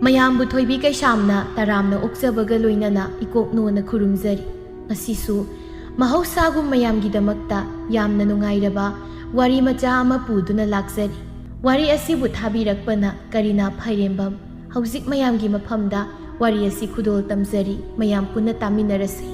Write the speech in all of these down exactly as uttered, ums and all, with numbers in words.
ꯃꯌꯥꯝꯕꯨ ꯊꯣꯏꯕꯤ ꯀꯩꯁꯥꯝꯅ ꯇꯔꯥꯝꯅ ꯑꯣꯛꯆꯕꯒ ꯂꯣꯏꯅꯅ ꯏꯀꯣꯛ ꯅꯣꯟꯅ ꯈꯨꯔꯨꯝꯖꯔꯤ꯫ ꯉꯁꯤꯁꯨ ꯃꯍꯧꯁꯥꯒꯨꯝ ꯃꯌꯥꯝꯒꯤꯗꯃꯛꯇ ꯌꯥꯝꯅ ꯅꯨꯡꯉꯥꯏꯔꯕ ꯋꯥꯔꯤ ꯃꯆꯥ ꯑꯃ ꯄꯨꯗꯨꯅ ꯂꯥꯛꯆꯔꯤ꯫ ꯋꯥꯔꯤ ꯑꯁꯤꯕꯨ ꯊꯥꯕꯤꯔꯛꯄꯅ ꯀꯔꯤꯅꯥ ꯐꯥꯏꯔꯦꯝꯕꯝ꯫ ꯍꯧꯖꯤꯛ ꯃꯌꯥꯝꯒꯤ ꯃꯐꯝꯗ ꯋꯥꯔꯤ ꯑꯁꯤ ꯈꯨꯗꯣꯜ ꯇꯝꯖꯔꯤ, ꯃꯌꯥꯝ ꯄꯨꯟꯅ ꯇꯥꯃꯤꯟꯅꯔꯁꯤ꯫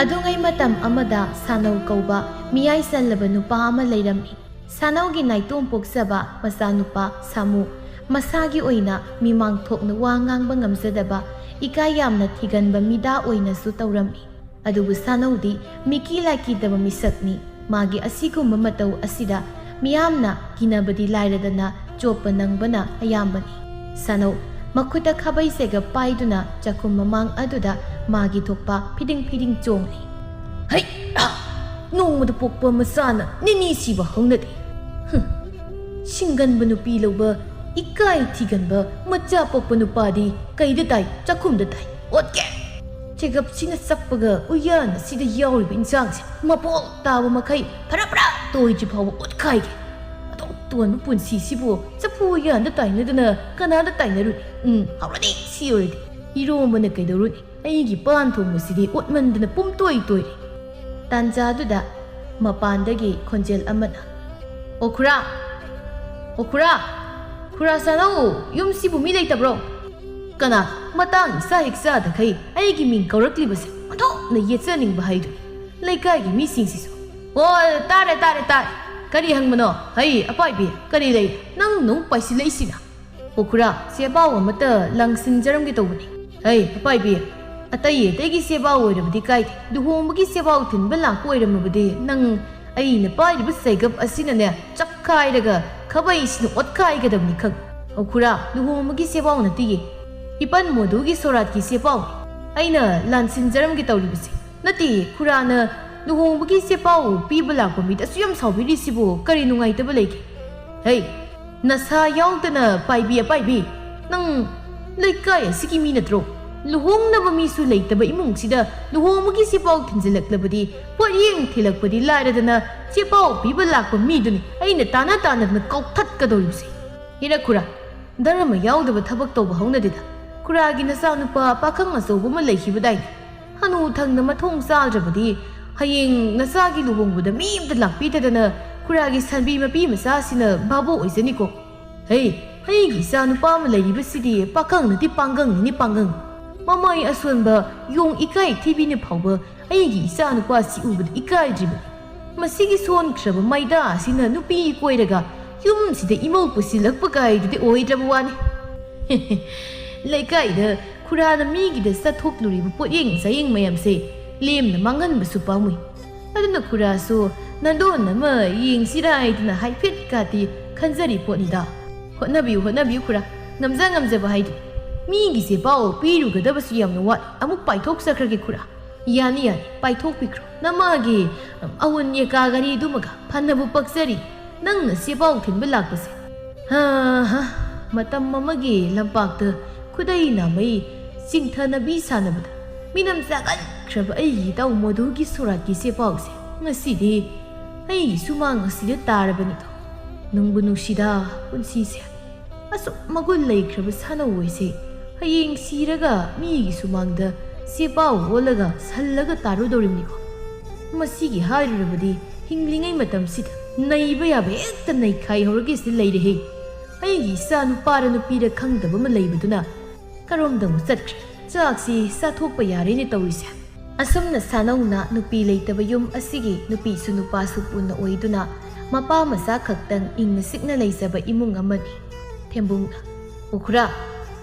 ꯑꯗꯨꯉꯩ ꯃꯇꯝ ꯑꯃꯗ ꯁꯥꯅꯧ ꯀꯧꯕ ꯃꯤꯌꯥꯏ ꯆꯜꯂꯕ ꯅꯨꯄꯥ ꯑꯃ ꯂꯩꯔꯝꯃꯤ꯫ ꯁꯥꯅꯧꯒꯤ ꯅꯥꯏꯇꯣꯝ ꯄꯣꯛꯆꯕ ꯃꯆꯥꯅꯨꯄꯥ ꯁꯥꯃꯨ ꯃꯁꯥꯒꯤ ꯑꯣꯏꯅ ꯃꯤꯃꯥꯡ ꯊꯣꯛꯅ ꯋꯥ ꯉꯥꯡꯕ ꯉꯝꯖꯗꯕ, ꯏꯀꯥꯏ ꯌꯥꯝꯅ ꯊꯤꯒꯟꯕ ꯃꯤꯗꯥ ꯑꯣꯏꯅꯁꯨ ꯇꯧꯔꯝꯃꯤ꯫ ꯑꯗꯨꯕꯨ ꯁꯥꯅꯧꯗꯤ ꯃꯤꯀꯤ ꯂꯥꯏꯀꯤꯗꯕ ꯃꯤꯁꯛꯅꯤ꯫ ꯃꯥꯒꯤ ꯑꯁꯤꯒꯨꯝꯕ ꯃꯇꯧ ꯑꯁꯤꯗ ꯃꯤꯌꯥꯝꯅ ꯀꯤꯅꯕꯗꯤ ꯂꯥꯏꯔꯗꯅ ꯆꯣꯞꯄ ꯅꯪꯕꯅ ꯑꯌꯥꯝꯕꯅꯤ꯫ ꯁꯥꯅꯧ ꯃꯈꯨꯠꯇ ꯈꯥꯕꯩ ꯆꯦꯒꯞ ꯄꯥꯏꯗꯨꯅ ꯆꯥꯛꯈꯨꯝ ꯃꯃꯥꯡ ꯑꯗꯨꯗ ꯃꯥꯒꯤ ꯊꯣꯛꯄ ꯐꯤꯗꯤꯡ ꯐꯤꯗꯤꯡ ꯆꯣꯡꯂꯤ꯫ ꯍꯩ! ꯅꯣꯡꯃꯗ ꯄꯣꯛꯄ ꯃꯆꯥꯅ ꯅꯤꯅꯤ ꯁꯤꯕ ꯍꯧꯅꯗꯦ꯫ ꯍꯨꯝ! ꯁꯤꯡꯒꯟꯕ ꯅꯨꯄꯤ ꯂꯧꯕ, ꯏꯀꯥꯏ ꯊꯤꯒꯟꯕ ꯃꯆꯥ ꯄꯣꯛꯄ ꯅꯨꯄꯥꯗꯤ ꯀꯩꯗ ꯇꯥꯏ? ꯆꯥꯛꯈꯨꯝꯗ ꯇꯥꯏ꯫ ꯑꯣꯠꯀꯦ! ꯆꯦꯒꯞꯁꯤꯅ ꯆꯞꯄꯒ ꯎꯌꯥꯟ ꯑꯁꯤꯗ ꯌꯥꯎꯔꯤꯕ ꯏꯟꯁꯥꯡꯁꯦ ꯃꯄꯣꯛ ꯇꯥꯕ ꯃꯈꯩ ꯐꯔꯥ ꯐꯔꯥ ꯇꯣꯏꯗ꯭ꯔꯤ ꯐꯥꯎꯕ ꯑꯣꯠꯈꯥꯏꯒꯦ꯫ ꯑꯗꯨꯛ ꯇꯣꯟꯕ ꯄꯨꯟꯁꯤꯁꯤꯕꯨ ꯆꯐꯨ ꯎꯌꯥꯟꯗ ꯇꯥꯏꯅꯗꯅ ꯀꯅꯥꯗ ꯇꯥꯏꯅꯔꯨꯅꯤ? ꯎꯝ, ꯍꯧꯔꯅꯤ ꯁꯤ ꯑꯣꯏꯔꯗꯤ꯫ ꯏꯔꯣꯝꯕꯅ ꯀꯩꯗꯧꯔꯨꯅꯤ? ꯑꯩꯒꯤ ꯄꯥꯟ ꯊꯣꯡꯕꯁꯤꯗꯤ ꯑꯣꯠꯃꯟꯗꯅ ꯄꯨꯝꯇꯣꯏ ꯇꯣꯏꯔꯦ꯫ ꯇꯥꯟꯖꯥꯗꯨꯗ ꯃꯄꯥꯟꯗꯒꯤ ꯈꯣꯟꯖꯦꯜ ꯑꯃꯅ, "ꯑꯣ ꯈꯨꯔꯥ! ꯑꯣ ꯈꯨꯔꯥ! ꯈꯨꯔꯥ ꯁꯥꯅꯧ, ꯌꯨꯝꯁꯤꯕꯨ ꯃꯤ ꯂꯩꯇꯕ꯭ꯔꯣ?" ꯀꯅꯥ? ꯃꯇꯥꯡ ꯏꯆꯥ ꯍꯦꯛ ꯆꯥꯗꯈꯩ ꯑꯩꯒꯤ ꯃꯤꯡ ꯀꯧꯔꯛꯂꯤꯕꯁꯦ ꯑꯣꯟꯊꯣꯛꯅ ꯌꯦꯠꯆꯅꯤꯡꯕ ꯍꯥꯏꯗꯨꯅꯤ꯫ ꯂꯩꯀꯥꯏꯒꯤ ꯃꯤꯁꯤꯡꯁꯤꯁꯨ꯫ "ꯑꯣ, ꯇꯥꯔꯦ, ꯇꯥꯔꯦ, ꯇꯥꯔꯦ꯫ ꯀꯔꯤ ꯍꯪꯕꯅꯣ? ꯍꯩ, ꯑꯄꯥꯏꯕꯤ, ꯀꯔꯤ ꯂꯩ? ꯅꯪ ꯅꯨꯡ ꯄꯥꯏꯁꯤꯜꯂꯛꯏꯁꯤꯅ?" "ꯑꯣ ꯈꯨꯔꯥ, ꯁꯦ ꯄꯥꯎ ꯑꯃꯇ ꯂꯪꯁꯤꯟꯖꯔꯝꯒꯦ ꯇꯧꯕꯅꯤ꯫" "ꯍꯩ, ꯑꯄꯥꯏꯕꯤ, ꯑꯇꯩ ꯑꯇꯩꯒꯤ ꯁꯦ ꯄꯥꯎ ꯑꯣꯏꯔꯕꯗꯤ ꯀꯥꯏꯗꯦ꯫ ꯂꯨꯍꯣꯡꯕꯒꯤ ꯁꯦ ꯄꯥꯎ ꯊꯤꯟꯕ ꯂꯥꯛꯄ ꯑꯣꯏꯔꯝꯃꯕꯗꯤ ꯅꯪ ꯑꯩꯅ ꯄꯥꯏꯔꯤꯕ ꯆꯩꯒꯞ ꯑꯁꯤꯅꯅꯦ ꯆꯞꯈꯥꯏꯔꯒ ꯈꯥꯕꯩꯁꯤꯅ ꯑꯣꯠꯈꯥꯏꯒꯗꯕꯅꯤ ꯈꯪ꯫" "ꯑꯣ ꯈꯨꯔꯥ, ꯂꯨꯍꯣꯡꯕꯒꯤ ꯁꯦ ꯄꯥꯎ ꯅꯠꯇꯤꯌꯦ꯫ ꯏꯄꯟ ꯃꯣꯗꯨꯒꯤ ꯁꯣꯔꯥꯠꯀꯤ ꯁꯦ ꯄꯥꯎꯅꯤ꯫ ꯑꯩꯅ ꯂꯥꯟꯁꯤꯟꯖꯔꯝꯒꯦ ꯇꯧꯔꯤꯕꯁꯦ꯫ ꯅꯠꯇꯦ, ꯈꯨꯔꯥꯅ ꯂꯨꯍꯣꯡꯕꯒꯤ ꯆꯦꯄꯥꯎ ꯄꯤꯕ ꯂꯥꯛꯄ ꯃꯤꯗ ꯑꯁꯨꯛ ꯌꯥꯝ ꯁꯥꯎꯕꯤꯔꯤꯁꯤꯕꯨ ꯀꯔꯤ ꯅꯨꯡꯉꯥꯏꯇꯕ ꯂꯩꯒꯦ? ꯍꯩ, ꯅꯁꯥ ꯌꯥꯎꯗꯅ ꯄꯥꯏꯕꯤ ꯑꯄꯥꯏꯕꯤ, ꯅꯪ ꯂꯩꯀꯥꯏ ꯑꯁꯤꯒꯤ ꯃꯤ ꯅꯠꯇ꯭ꯔꯣ? ꯂꯨꯍꯣꯡꯅꯕ ꯃꯤꯁꯨ ꯂꯩꯇꯕ ꯏꯃꯨꯡꯁꯤꯗ ꯂꯨꯍꯣꯡꯕꯒꯤ ꯆꯦꯄꯥꯎ ꯊꯤꯟꯖꯤꯜꯂꯛꯂꯕꯗꯤ, ꯄꯣꯠꯌꯦꯡ ꯊꯤꯜꯂꯛꯄꯗꯤ ꯂꯥꯏꯔꯗꯅ, ꯆꯦꯄꯥꯎ ꯄꯤꯕ ꯂꯥꯛꯄ ꯃꯤꯗꯨꯅꯤ ꯑꯩꯅ ꯇꯥꯅ ꯇꯥꯅꯗꯅ ꯀꯥꯎꯊꯠꯀꯗꯧꯔꯤꯕꯁꯦ꯫ ꯍꯤꯔꯛ ꯈꯨꯔꯥ, ꯙꯔꯃ ꯌꯥꯎꯗꯕ ꯊꯕꯛ ꯇꯧꯕ ꯍꯧꯅꯗꯦꯗ꯫ ꯈꯨꯔꯥꯒꯤ ꯅꯆꯥꯅꯨꯄꯥ ꯄꯥꯈꯪ ꯑꯆꯧꯕ ꯑꯃ ꯂꯩꯈꯤꯕꯗꯥꯏꯅꯦ? ꯍꯅꯨ ꯊꯪꯅ ꯃꯊꯣꯡ ꯆꯥꯗ꯭ꯔꯕꯗꯤ, ꯍꯌꯦꯡ ꯅꯆꯥꯒꯤ ꯂꯨꯍꯣꯡꯕꯗ ꯃꯤ ꯑꯃꯇ ꯂꯥꯛꯄꯤꯗꯗꯅ ꯈꯨꯔꯥꯒꯤ ꯁꯟꯕꯤ ꯃꯄꯤ ꯃꯆꯥꯁꯤꯅ ꯚꯥꯕꯣꯛ ꯑꯣꯏꯖꯅꯤꯀꯣ꯫ ꯍꯩ, ꯑꯩꯒꯤ ꯏꯆꯥ ꯅꯨꯄꯥ ꯑꯃ ꯂꯩꯔꯤꯕꯁꯤꯗꯤ ꯄꯥꯈꯪ ꯅꯠꯇꯦ, ꯄꯥꯡꯒꯪꯅꯤꯅꯦ, ꯄꯥꯡꯒꯪ꯫ ꯃꯃꯥꯏ ꯑꯁꯣꯟꯕ ꯌꯣꯡ ꯏꯀꯥꯏ ꯊꯤꯕꯤꯅ ꯐꯥꯎꯕ ꯑꯩꯒꯤ ꯏꯆꯥ ꯅꯨꯄꯥꯁꯤ ꯎꯕꯗ ꯏꯀꯥꯏꯗ꯭ꯔꯤꯕꯅꯤ꯫ ꯃꯁꯤꯒꯤ ꯁꯣꯟꯈ꯭ꯔꯕ ꯃꯩꯗꯥ ꯑꯁꯤꯅ ꯅꯨꯄꯤ ꯀꯣꯏꯔꯒ ꯌꯨꯝꯁꯤꯗ ꯏꯃꯧ ꯄꯨꯁꯤꯜꯂꯛꯄ ꯀꯥꯏꯗꯨꯗꯤ ꯑꯣꯏꯗ꯭ꯔꯕ ꯋꯥꯅꯤ꯫ ꯂꯩꯀꯥꯏꯗ ꯈꯨꯔꯥꯅ ꯃꯤꯒꯤꯗ ꯆꯠꯊꯣꯛꯂꯨꯔꯤꯕ ꯄꯣꯠꯌꯦꯡ ꯆꯥꯌꯦꯡ ꯃꯌꯥꯝꯁꯦ ꯂꯦꯝꯅ ꯃꯥꯡꯍꯟꯕꯁꯨ ꯄꯥꯝꯃꯨꯏ꯫ ꯑꯗꯨꯅ ꯈꯨꯔꯥꯁꯨ ꯅꯟꯗꯣꯟ ꯑꯃ ꯌꯦꯡꯁꯤꯔꯥ ꯍꯥꯏꯗꯨꯅ ꯍꯥꯏꯐꯦꯠꯀꯥꯗꯤ ꯈꯟꯖꯔꯤ ꯄꯣꯠꯅꯤꯗ꯫ ꯍꯣꯠꯅꯕꯤꯌꯨ, ꯍꯣꯠꯅꯕꯤꯌꯨ ꯈꯨꯔꯥ, ꯉꯝꯖ ꯉꯝꯖꯕ ꯍꯥꯏꯗꯨ꯫ ꯃꯤꯒꯤꯁꯦ ꯄꯥꯎ ꯄꯤꯔꯨꯒꯗꯕꯁꯨ ꯌꯥꯝꯅ ꯋꯥꯠꯂꯤ, ꯑꯃꯨꯛ ꯄꯥꯏꯊꯣꯛꯆꯈ꯭ꯔꯒꯦ ꯈꯨꯔꯥ꯫ ꯌꯥꯅꯤ, ꯌꯥꯅꯤ, ꯄꯥꯏꯊꯣꯛꯄꯤꯈ꯭ꯔꯣ꯫ ꯅꯃꯥꯒꯤ ꯑꯋꯨꯟ ꯌꯦꯀꯥ ꯘꯔꯤꯗꯨꯃꯒ ꯐꯅꯕꯨ ꯄꯛꯆꯔꯤ꯫ ꯅꯪꯅ ꯆꯦꯄꯥꯎ ꯊꯤꯟꯕ ꯂꯥꯛꯄꯁꯦ꯫ ꯍꯥ ꯍꯥ, ꯃꯇꯝ ꯑꯃꯒꯤ ꯂꯝꯄꯥꯛꯇ ꯈꯨꯗꯩ ꯅꯥꯃꯩ ꯆꯤꯡꯊꯅꯕꯤ ꯁꯥꯟꯅꯕꯗ ꯃꯤꯅꯝ ꯆꯥꯒꯟꯈ꯭ꯔꯕ ꯑꯩꯒꯤ ꯏꯇꯥꯎ ꯃꯣꯗꯨꯒꯤ ꯁꯣꯔꯥꯠꯀꯤ ꯆꯦꯄꯥꯎꯁꯦ ꯉꯁꯤꯗꯤ ꯑꯩꯒꯤ ꯁꯨꯃꯥꯡ ꯑꯁꯤꯗ ꯇꯥꯔꯕꯅꯤꯗꯣ꯫ ꯅꯨꯡꯕꯨ ꯅꯨꯡꯁꯤꯗ ꯄꯨꯟꯁꯤꯁꯦ꯫ ꯑꯁꯨꯛ ꯃꯒꯨꯟ ꯂꯩꯈ꯭ꯔꯕ ꯁꯥꯟꯅꯧ ꯑꯣꯏꯁꯦ ꯍꯌꯦꯡ ꯁꯤꯔꯒ ꯃꯤꯒꯤ ꯁꯨꯃꯥꯡꯗ ꯆꯦꯄꯥꯎ ꯑꯣꯜꯂꯒ ꯁꯜꯂꯒ ꯇꯥꯔꯨꯗꯧꯔꯤꯕꯅꯤꯀꯣ꯫ ꯃꯁꯤꯒꯤ ꯍꯥꯏꯔꯨꯔꯕꯗꯤ ꯍꯤꯡꯂꯤꯉꯩ ꯃꯇꯝꯁꯤꯗ ꯅꯩꯕ ꯌꯥꯕ ꯍꯦꯛꯇ ꯅꯩꯈꯥꯏꯍꯧꯔꯒꯦ ꯁꯤꯗ ꯂꯩꯔꯦꯍꯦ꯫ ꯑꯩꯒꯤ ꯏꯆꯥ ꯅꯨꯄꯥꯔ ꯅꯨꯄꯤꯔ ꯈꯪꯗꯕ ꯑꯃ ꯂꯩꯕꯗꯨꯅ ꯀꯔꯣꯝꯗ ꯑꯃꯨꯛ ꯆꯠꯈ꯭ꯔꯦ꯫ ꯆꯥꯛꯁꯤ ꯆꯥꯊꯣꯛꯄ ꯌꯥꯔꯦꯅꯦ ꯇꯧꯔꯤꯁꯦ꯫ ꯑꯁꯨꯝꯅ ꯁꯥꯅꯧꯅ ꯅꯨꯄꯤ ꯂꯩꯇꯕ ꯌꯨꯝ ꯑꯁꯤꯒꯤ ꯅꯨꯄꯤꯁꯨ ꯅꯨꯄꯥꯁꯨ ꯄꯨꯟꯅ ꯑꯣꯏꯗꯨꯅ ꯃꯄꯥ ꯃꯆꯥ ꯈꯛꯇꯪ ꯏꯪꯅ ꯆꯤꯛꯅ ꯂꯩꯖꯕ ꯏꯃꯨꯡ ꯑꯃꯅꯤ꯫ ꯊꯦꯝꯕꯨꯡꯅ, "ꯑꯣ ꯈꯨꯔꯥ,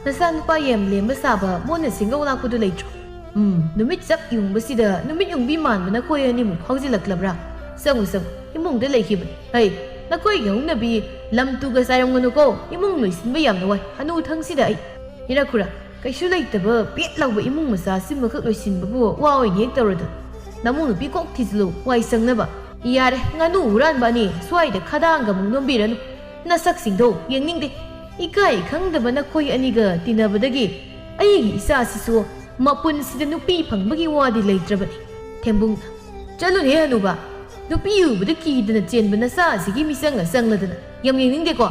ꯅꯆꯥꯅꯨꯄꯥ ꯌꯥꯝ ꯂꯦꯝꯕ ꯁꯥꯕ ꯃꯣꯟꯅ ꯁꯤꯡꯒꯧ ꯂꯥꯛꯄꯗꯨ ꯂꯩꯇ꯭ꯔꯣ? ꯎꯝ, ꯅꯨꯃꯤꯠ ꯆꯞ ꯌꯨꯡꯕꯁꯤꯗ ꯅꯨꯃꯤꯠ ꯌꯨꯡꯕꯤ ꯃꯥꯟꯕ ꯅꯈꯣꯏ ꯑꯅꯤꯃꯨꯛ ꯐꯥꯎꯖꯤꯜꯂꯛꯂꯕ꯭ꯔꯥ? ꯆꯪꯉꯨ, ꯆꯪꯉꯨ, ꯏꯃꯨꯡꯗ ꯂꯩꯈꯤꯕꯅꯤ꯫ ꯍꯩ, ꯅꯈꯣꯏꯒꯤ ꯍꯧꯅꯕꯤ ꯂꯝ ꯇꯨꯒ ꯆꯥꯏꯔꯝꯒꯅꯨꯀꯣ, ꯏꯃꯨꯡ ꯂꯣꯏꯁꯤꯟꯕ ꯌꯥꯝꯅ ꯋꯥꯏ, ꯍꯅꯨ ꯊꯪꯁꯤꯗ ꯑꯩ꯫" ꯏꯔꯥ ꯈꯨꯔꯥ, ꯀꯩꯁꯨ ꯂꯩꯇꯕ ꯄꯦꯠ ꯂꯥꯎꯕ ꯏꯃꯨꯡ ꯃꯆꯥ ꯑꯁꯤꯃꯈꯛ ꯂꯣꯏꯁꯤꯟꯕꯕꯨ ꯋꯥ ꯑꯣꯏꯅ ꯍꯦꯛ ꯇꯧꯔꯗꯅ꯫ ꯅꯃꯧ ꯅꯨꯄꯤ ꯀꯣꯛ ꯊꯤꯖꯤꯜꯂꯨ, ꯋꯥꯏ ꯁꯪꯅꯕ꯫ ꯌꯥꯔꯦ, ꯉꯥꯅꯨ ꯍꯨꯔꯥꯟꯕ ꯑꯅꯤ ꯁ꯭ꯋꯥꯏꯗ ꯈꯗꯥꯡꯒ ꯑꯃꯨꯛ ꯅꯣꯝꯕꯤꯔꯅꯨ꯫ ꯅꯁꯛꯁꯤꯡꯗꯣ ꯌꯦꯡꯅꯤꯡꯗꯦ꯫ ꯏꯀꯥꯏ ꯈꯪꯗꯕ ꯅꯈꯣꯏ ꯑꯅꯤꯒ ꯇꯤꯟꯅꯕꯗꯒꯤ ꯑꯩꯒꯤ ꯏꯆꯥꯁꯤꯁꯨ ꯃꯄꯨꯟꯁꯤꯗ ꯅꯨꯄꯤ ꯐꯪꯕꯒꯤ ꯋꯥꯗꯤ ꯂꯩꯇ꯭ꯔꯕꯅꯤ꯫ ꯊꯦꯝꯕꯨꯡꯅ, "ꯆꯠꯂꯨꯅꯦ ꯍꯅꯨꯕ, ꯅꯨꯄꯤ ꯎꯕꯗ ꯀꯤꯗꯅ ꯆꯦꯟꯕ ꯅꯆꯥꯁꯤꯒꯤ ꯃꯤꯆꯪꯒ ꯆꯪꯂꯗꯅ ꯌꯥꯝ ꯌꯦꯡꯅꯤꯡꯗꯦꯀꯣ꯫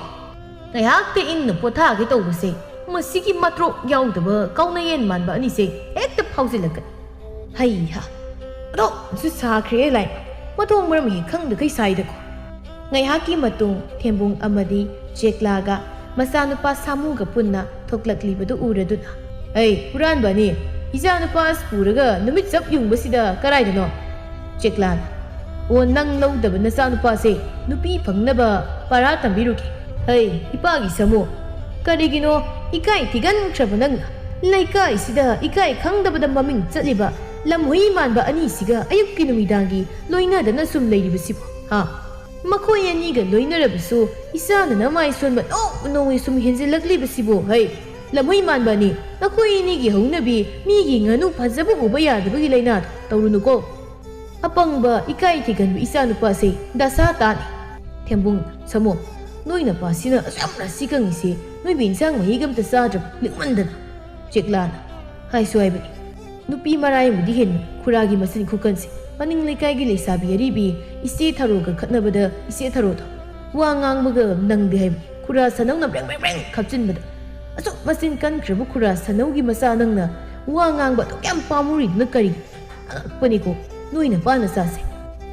ꯉꯥꯏꯍꯥꯛꯇ ꯏꯪꯅ ꯄꯣꯊꯥꯒꯦ ꯇꯧꯕꯁꯦ ꯃꯁꯤꯒꯤ ꯃꯇ꯭ꯔꯣꯛ ꯌꯥꯎꯗꯕ ꯀꯥꯎꯅꯌꯦꯟ ꯃꯥꯟꯕ ꯑꯅꯤꯁꯦ ꯍꯦꯛꯇ ꯐꯥꯎꯖꯤꯜꯂꯛꯀꯅꯤ꯫ ꯍꯩꯍꯥ, ꯑꯗꯣ ꯁꯨ ꯁꯥꯈ꯭ꯔꯦ ꯂꯥꯏ, ꯃꯊꯣꯡ ꯃꯔꯝ ꯍꯦꯛ ꯈꯪꯗꯈꯩ ꯁꯥꯏꯗꯀꯣ"꯫ ꯉꯥꯏꯍꯥꯛꯀꯤ ꯃꯇꯨꯡ ꯊꯦꯝꯕꯨꯡ ꯑꯃꯗꯤ ꯆꯦꯛꯂꯥꯒ ꯃꯆꯥꯅꯨꯄꯥ ꯁꯥꯃꯨꯒ ꯄꯨꯟꯅ ꯊꯣꯛꯂꯛꯂꯤꯕꯗꯨ ꯎꯔꯗꯨꯅ, "ꯑꯩ ꯍꯨꯔꯥꯟꯕ ꯑꯅꯤ, ꯏꯆꯥꯅꯨꯄꯥ ꯑꯁꯤ ꯄꯨꯔꯒ ꯅꯨꯃꯤꯠ ꯆꯞ ꯌꯨꯡꯕꯁꯤꯗ ꯀꯗꯥꯏꯗꯅꯣ?" ꯆꯦꯛꯂꯥꯅ, "ꯑꯣ, ꯅꯪ ꯂꯧꯗꯕ ꯅꯆꯥꯅꯨꯄꯥꯁꯦ ꯅꯨꯄꯤ ꯐꯪꯅꯕ ꯄꯔꯥ ꯇꯝꯕꯤꯔꯨꯒꯦ꯫ ꯍꯩ, ꯏꯄꯥꯒꯤ ꯁꯥꯃꯨ, ꯀꯔꯤꯒꯤꯅꯣ ꯏꯀꯥꯏ ꯊꯤꯒꯟꯈ꯭ꯔꯕ ꯅꯪꯅ ꯂꯩꯀꯥꯏꯁꯤꯗ ꯏꯀꯥꯏ ꯈꯪꯗꯕꯗ ꯃꯃꯤꯡ ꯆꯠꯂꯤꯕ ꯂꯝꯍꯨꯏ ꯃꯥꯟꯕ ꯑꯅꯤꯁꯤꯒ ꯑꯌꯨꯛꯀꯤ ꯅꯨꯃꯤꯗꯥꯡꯒꯤ ꯂꯣꯏꯅꯗꯅ ꯁꯨꯝ ꯂꯩꯔꯤꯕꯁꯤꯕꯨ, ꯍꯥ? ꯃꯈꯣꯏ ꯑꯅꯤꯒ ꯂꯣꯏꯅꯔꯕꯁꯨ ꯏꯆꯥꯅ ꯅꯃꯥꯏ ꯁꯣꯟꯕ ꯅꯣꯡ ꯅꯣꯡꯃꯒꯤ ꯁꯨꯝ ꯍꯦꯟꯖꯤꯜꯂꯛꯂꯤꯕꯁꯤꯕꯨ, ꯍꯩ, ꯂꯝꯍꯨꯏ ꯃꯥꯟꯕ ꯑꯅꯤ, ꯅꯈꯣꯏ ꯑꯅꯤꯒꯤ ꯍꯧꯅꯕꯤ ꯃꯤꯒꯤ ꯉꯥꯅꯨ ꯐꯖꯕ ꯎꯕ ꯌꯥꯗꯕꯒꯤ ꯂꯥꯏꯅꯥꯗꯣ ꯇꯧꯔꯨꯅꯨꯀꯣ꯫ ꯑꯄꯪꯕ, ꯏꯀꯥꯏ ꯊꯤꯒꯟꯕ ꯏꯆꯥꯅꯨꯄꯥꯁꯦ ꯗꯁꯥ ꯇꯥꯅꯤ"꯫ ꯊꯦꯝꯕꯨꯡ, "ꯁꯥꯃꯨ, ꯅꯣꯏ ꯅꯄꯥꯁꯤꯅ ꯑꯁꯨꯛ ꯌꯥꯝ ꯔꯥꯁꯤ ꯀꯪꯉꯤꯁꯦ ꯅꯣꯏꯕꯨ ꯏꯟꯁꯥꯡ ꯃꯍꯤꯒ ꯑꯝꯇ ꯆꯥꯗ꯭ꯔꯕ ꯂꯤꯛꯃꯟꯗꯅ"꯫ ꯆꯦꯛꯂꯥꯅ, "ꯍꯥꯏꯁꯨ ꯍꯥꯏꯕꯅꯤ, ꯅꯨꯄꯤ ꯃꯔꯥꯏ ꯑꯃꯗꯤ ꯍꯦꯟꯕ ꯈꯨꯔꯥꯒꯤ ꯃꯆꯤꯟ ꯈꯨꯀꯟꯁꯦ꯫ ꯃꯅꯤꯡ ꯂꯩꯀꯥꯏꯒꯤ ꯂꯩꯁꯥꯕꯤ ꯑꯔꯤꯕꯤ ꯏꯆꯦ ꯊꯔꯣꯒ ꯈꯠꯅꯕꯗ ꯏꯆꯦ ꯊꯔꯣꯗꯣ ꯋꯥ ꯉꯥꯡꯕꯒ ꯅꯪꯗꯦ ꯍꯥꯏꯕꯅꯤ꯫ ꯈꯨꯔꯥ ꯁꯅꯧꯅ ꯕ꯭ꯔꯦꯡ ꯕ꯭ꯔꯦꯡ ꯕ꯭ꯔꯦꯡ ꯈꯥꯞꯆꯤꯟꯕꯗ, ꯑꯁꯨꯛ ꯃꯆꯤꯟ ꯀꯟꯈ꯭ꯔꯕ ꯈꯨꯔꯥ ꯁꯅꯧꯒꯤ ꯃꯆꯥ ꯅꯪꯅ ꯋꯥ ꯉꯥꯡꯕ ꯑꯗꯨꯛ ꯌꯥꯝ ꯄꯥꯝꯃꯨꯔꯤꯗꯨꯅ ꯀꯔꯤꯒꯤꯅꯣ? ꯑꯉꯛꯄꯅꯤꯀꯣ ꯅꯣꯏ ꯅꯄꯥ ꯅꯆꯥꯁꯦ꯫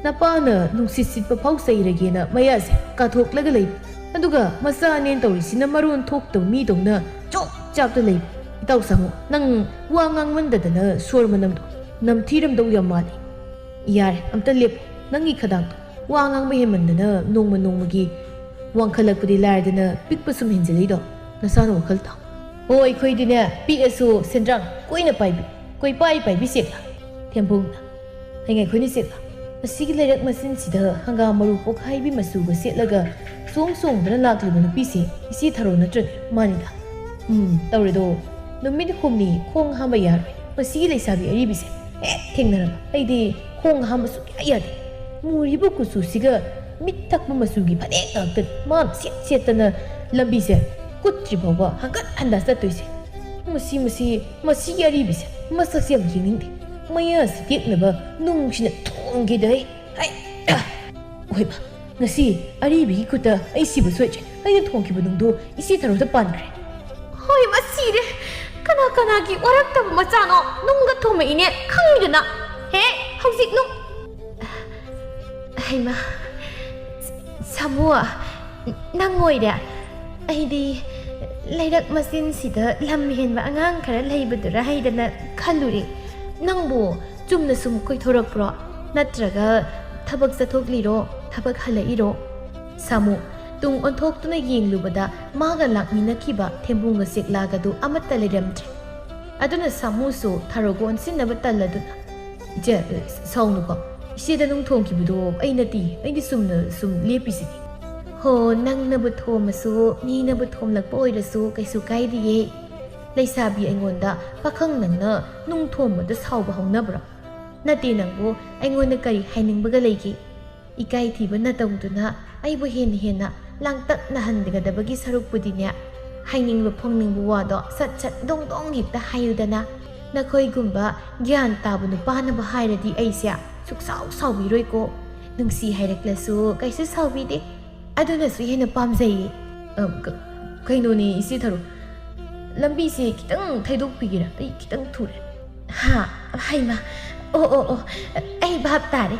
ꯅꯄꯥꯅ ꯅꯨꯡꯁꯤꯠ ꯁꯤꯠꯄ ꯐꯥꯎ ꯆꯩꯔꯒꯦꯅ ꯃꯌꯥꯁꯦ ꯀꯥꯊꯣꯛꯂꯒ ꯂꯩꯕ, ꯑꯗꯨꯒ ꯃꯆꯥꯅꯦꯅ ꯇꯧꯔꯤꯁꯤꯅ ꯃꯔꯣꯟ ꯊꯣꯛꯇꯕ ꯃꯤꯗꯧꯅ ꯆꯣꯞ ꯆꯥꯞꯇ ꯂꯩꯕ꯫ ꯏꯇꯥꯎ ꯁꯥꯃꯨ, ꯅꯪ ꯋꯥ ꯉꯥꯡꯃꯟꯗꯗꯅ ꯁꯣꯔ ꯃꯅꯝꯗꯣ ꯅꯝꯊꯤꯔꯝꯗꯧ ꯌꯥꯝ ꯃꯥꯜꯂꯤ꯫ ꯌꯥꯔꯦ, ꯑꯝꯇ ꯂꯦꯞꯄꯣ꯫ ꯅꯪꯒꯤ ꯈꯗꯥꯡꯗꯣ ꯋꯥ ꯉꯥꯡꯕ ꯍꯦꯟꯃꯟꯗꯅ ꯅꯣꯡꯃ ꯅꯣꯡꯃꯒꯤ ꯋꯥꯡꯈꯠꯂꯛꯄꯗꯤ ꯂꯥꯏꯔꯗꯅ ꯄꯤꯛꯄ ꯁꯨꯝ ꯍꯦꯟꯖꯤꯜꯂꯛꯏꯗꯣ꯫ ꯅꯁꯥꯅ ꯋꯥꯈꯜ ꯇꯥꯎ꯫ ꯍꯣ, ꯑꯩꯈꯣꯏꯗꯤꯅꯦ, ꯄꯤꯛꯑꯁꯨ ꯁꯦꯟꯗ꯭ꯔꯥꯡ ꯀꯣꯏꯅ ꯄꯥꯏꯕꯤ, ꯀꯣꯏꯄꯥꯏ ꯄꯥꯏꯕꯤ ꯆꯦꯛꯂꯥ꯫ ꯊꯦꯝꯕꯨꯡꯅ, "ꯍꯩ, ꯉꯥꯏꯈꯣꯅꯦ ꯆꯦꯛꯂꯥ, ꯑꯁꯤꯒꯤ ꯂꯩꯔꯛ ꯃꯆꯤꯟꯁꯤꯗ ꯍꯪꯒꯥꯝ ꯃꯔꯨ ꯄꯣꯛꯈꯥꯏꯕꯤ ꯃꯆꯨꯒ ꯁꯦꯠꯂꯒ ꯆꯣꯡ ꯆꯣꯡꯗꯅ ꯂꯥꯛꯂꯤꯕ ꯅꯨꯄꯤꯁꯦ ꯏꯆꯦ ꯊꯔꯣ ꯅꯠꯇ꯭ꯔꯅꯦ?" "ꯃꯥꯅꯤꯗ꯫ ꯎꯝ, ꯇꯧꯔꯦꯗꯣ꯫ ꯅꯨꯃꯤꯠ ꯍꯨꯝꯅꯤ ꯈꯣꯡ ꯍꯥꯝꯕ ꯌꯥꯔꯣꯏ꯫ ꯃꯁꯤꯒꯤ ꯂꯩꯁꯥꯕꯤ ꯑꯔꯤꯕꯤꯁꯦ ꯍꯦꯛ ꯊꯦꯡꯅꯔꯕ ꯑꯩꯗꯤ ꯈꯣꯡ ꯍꯥꯝꯕ ꯁꯨꯛꯌꯥ ꯌꯥꯗꯦ꯫ ꯃꯨꯔꯤꯕ ꯀꯨꯆꯨꯁꯤꯒ ꯃꯤꯠ ꯊꯛꯄ ꯃꯆꯨꯒꯤ ꯐꯅꯦꯛ ꯉꯥꯛꯇꯅꯤ ꯃꯥꯅ ꯁꯦꯠ ꯁꯦꯠꯇꯅ ꯂꯝꯕꯤꯁꯦ ꯀꯨꯠꯇ꯭ꯔꯤ ꯐꯥꯎꯕ ꯍꯪꯒꯠ ꯍꯟꯗ ꯆꯠꯇꯣꯏꯁꯦ꯫ ꯃꯁꯤ, ꯃꯁꯤ, ꯃꯁꯤꯒꯤ ꯑꯔꯤꯕꯤꯁꯦ ꯃꯁꯛꯁꯦ ꯌꯥꯝ ꯌꯦꯡꯅꯤꯡꯗꯦ꯫ ꯃꯌꯥꯁꯤ ꯇꯦꯛꯅꯕ ꯅꯨꯡꯁꯤꯅ ꯊꯣꯡꯈꯤꯗꯣꯏ꯫ ꯍꯩ! ꯑꯣꯏꯕ, ꯉꯁꯤ ꯑꯔꯤꯕꯤꯒꯤ ꯈꯨꯠꯇ ꯑꯩ ꯁꯤꯕ ꯁꯣꯏꯗ꯭ꯔꯦ꯫ ꯑꯩꯅ ꯊꯣꯡꯈꯤꯕ ꯅꯨꯡꯗꯣ ꯏꯆꯦ ꯊꯔꯣꯗ ꯄꯥꯟꯈ꯭ꯔꯦ꯫ ꯍꯣꯏ, ꯃꯁꯤꯔꯦ꯫ ꯀꯅꯥ ꯀꯅꯥꯒꯤ ꯋꯥꯔꯛꯇꯕ ꯃꯆꯥꯅꯣ ꯅꯨꯡꯒ ꯊꯣꯝꯃꯛꯏꯅꯦ ꯈꯪꯗꯅ? ꯍꯦ, ꯍꯧꯖꯤꯛ ꯅꯨꯡ-, ꯍꯩꯃꯥ, ꯁꯥꯃꯨ, ꯅꯪ ꯑꯣꯏꯔꯦ꯫ ꯑꯩꯗꯤ ꯂꯩꯔꯛ ꯃꯆꯤꯟꯁꯤꯗ ꯂꯝ ꯍꯦꯟꯕ ꯑꯉꯥꯡ ꯈꯔ ꯂꯩꯕꯗꯨꯔ ꯍꯥꯏꯗꯅ ꯈꯜꯂꯨꯔꯦ꯫ ꯅꯪꯕꯨ ꯆꯨꯝꯅ ꯁꯨꯝ ꯀꯣꯏꯊꯣꯔꯛꯄ꯭ꯔꯣ? ꯅꯠꯇ꯭ꯔꯒ ꯊꯕꯛ ꯆꯠꯊꯣꯛꯂꯤꯔꯣ? ꯊꯕꯛ ꯍꯜꯂꯛꯏꯔꯣ? ꯁꯥꯃꯨ ꯇꯨꯡ ꯑꯣꯟꯊꯣꯛꯇꯨꯅ ꯌꯦꯡꯂꯨꯕꯗ ꯃꯥꯒ ꯂꯥꯛꯃꯤꯟꯅꯈꯤꯕ ꯊꯦꯝꯕꯨꯡꯒ ꯁꯦꯛꯂꯥꯒꯗꯨ ꯑꯃꯠꯇ ꯂꯩꯔꯝꯗ꯭ꯔꯦ꯫ ꯑꯗꯨꯅ ꯁꯥꯃꯨꯁꯨ ꯊꯔꯣꯒ ꯑꯣꯟꯁꯤꯟꯅꯕ ꯇꯜꯂꯗꯨꯅ, "ꯏꯆꯦ, ꯁꯥꯎꯅꯨꯀꯣ꯫ ꯏꯆꯦꯗ ꯅꯨꯡ ꯊꯣꯡꯈꯤꯕꯗꯣ ꯑꯩ ꯅꯠꯇꯦ꯫ ꯑꯩꯗꯤ ꯆꯨꯝꯅ ꯁꯨꯝ ꯂꯦꯞꯄꯤꯁꯤꯅꯤ꯫" "ꯍꯣ, ꯅꯪꯅꯕꯨ ꯊꯣꯝꯃꯁꯨ, ꯃꯤꯅꯕꯨ ꯊꯣꯝꯂꯛꯄ ꯑꯣꯏꯔꯁꯨ ꯀꯩꯁꯨ ꯀꯥꯏꯗꯤꯌꯦ꯫ ꯂꯩꯁꯥꯕꯤ ꯑꯩꯉꯣꯟꯗ ꯄꯥꯈꯪ ꯅꯪꯅ ꯅꯨꯡ ꯊꯣꯝꯕꯗ ꯁꯥꯎꯕ ꯍꯧꯅꯕ꯭ꯔꯣ? ꯅꯠꯇꯦ, ꯅꯪꯕꯨ ꯑꯩꯉꯣꯟꯗ ꯀꯔꯤ ꯍꯥꯏꯅꯤꯡꯕꯒ ꯂꯩꯒꯦ? ꯏꯀꯥꯏ ꯊꯤꯕ ꯅꯇꯧꯗꯨꯅ ꯑꯩꯕꯨ ꯍꯦꯟꯅ ꯍꯦꯟꯅ ꯂꯥꯡꯇꯛꯅꯍꯟꯒꯗꯕꯒꯤ ꯁꯔꯨꯛꯄꯨꯗꯤꯅꯦ, ꯍꯥꯏꯅꯤꯡꯕ ꯐꯣꯡꯅꯤꯡꯕ ꯋꯥꯗꯣ ꯁꯠ ꯁꯠ ꯗꯣꯡ ꯗꯣꯡ ꯍꯦꯛꯇ ꯍꯥꯏꯌꯨꯗꯅ꯫ ꯅꯈꯣꯏꯒꯨꯝꯕ ꯒ꯭ꯌꯥꯟ ꯇꯥꯕ ꯅꯨꯄꯥꯅꯕꯨ ꯍꯥꯏꯔꯗꯤ ꯑꯩꯁꯦ ꯁꯨꯛꯁꯥꯎ ꯁꯥꯎꯕꯤꯔꯣꯏꯀꯣ꯫ ꯅꯨꯡꯁꯤ ꯍꯥꯏꯔꯛꯂꯁꯨ ꯀꯩꯁꯨ ꯁꯥꯎꯕꯤꯗꯦ꯫ ꯑꯗꯨꯅꯁꯨ ꯍꯦꯟꯅ ꯄꯥꯝꯖꯩꯌꯦ꯫" "ꯑ, ꯀ-, ꯀꯩꯅꯣꯅꯦ, ꯏꯆꯦ ꯊꯔꯣ, ꯂꯝꯕꯤꯁꯦ ꯈꯤꯇꯪ ꯊꯩꯗꯣꯛꯄꯤꯒꯦꯔꯥ? ꯑꯩ ꯈꯤꯇꯪ ꯊꯨꯔꯦ꯫" "ꯍꯥ? ꯍꯩꯃꯥ, ꯑꯣ, ꯑꯣ, ꯑꯣ, ꯑꯩ ꯚꯥꯞ ꯇꯥꯔꯦ꯫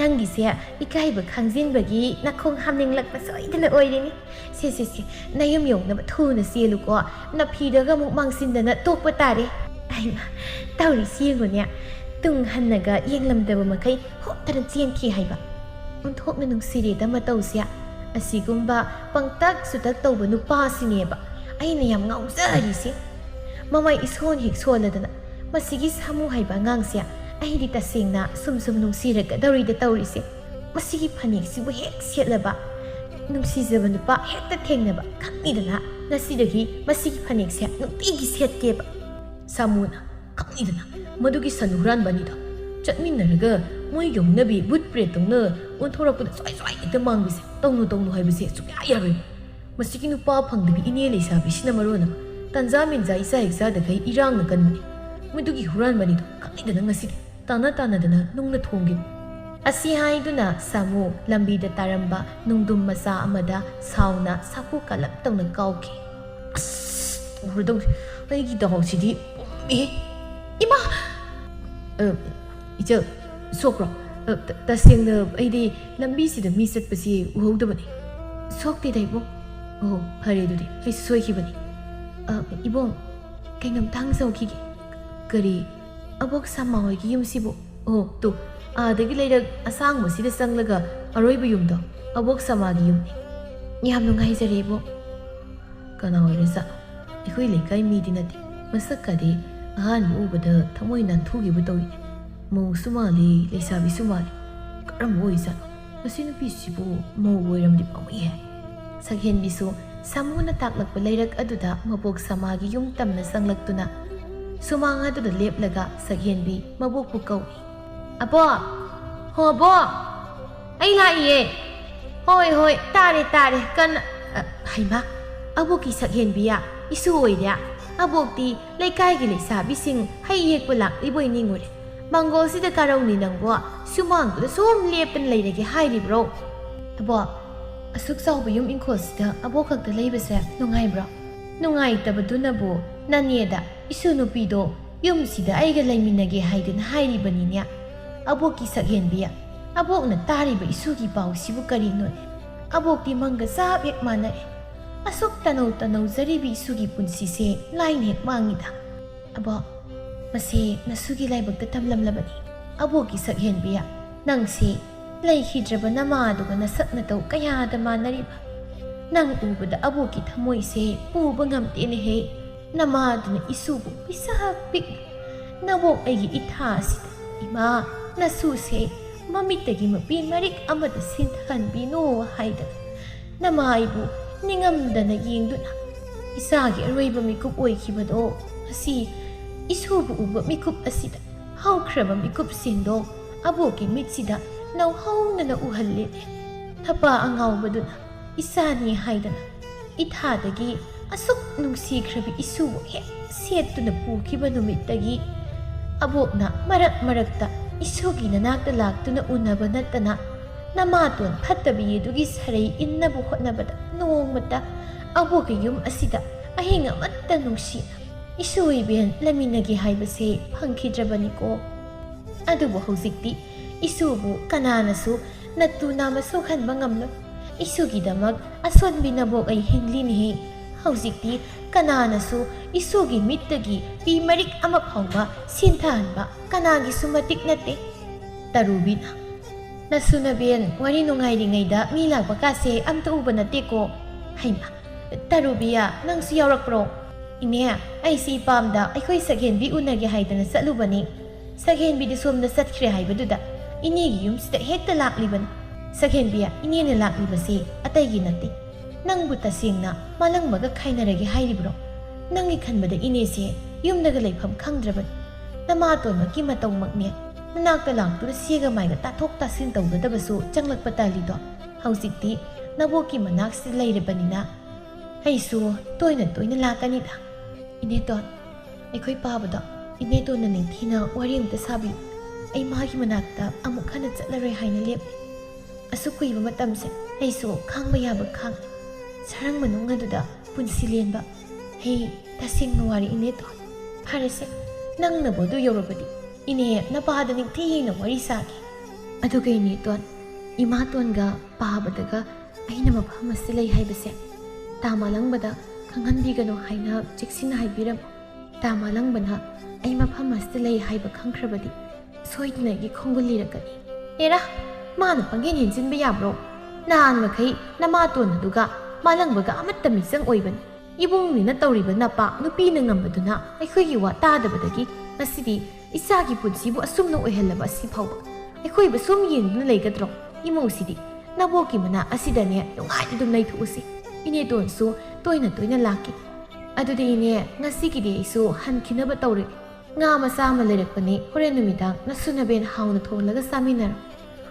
ꯅꯪꯒꯤꯁꯦ ꯏꯀꯥꯏꯕ ꯈꯪꯖꯤꯟꯕꯒꯤ ꯅꯈꯣꯡ ꯍꯥꯝꯅꯤꯡꯂꯛꯄ ꯁꯣꯏꯗꯅ ꯑꯣꯏꯔꯤꯅꯤ꯫ ꯁꯦ, ꯁꯦ, ꯁꯦ, ꯅꯌꯨꯝ ꯌꯧꯅꯕ ꯊꯨꯅ ꯆꯦꯜꯂꯨꯀꯣ꯫ ꯅꯐꯤꯗꯒ ꯑꯃꯨꯛ ꯃꯥꯡꯁꯤꯟꯗꯅ ꯇꯣꯛꯄ ꯇꯥꯔꯦ꯫" "ꯍꯩꯃꯥ, ꯇꯧꯔꯤꯁꯤ ꯌꯦꯡꯉꯨꯅꯦ꯫ ꯇꯨꯡ ꯍꯟꯅꯒ ꯌꯦꯡꯂꯝꯗꯕ ꯃꯈꯩ ꯍꯣꯞꯇꯅ ꯆꯦꯟꯈꯤ ꯍꯥꯏꯕ꯫ ꯑꯣꯟꯊꯣꯛꯅ ꯅꯨꯡꯁꯤꯔꯦꯗ ꯃꯇꯧꯁꯦ꯫ ꯑꯁꯤꯒꯨꯝꯕ ꯄꯪꯇꯛ ꯁꯨꯇꯛ ꯇꯧꯕ ꯅꯨꯄꯥꯁꯤꯅꯦꯕ ꯑꯩꯅ ꯌꯥꯝ ꯉꯥꯎꯖꯔꯤꯁꯦ꯫ ꯃꯃꯥꯏ ꯏꯁꯣꯟ ꯍꯦꯛ ꯁꯣꯜꯂꯗꯅ, ꯃꯁꯤꯒꯤ ꯁꯥꯃꯨ ꯍꯥꯏꯕ ꯑꯉꯥꯡꯁꯦ ꯑꯩꯗꯤ ꯇꯁꯦꯡꯅ ꯁꯨꯝ ꯁꯨꯝ ꯅꯨꯡꯁꯤꯔꯛꯀꯗꯧꯔꯤꯗ ꯇꯧꯔꯤꯁꯦ꯫ ꯃꯁꯤꯒꯤ ꯐꯅꯦꯛꯁꯤꯕꯨ ꯍꯦꯛ ꯁꯦꯠꯂꯕ, ꯅꯨꯡꯁꯤꯖꯕ ꯅꯨꯄꯥ ꯍꯦꯛꯇ ꯊꯦꯡꯅꯕ꯫ ꯈꯪꯉꯤꯗꯅ, ꯉꯁꯤꯗꯒꯤ ꯃꯁꯤꯒꯤ ꯐꯅꯦꯛꯁꯦ ꯅꯨꯡꯇꯤꯒꯤ ꯁꯦꯠꯀꯦꯕ꯫" ꯁꯥꯃꯨꯅ, "ꯈꯪꯉꯤꯗꯅ, ꯃꯗꯨꯒꯤ ꯁꯟ ꯍꯨꯔꯥꯟꯕ ꯑꯅꯤꯗꯣ ꯆꯠꯃꯤꯟꯅꯔꯒ ꯃꯣꯏꯒꯤ ꯍꯧꯅꯕꯤ ꯚꯨꯠ ꯄ꯭ꯔꯦꯠꯇꯧꯅ ꯑꯣꯟꯊꯣꯔꯛꯄꯗ ꯁ꯭ꯋꯥꯏ ꯁ꯭ꯋꯥꯏ ꯍꯦꯛꯇ ꯃꯥꯡꯕꯤꯁꯦ ꯇꯧꯅꯨ, ꯇꯧꯅꯨ ꯍꯥꯏꯕꯁꯦ ꯁꯨꯡꯌꯥ ꯌꯥꯔꯣꯏ꯫ ꯃꯁꯤꯒꯤ ꯅꯨꯄꯥ ꯐꯪꯗꯕꯤ ꯏꯅꯦ ꯂꯩꯁꯥꯕꯤꯁꯤꯅ ꯃꯔꯣꯟ ꯑꯃ ꯇꯟꯖꯥ ꯃꯦꯟꯖꯥ ꯏꯆꯥ ꯍꯦꯛ ꯆꯥꯗꯈꯩ ꯏꯔꯥꯡꯅ ꯀꯟꯕꯅꯤ꯫ ꯃꯗꯨꯒꯤ ꯍꯨꯔꯥꯟꯕꯅꯤꯗꯣ ꯈꯪꯂꯤꯗꯅ ꯉꯁꯤꯗꯤ ꯇꯥꯟꯅ ꯇꯥꯟꯅꯗꯅ ꯅꯨꯡꯅ ꯊꯣꯡꯈꯤꯕ꯫ ꯑꯁꯤ ꯍꯥꯏꯗꯨꯅ ꯁꯥꯃꯨ ꯂꯝꯕꯤꯗ ꯇꯥꯔꯝꯕ ꯅꯨꯡꯗꯨꯝ ꯃꯆꯥ ꯑꯃꯗ ꯁꯥꯎꯅ ꯁꯥꯐꯨ ꯀꯥꯂꯞ ꯇꯧꯅ ꯀꯥꯎꯈꯤ꯫ ꯑꯁ! ꯎꯔꯗꯧꯅꯤ꯫ ꯑꯩꯒꯤ ꯗꯥꯎꯁꯤꯗꯤ ꯄꯨꯝꯃꯦ꯫ ꯏꯃꯥ! ꯑ, ꯏꯆꯜ, ꯁꯣꯛꯄ꯭ꯔꯣ? ꯑ, ꯇ-, ꯇꯁꯦꯡꯅ ꯑꯩꯗꯤ ꯂꯝꯕꯤꯁꯤꯗ ꯃꯤ ꯆꯠꯄꯁꯤ ꯎꯍꯧꯗꯕꯅꯤ꯫ ꯁꯣꯛꯇꯦꯗ, ꯏꯕꯨꯡ꯫ ꯑꯣ, ꯐꯔꯦ ꯑꯗꯨꯗꯤ꯫ ꯑꯩꯁꯨ ꯁꯣꯏꯈꯤꯕꯅꯤ꯫ ꯑ, ꯏꯕꯨꯡ, ꯀꯩꯅꯣꯝꯇ ꯍꯪꯖꯍꯧꯈꯤꯒꯦ꯫ ꯀꯔꯤ? ꯑꯕꯣꯛ ꯁꯃꯥ ꯍꯣꯏꯒꯤ ꯌꯨꯝꯁꯤꯕꯨ? ꯑꯣ, ꯇꯨ, ꯑꯥꯗꯒꯤ ꯂꯩꯔꯛ ꯑꯁꯥꯡꯕꯁꯤꯗ ꯆꯪꯂꯒ ꯑꯔꯣꯏꯕ ꯌꯨꯝꯗꯣ ꯑꯕꯣꯛ ꯁꯃꯥꯒꯤ ꯌꯨꯝꯅꯤ꯫ ꯌꯥꯝ ꯅꯨꯡꯉꯥꯏꯖꯔꯦ, ꯏꯕꯣꯛ꯫ ꯀꯅꯥ ꯑꯣꯏꯔꯖꯥꯠꯅꯣ? ꯑꯩꯈꯣꯏ ꯂꯩꯀꯥꯏ ꯃꯤꯗꯤ ꯅꯠꯇꯦ꯫ ꯃꯁꯛꯀꯗꯤ ꯑꯍꯥꯟꯕ ꯎꯕꯗ ꯊꯃꯣꯏ ꯅꯥꯟꯊꯨꯈꯤꯕ ꯇꯧꯏꯅꯦ꯫ ꯃꯧꯁꯨ ꯃꯥꯜꯂꯤ, ꯂꯩꯁꯥꯕꯤꯁꯨ ꯃꯥꯜꯂꯤ꯫ ꯀꯔꯝꯕ ꯑꯣꯏꯖꯥꯠꯅꯣ? ꯃꯁꯤ ꯅꯨꯄꯤꯁꯤꯕꯨ ꯃꯧ ꯑꯣꯏꯔꯝꯗꯤ ꯄꯥꯝꯃꯨꯏꯍꯦ꯫ ꯁꯛꯍꯦꯟꯕꯤꯁꯨ ꯁꯥꯃꯨꯅ ꯇꯥꯛꯂꯛꯄ ꯂꯩꯔꯛ ꯑꯗꯨꯗ ꯃꯕꯣꯛ ꯁꯃꯥꯒꯤ ꯌꯨꯝ ꯇꯝꯅ ꯆꯪꯂꯛꯇꯨꯅ ꯁꯨꯃꯥꯡ ꯑꯗꯨꯗ ꯂꯦꯞꯂꯒ ꯁꯛꯍꯦꯟꯕꯤ ꯃꯕꯣꯛꯄꯨ ꯀꯧꯏ꯫ "ꯑꯕꯣꯛ! ꯍꯣ ꯑꯕꯣꯛ! ꯑꯩ ꯂꯥꯛꯏꯌꯦ!" "ꯍꯣꯏ, ꯍꯣꯏ, ꯇꯥꯔꯦ, ꯇꯥꯔꯦ꯫ ꯀꯟꯅ"꯫ ꯑ, ꯍꯩꯃꯥ! ꯑꯕꯣꯛꯀꯤ ꯁꯛꯍꯦꯟꯕꯤꯌꯥ ꯏꯁꯨ ꯑꯣꯏꯔꯦ꯫ ꯑꯕꯣꯛꯇꯤ ꯂꯩꯀꯥꯏꯒꯤ ꯂꯩꯁꯥꯕꯤꯁꯤꯡ ꯍꯩ ꯍꯦꯛꯄ ꯂꯥꯛꯂꯤꯕꯣꯏ ꯅꯤꯡꯉꯨꯔꯦ꯫ ꯃꯪꯒꯣꯜꯁꯤꯗ ꯀꯥꯔꯧꯅꯤ ꯅꯪꯕꯣ, ꯁꯨꯃꯥꯡꯗꯨꯗ ꯁꯨꯝ ꯂꯦꯞꯇꯅ ꯂꯩꯔꯒꯦ ꯍꯥꯏꯔꯤꯕ꯭ꯔꯣ? ꯑꯕꯣꯛ, ꯑꯁꯨꯛ ꯆꯥꯎꯕ ꯌꯨꯝ ꯏꯪꯈꯣꯜꯁꯤꯗ ꯑꯕꯣꯛ ꯈꯛꯇ ꯂꯩꯕꯁꯦ ꯅꯨꯡꯉꯥꯏꯕ꯭ꯔꯣ? ꯅꯨꯡꯉꯥꯏꯇꯕꯗꯨꯅꯕꯨ ꯅꯅꯦꯗ ꯏꯁꯨ ꯅꯨꯄꯤꯗꯣ ꯌꯨꯝꯁꯤꯗ ꯑꯩꯒ ꯂꯩꯃꯤꯟꯅꯒꯦ ꯍꯥꯏꯗꯨꯅ ꯍꯥꯏꯔꯤꯕꯅꯤꯅꯦ꯫ ꯑꯕꯣꯛꯀꯤ ꯁꯛꯍꯦꯟꯕꯤ, ꯑꯕꯣꯛꯅ ꯇꯥꯔꯤꯕ ꯏꯁꯨꯒꯤ ꯄꯥꯎꯁꯤꯕꯨ ꯀꯔꯤꯅꯣꯅꯦ? ꯑꯕꯣꯛꯇꯤ ꯃꯪꯒ ꯆꯞ ꯍꯦꯛ ꯃꯥꯟꯅꯔꯦ꯫ ꯑꯁꯨꯛ ꯇꯅꯧ ꯇꯅꯧꯖꯔꯤꯕꯤ ꯏꯁꯨꯒꯤ ꯄꯨꯟꯁꯤꯁꯦ ꯂꯥꯏꯅ ꯍꯦꯛ ꯃꯥꯡꯉꯤꯗ꯫ ꯑꯕꯣꯛ, ꯃꯁꯤ ꯅꯁꯨꯒꯤ ꯂꯥꯏꯕꯛꯇ ꯇꯝꯂꯝꯂꯕꯅꯤ꯫ ꯑꯕꯣꯛꯀꯤ ꯁꯛꯍꯦꯟꯕꯤ, ꯅꯪꯁꯤ ꯂꯩꯈꯤꯗ꯭ꯔꯕ ꯅꯃꯥꯗꯨꯒ ꯅꯁꯛ ꯅꯇꯧ ꯀꯌꯥꯗ ꯃꯥꯟꯅꯔꯤꯕ꯫ ꯅꯪ ꯎꯕꯗ ꯑꯕꯣꯛꯀꯤ ꯊꯃꯣꯏꯁꯦ ꯄꯨꯕ ꯉꯝꯗꯦꯅꯦꯍꯦ꯫ ꯅꯃꯥꯗꯨꯅ ꯏꯁꯨꯕꯨ ꯄꯤꯁꯛ ꯄꯤꯛꯅ ꯅꯕꯣꯛ ꯑꯩꯒꯤ ꯏꯊꯥ ꯑꯁꯤꯗ, "ꯏꯃꯥ, ꯅꯁꯨꯁꯦ ꯃꯃꯤꯠꯇꯒꯤ ꯃꯄꯤ ꯃꯔꯤꯛ ꯑꯃꯗ ꯁꯤꯟꯊꯍꯟꯕꯤꯅꯨ" ꯍꯥꯏꯗꯅ ꯅꯃꯥ ꯑꯩꯕꯨ ꯅꯤꯡꯉꯝꯗꯅ ꯌꯦꯡꯗꯨꯅ, ꯏꯆꯥꯒꯤ ꯑꯔꯣꯏꯕ ꯃꯤꯀꯨꯞ ꯑꯣꯏꯈꯤꯕꯗꯣ ꯉꯁꯤ ꯏꯁꯨꯕꯨ ꯎꯕ ꯃꯤꯀꯨꯞ ꯑꯁꯤꯗ ꯍꯧꯈ꯭ꯔꯕ ꯃꯤꯀꯨꯞꯁꯤꯡꯗꯣ ꯑꯕꯣꯛꯀꯤ ꯃꯤꯠꯁꯤꯗ ꯅꯧꯍꯧꯅꯅ ꯎꯍꯜꯂꯦꯅꯦ꯫ ꯊꯄꯥ ꯑꯉꯥꯎꯕꯗꯨꯅ ꯏꯆꯥꯅꯤ ꯍꯥꯏꯗꯅ ꯏꯊꯥꯗꯒꯤ ꯑꯁꯨꯛ ꯅꯨꯡꯁꯤꯈ꯭ꯔꯕ ꯏꯁꯨꯕꯨ ꯍꯦꯛ ꯁꯦꯠꯇꯨꯅ ꯄꯨꯈꯤꯕ ꯅꯨꯃꯤꯠꯇꯒꯤ ꯑꯕꯣꯛꯅ ꯃꯔꯛ ꯃꯔꯛꯇ ꯏꯁꯨꯒꯤ ꯅꯅꯥꯛꯇ ꯂꯥꯛꯇꯨꯅ ꯎꯅꯕ ꯅꯠꯇꯅ ꯅꯃꯥꯇꯣꯟ ꯐꯠꯇꯕꯤ ꯑꯗꯨꯒꯤ ꯁꯔꯩ ꯏꯟꯅꯕ ꯍꯣꯠꯅꯕꯗ ꯅꯣꯡꯃꯇ ꯑꯕꯣꯛꯀꯤ ꯌꯨꯝ ꯑꯁꯤꯗ ꯑꯍꯤꯡ ꯑꯃꯠꯇ ꯅꯨꯡꯁꯤꯅ ꯏꯁꯨ ꯏꯕꯦꯟ ꯂꯩꯃꯤꯟꯅꯒꯦ ꯍꯥꯏꯕꯁꯦ ꯐꯪꯈꯤꯗ꯭ꯔꯕꯅꯤꯀꯣ꯫ ꯑꯗꯨꯕꯨ ꯍꯧꯖꯤꯛꯇꯤ ꯏꯁꯨꯕꯨ ꯀꯅꯥꯅꯁꯨ ꯅꯠꯇꯨ ꯅꯥꯝꯃ ꯁꯣꯛꯍꯟꯕ ꯉꯝꯂꯣꯏ꯫ ꯏꯁꯨꯒꯤꯗꯃꯛ ꯑꯁꯣꯟꯕꯤ ꯅꯕꯣꯛ ꯑꯩ ꯍꯤꯡꯂꯤꯅꯦꯍꯦ꯫ ꯍꯧꯖꯤꯛꯇꯤ ꯀꯅꯥꯅꯁꯨ ꯏꯁꯨꯒꯤ ꯃꯤꯠꯇꯒꯤ ꯄꯤ ꯃꯔꯤꯛ ꯑꯃ ꯐꯥꯎꯕ ꯁꯤꯟꯊꯍꯟꯕ ꯀꯅꯥꯒꯤꯁꯨ ꯃꯇꯤꯛ ꯅꯠꯇꯦ꯫ ꯇꯔꯨꯕꯤꯅ, "ꯅꯁꯨ ꯅꯕꯦꯟ ꯋꯥꯔꯤ ꯅꯨꯡꯉꯥꯏꯔꯤꯉꯩꯗ ꯃꯤ ꯂꯥꯛꯄ ꯀꯥꯁꯦ ꯑꯝꯇ ꯎꯕ ꯅꯠꯇꯦꯀꯣ꯫ ꯍꯩꯃꯥ, ꯇꯔꯨꯕꯤꯌꯥ, ꯅꯪꯁꯨ ꯌꯥꯎꯔꯛꯄ꯭ꯔꯣ?" "ꯏꯅꯦ, ꯑꯩꯁꯤ ꯏꯄꯥꯝꯗ ꯑꯩꯈꯣꯏ ꯁꯒꯦꯟꯕꯤ ꯎꯅꯒꯦ ꯍꯥꯏꯗꯅ ꯆꯠꯂꯨꯕꯅꯤ꯫ ꯁꯒꯦꯟꯕꯤꯗꯤ ꯁꯣꯝꯗ ꯆꯠꯈ꯭ꯔꯦ ꯍꯥꯏꯕꯗꯨꯗ ꯏꯅꯦꯒꯤ ꯌꯨꯝꯁꯤꯗ ꯍꯦꯛꯇ ꯂꯥꯛꯂꯤꯕꯅꯤ꯫ ꯁꯒꯦꯟꯕꯤ, ꯏꯅꯦꯅ ꯂꯥꯛꯂꯤꯕꯁꯦ ꯑꯇꯩꯒꯤ ꯅꯠꯇꯦ꯫ ꯅꯪꯕꯨ ꯇꯁꯦꯡꯅ ꯃꯥꯂꯪꯕꯒ ꯈꯥꯏꯅꯔꯒꯦ ꯍꯥꯏꯔꯤꯕ꯭ꯔꯣ? ꯅꯪꯒꯤ ꯈꯟꯕꯗ ꯏꯅꯦꯁꯦ ꯌꯨꯝꯗꯒ ꯂꯩꯐꯝ ꯈꯪꯗ꯭ꯔꯕꯅꯤ꯫ ꯅꯃꯥꯇꯣꯟꯃꯛꯀꯤ ꯃꯇꯧꯃꯛꯅꯦ꯫ ꯅꯅꯥꯛꯇ ꯂꯥꯛꯇꯨꯅ ꯁꯤꯒ ꯃꯥꯏꯒ ꯇꯥꯊꯣꯛ ꯇꯥꯁꯤꯟ ꯇꯧꯒꯗꯕꯁꯨ ꯆꯪꯂꯛꯄ ꯇꯥꯜꯂꯤꯗꯣ꯫ ꯍꯧꯖꯤꯛꯇꯤ ꯅꯕꯣꯛꯀꯤ ꯃꯅꯥꯛꯁꯤꯗ ꯂꯩꯔꯕꯅꯤꯅ ꯑꯩꯁꯨ ꯇꯣꯏꯅ ꯇꯣꯏꯅ ꯂꯥꯛꯀꯅꯤꯗ꯫ ꯏꯅꯦꯇꯣꯟ, ꯑꯩꯈꯣꯏ ꯄꯥꯕꯗꯣ ꯏꯅꯦꯇꯣꯟꯅ ꯅꯤꯡꯊꯤꯅ ꯋꯥꯔꯤ ꯑꯝꯇ ꯁꯥꯕꯤꯌꯨ꯫ ꯑꯩ ꯃꯥꯒꯤ ꯃꯅꯥꯛꯇ ꯑꯃꯨꯛ ꯍꯟꯅ ꯆꯠꯂꯔꯣꯏ ꯍꯥꯏꯅ ꯂꯦꯞꯂꯦ꯫ ꯑꯁꯨꯛ ꯀꯨꯏꯕ ꯃꯇꯝꯁꯦ ꯑꯩꯁꯨ ꯈꯥꯡꯕ ꯌꯥꯕ ꯈꯥꯡꯉꯦ꯫ ꯁꯔꯪ ꯃꯅꯨꯡ ꯑꯗꯨꯗ ꯄꯨꯟꯁꯤ ꯂꯦꯟꯕ꯫ ꯍꯦ, ꯇꯁꯦꯡꯅ ꯋꯥꯔꯤ ꯏꯅꯦꯇꯣꯟ꯫ ꯐꯔꯦꯁꯦ, ꯅꯪꯅꯕꯨ ꯑꯗꯨ ꯌꯧꯔꯕꯗꯤ ꯏꯅꯦ ꯅꯄꯥꯗ ꯅꯤꯡꯊꯤꯅ ꯋꯥꯔꯤ ꯁꯥꯒꯦ꯫ ꯑꯗꯨꯒ ꯏꯅꯦꯇꯣꯟ, ꯏꯃꯥꯇꯣꯟꯒ ꯄꯥꯕꯗꯒ ꯑꯩꯅ ꯃꯐꯝ ꯑꯁꯤꯗ ꯂꯩ ꯍꯥꯏꯕꯁꯦ ꯇꯥ ꯃꯥꯂꯪꯕꯗ ꯈꯪꯍꯟꯕꯤꯒꯅꯨ ꯍꯥꯏꯅ ꯆꯦꯛꯁꯤꯟꯅ ꯍꯥꯏꯕꯤꯔꯝꯃꯨ꯫ ꯇꯥ ꯃꯥꯂꯪꯕꯅ ꯑꯩ ꯃꯐꯝ ꯑꯁꯤꯗ ꯂꯩ ꯍꯥꯏꯕ ꯈꯪꯈ꯭ꯔꯕꯗꯤ ꯁꯣꯏꯗꯅ ꯑꯩꯒꯤ ꯈꯣꯡꯒꯨꯜ ꯂꯤꯔꯛꯀꯅꯤ꯫ ꯑꯦꯔꯥ, ꯃꯥꯅ ꯄꯪꯍꯦꯟ ꯍꯦꯟꯖꯤꯟꯕ ꯌꯥꯕ꯭ꯔꯣ? ꯅꯍꯥꯟ ꯃꯈꯩ ꯅꯃꯥꯇꯣꯟ ꯑꯗꯨꯒ ꯃꯥꯂꯪꯕꯒ ꯑꯃꯠꯇ ꯃꯤꯆꯪ ꯑꯣꯏꯕꯅꯤ꯫ ꯏꯕꯨꯡꯅꯤꯅ ꯇꯧꯔꯤꯕ ꯅꯄꯥ ꯅꯨꯄꯤꯅ ꯉꯝꯕꯗꯨꯅ ꯑꯩꯈꯣꯏꯒꯤ ꯋꯥ ꯇꯥꯗꯕꯗꯒꯤ ꯉꯁꯤꯗꯤ ꯏꯆꯥꯒꯤ ꯄꯨꯟꯁꯤꯕꯨ ꯑꯁꯨꯝꯅ ꯑꯣꯏꯍꯜꯂꯕ ꯑꯁꯤ ꯐꯥꯎꯕ ꯑꯩꯈꯣꯏꯕꯨ ꯁꯨꯝ ꯌꯦꯡꯗꯨꯅ ꯂꯩꯒꯗ꯭ꯔꯣ? ꯏꯃꯧꯁꯤꯗꯤ ꯅꯕꯣꯛꯀꯤ ꯃꯅꯥꯛ ꯑꯁꯤꯗꯅꯦ ꯅꯨꯡꯉꯥꯏꯅ ꯑꯗꯨꯝ ꯂꯩꯊꯣꯛꯎꯁꯤ꯫ ꯏꯅꯦꯇꯣꯟꯁꯨ ꯇꯣꯏꯅ ꯇꯣꯏꯅ ꯂꯥꯛꯀꯦ꯫ ꯑꯗꯨꯗꯤ ꯏꯅꯦ, ꯉꯁꯤꯒꯤꯗꯤ ꯑꯩꯁꯨ ꯍꯟꯈꯤꯅꯕ ꯇꯧꯔꯒꯦ꯫ ꯉꯥ ꯃꯆꯥ ꯑꯃ ꯂꯩꯔꯛꯄꯅꯦ, ꯍꯣꯔꯦꯟ ꯅꯨꯃꯤꯗꯥꯡ ꯅꯁꯨ ꯅꯕꯦꯟ ꯍꯥꯎꯅ ꯊꯣꯡꯂꯒ ꯆꯥꯃꯤꯟꯅꯔꯣ꯫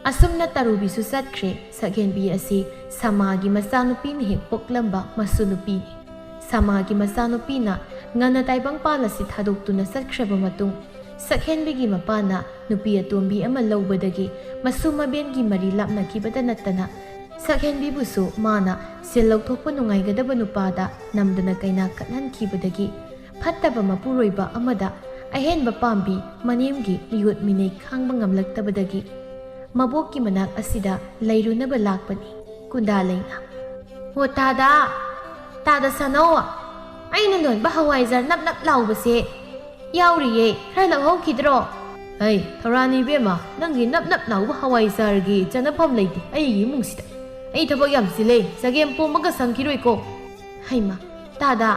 ꯑꯁꯨꯝꯅ ꯇꯔꯨꯕꯤꯁꯨ ꯆꯠꯈ꯭ꯔꯦ꯫ ꯁꯛꯍꯦꯟꯕꯤ ꯑꯁꯤ ꯁꯃꯥꯒꯤ ꯃꯆꯥꯅꯨꯄꯤꯅ ꯍꯦꯛ ꯄꯣꯛꯂꯝꯕ ꯃꯁꯨ ꯅꯨꯄꯤꯅꯤ꯫ ꯁꯃꯥꯒꯤ ꯃꯆꯥꯅꯨꯄꯤꯅ ꯉꯟꯅ ꯇꯥꯏꯕꯪꯄꯥꯜ ꯑꯁꯤ ꯊꯥꯗꯣꯛꯇꯨꯅ ꯆꯠꯈ꯭ꯔꯕ ꯃꯇꯨꯡ, ꯁꯛꯍꯦꯟꯕꯤꯒꯤ ꯃꯄꯥꯅ ꯅꯨꯄꯤ ꯑꯇꯣꯝꯕꯤ ꯑꯃ ꯂꯧꯕꯗꯒꯤ ꯃꯁꯨ ꯃꯕꯦꯟꯒꯤ ꯃꯔꯤ ꯂꯥꯞꯅꯈꯤꯕꯇ ꯅꯠꯇꯅ, ꯁꯛꯍꯦꯟꯕꯤꯕꯨꯁꯨ ꯃꯥꯅ ꯁꯦꯜ ꯂꯧꯊꯣꯛꯄ ꯅꯨꯡꯉꯥꯏꯒꯗꯕ ꯅꯨꯄꯥꯗ ꯅꯝꯗꯅ ꯀꯩꯅꯥ ꯀꯠꯍꯟꯈꯤꯕꯗꯒꯤ, ꯐꯠꯇꯕ ꯃꯄꯨꯔꯣꯏꯕ ꯑꯃꯗ ꯑꯍꯦꯟꯕ ꯄꯥꯝꯕꯤ ꯃꯅꯦꯝꯒꯤ ꯃꯤꯑꯣꯠ ꯃꯤꯅꯩ ꯈꯥꯡꯕ ꯉꯝꯂꯛꯇꯕꯗꯒꯤ, ꯃꯕꯣꯛꯀꯤ ꯃꯅꯥꯛ ꯑꯁꯤꯗ ꯂꯩꯔꯨꯅꯕ ꯂꯥꯛꯄꯅꯤ꯫ ꯀꯨꯟꯗꯥ ꯂꯩꯅ, "ꯍꯣ ꯇꯥꯗ, ꯇꯥꯗ ꯁꯥꯅꯧ, ꯑꯩꯅ ꯂꯣꯟꯕ ꯍꯋꯥꯏꯖꯥꯔ ꯅꯞ ꯅꯞ ꯂꯥꯎꯕꯁꯦ ꯌꯥꯎꯔꯤꯌꯦ, ꯈꯔ ꯂꯧꯍꯧꯈꯤꯗ꯭ꯔꯣ?" "ꯍꯩ, ꯊꯧꯔꯥꯅꯤ ꯏꯕꯦꯝꯃ, ꯅꯪꯒꯤ ꯅꯞ ꯅꯞ ꯂꯥꯎꯕ ꯍꯋꯥꯏꯖꯥꯔꯒꯤ ꯆꯟꯅꯐꯝ ꯂꯩꯇꯦ ꯑꯩꯒꯤ ꯏꯃꯨꯡꯁꯤꯗ꯫ ꯑꯩ ꯊꯕꯛ ꯌꯥꯝ ꯆꯤꯜꯂꯦ, ꯆꯒꯦꯝ ꯄꯣꯝꯕꯒ ꯁꯪꯈꯤꯔꯣꯏꯀꯣ꯫" "ꯍꯩꯃ, ꯇꯥꯗ,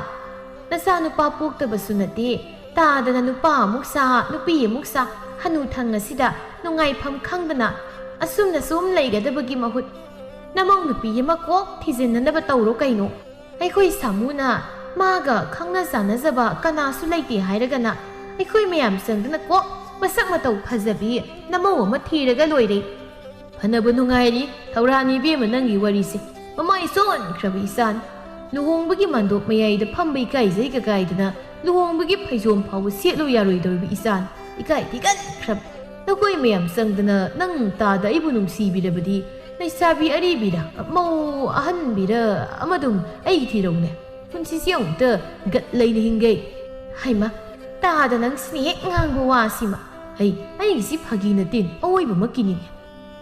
ꯅꯆꯥꯅꯨꯄꯥ ꯄꯣꯛꯇꯕꯁꯨ ꯅꯠꯇꯦ, ꯇꯥꯗꯅ ꯅꯨꯄꯥ ꯑꯃꯨꯛ ꯁꯥ, ꯅꯨꯄꯤ ꯑꯃꯨꯛ ꯁꯥ, ꯍꯅꯨ ꯊꯪ ꯑꯁꯤꯗ ꯅꯨꯡꯉꯥꯏꯐꯝ ꯈꯪꯗꯅ ꯑꯁꯨꯝꯅ ꯁꯨꯝ ꯂꯩꯒꯗꯕꯒꯤ ꯃꯍꯨꯠ, ꯅꯃꯧ ꯅꯨꯄꯤ ꯑꯃ ꯀꯣꯛ ꯊꯤꯖꯤꯟꯅꯅꯕ ꯇꯧꯔꯣ ꯀꯩꯅꯣ꯫ ꯑꯩꯈꯣꯏ ꯁꯥꯃꯨꯅ ꯃꯥꯒ ꯈꯪꯅ ꯆꯥꯟꯅꯖꯕ ꯀꯅꯥꯁꯨ ꯂꯩꯇꯦ ꯍꯥꯏꯔꯒꯅ, ꯑꯩꯈꯣꯏ ꯃꯌꯥꯝ ꯆꯪꯗꯅ ꯀꯣꯛ ꯃꯁꯛ ꯃꯇꯧ ꯐꯖꯕꯤ ꯅꯃꯧ ꯑꯃ ꯊꯤꯔꯒ ꯂꯣꯏꯔꯦ꯫" "ꯐꯅꯕ ꯅꯨꯡꯉꯥꯏꯔꯤ, ꯊꯧꯔꯥꯅꯤ ꯏꯕꯦꯝꯃ, ꯅꯪꯒꯤ ꯋꯥꯔꯤꯁꯦ꯫ ꯃꯃꯥꯏ ꯆꯣꯟꯈ꯭ꯔꯕ ꯏꯆꯥꯅꯤ꯫ ꯂꯨꯍꯣꯡꯕꯒꯤ ꯃꯥꯟꯗꯣꯞ ꯃꯌꯥꯏꯗ ꯐꯝꯕ ꯏꯀꯥꯏꯖꯩꯒ ꯀꯥꯏꯗꯅ ꯂꯨꯍꯣꯡꯕꯒꯤ ꯐꯩꯖꯣꯝ ꯐꯥꯎꯕ ꯁꯦꯠꯂꯨ ꯌꯥꯔꯣꯏꯗꯧꯔꯤꯕ ꯏꯆꯥꯅꯤ꯫ ꯏꯀꯥꯏ ꯊꯤꯒꯠꯈ꯭ꯔꯕ꯫ ꯅꯈꯣꯏ ꯃꯌꯥꯝ ꯆꯪꯗꯅ ꯅꯪ ꯇꯥꯗ ꯑꯩꯕꯨ ꯅꯨꯡꯁꯤꯕꯤꯔꯕꯗꯤ, ꯂꯩꯁꯥꯕꯤ ꯑꯔꯤꯕꯤꯔ, ꯃꯧ ꯑꯍꯟꯕꯤꯔ ꯑꯃꯗꯨꯝ ꯑꯩꯒꯤ ꯊꯤꯔꯧꯅꯦ꯫ ꯄꯨꯟꯁꯤꯁꯤ ꯑꯃꯨꯛꯇ ꯒꯠ ꯂꯩꯅ ꯍꯤꯡꯒꯦ꯫" "ꯍꯩꯃ, ꯇꯥꯗ ꯅꯪꯁꯤꯅ ꯍꯦꯛ ꯉꯥꯡꯕ ꯋꯥꯁꯤꯃ꯫ ꯑꯩ, ꯑꯩꯒꯤꯁꯤ ꯐꯥꯒꯤ ꯅꯠꯇꯦꯅꯦ, ꯑꯋꯣꯏꯕꯃꯛꯀꯤꯅꯤꯅꯦ꯫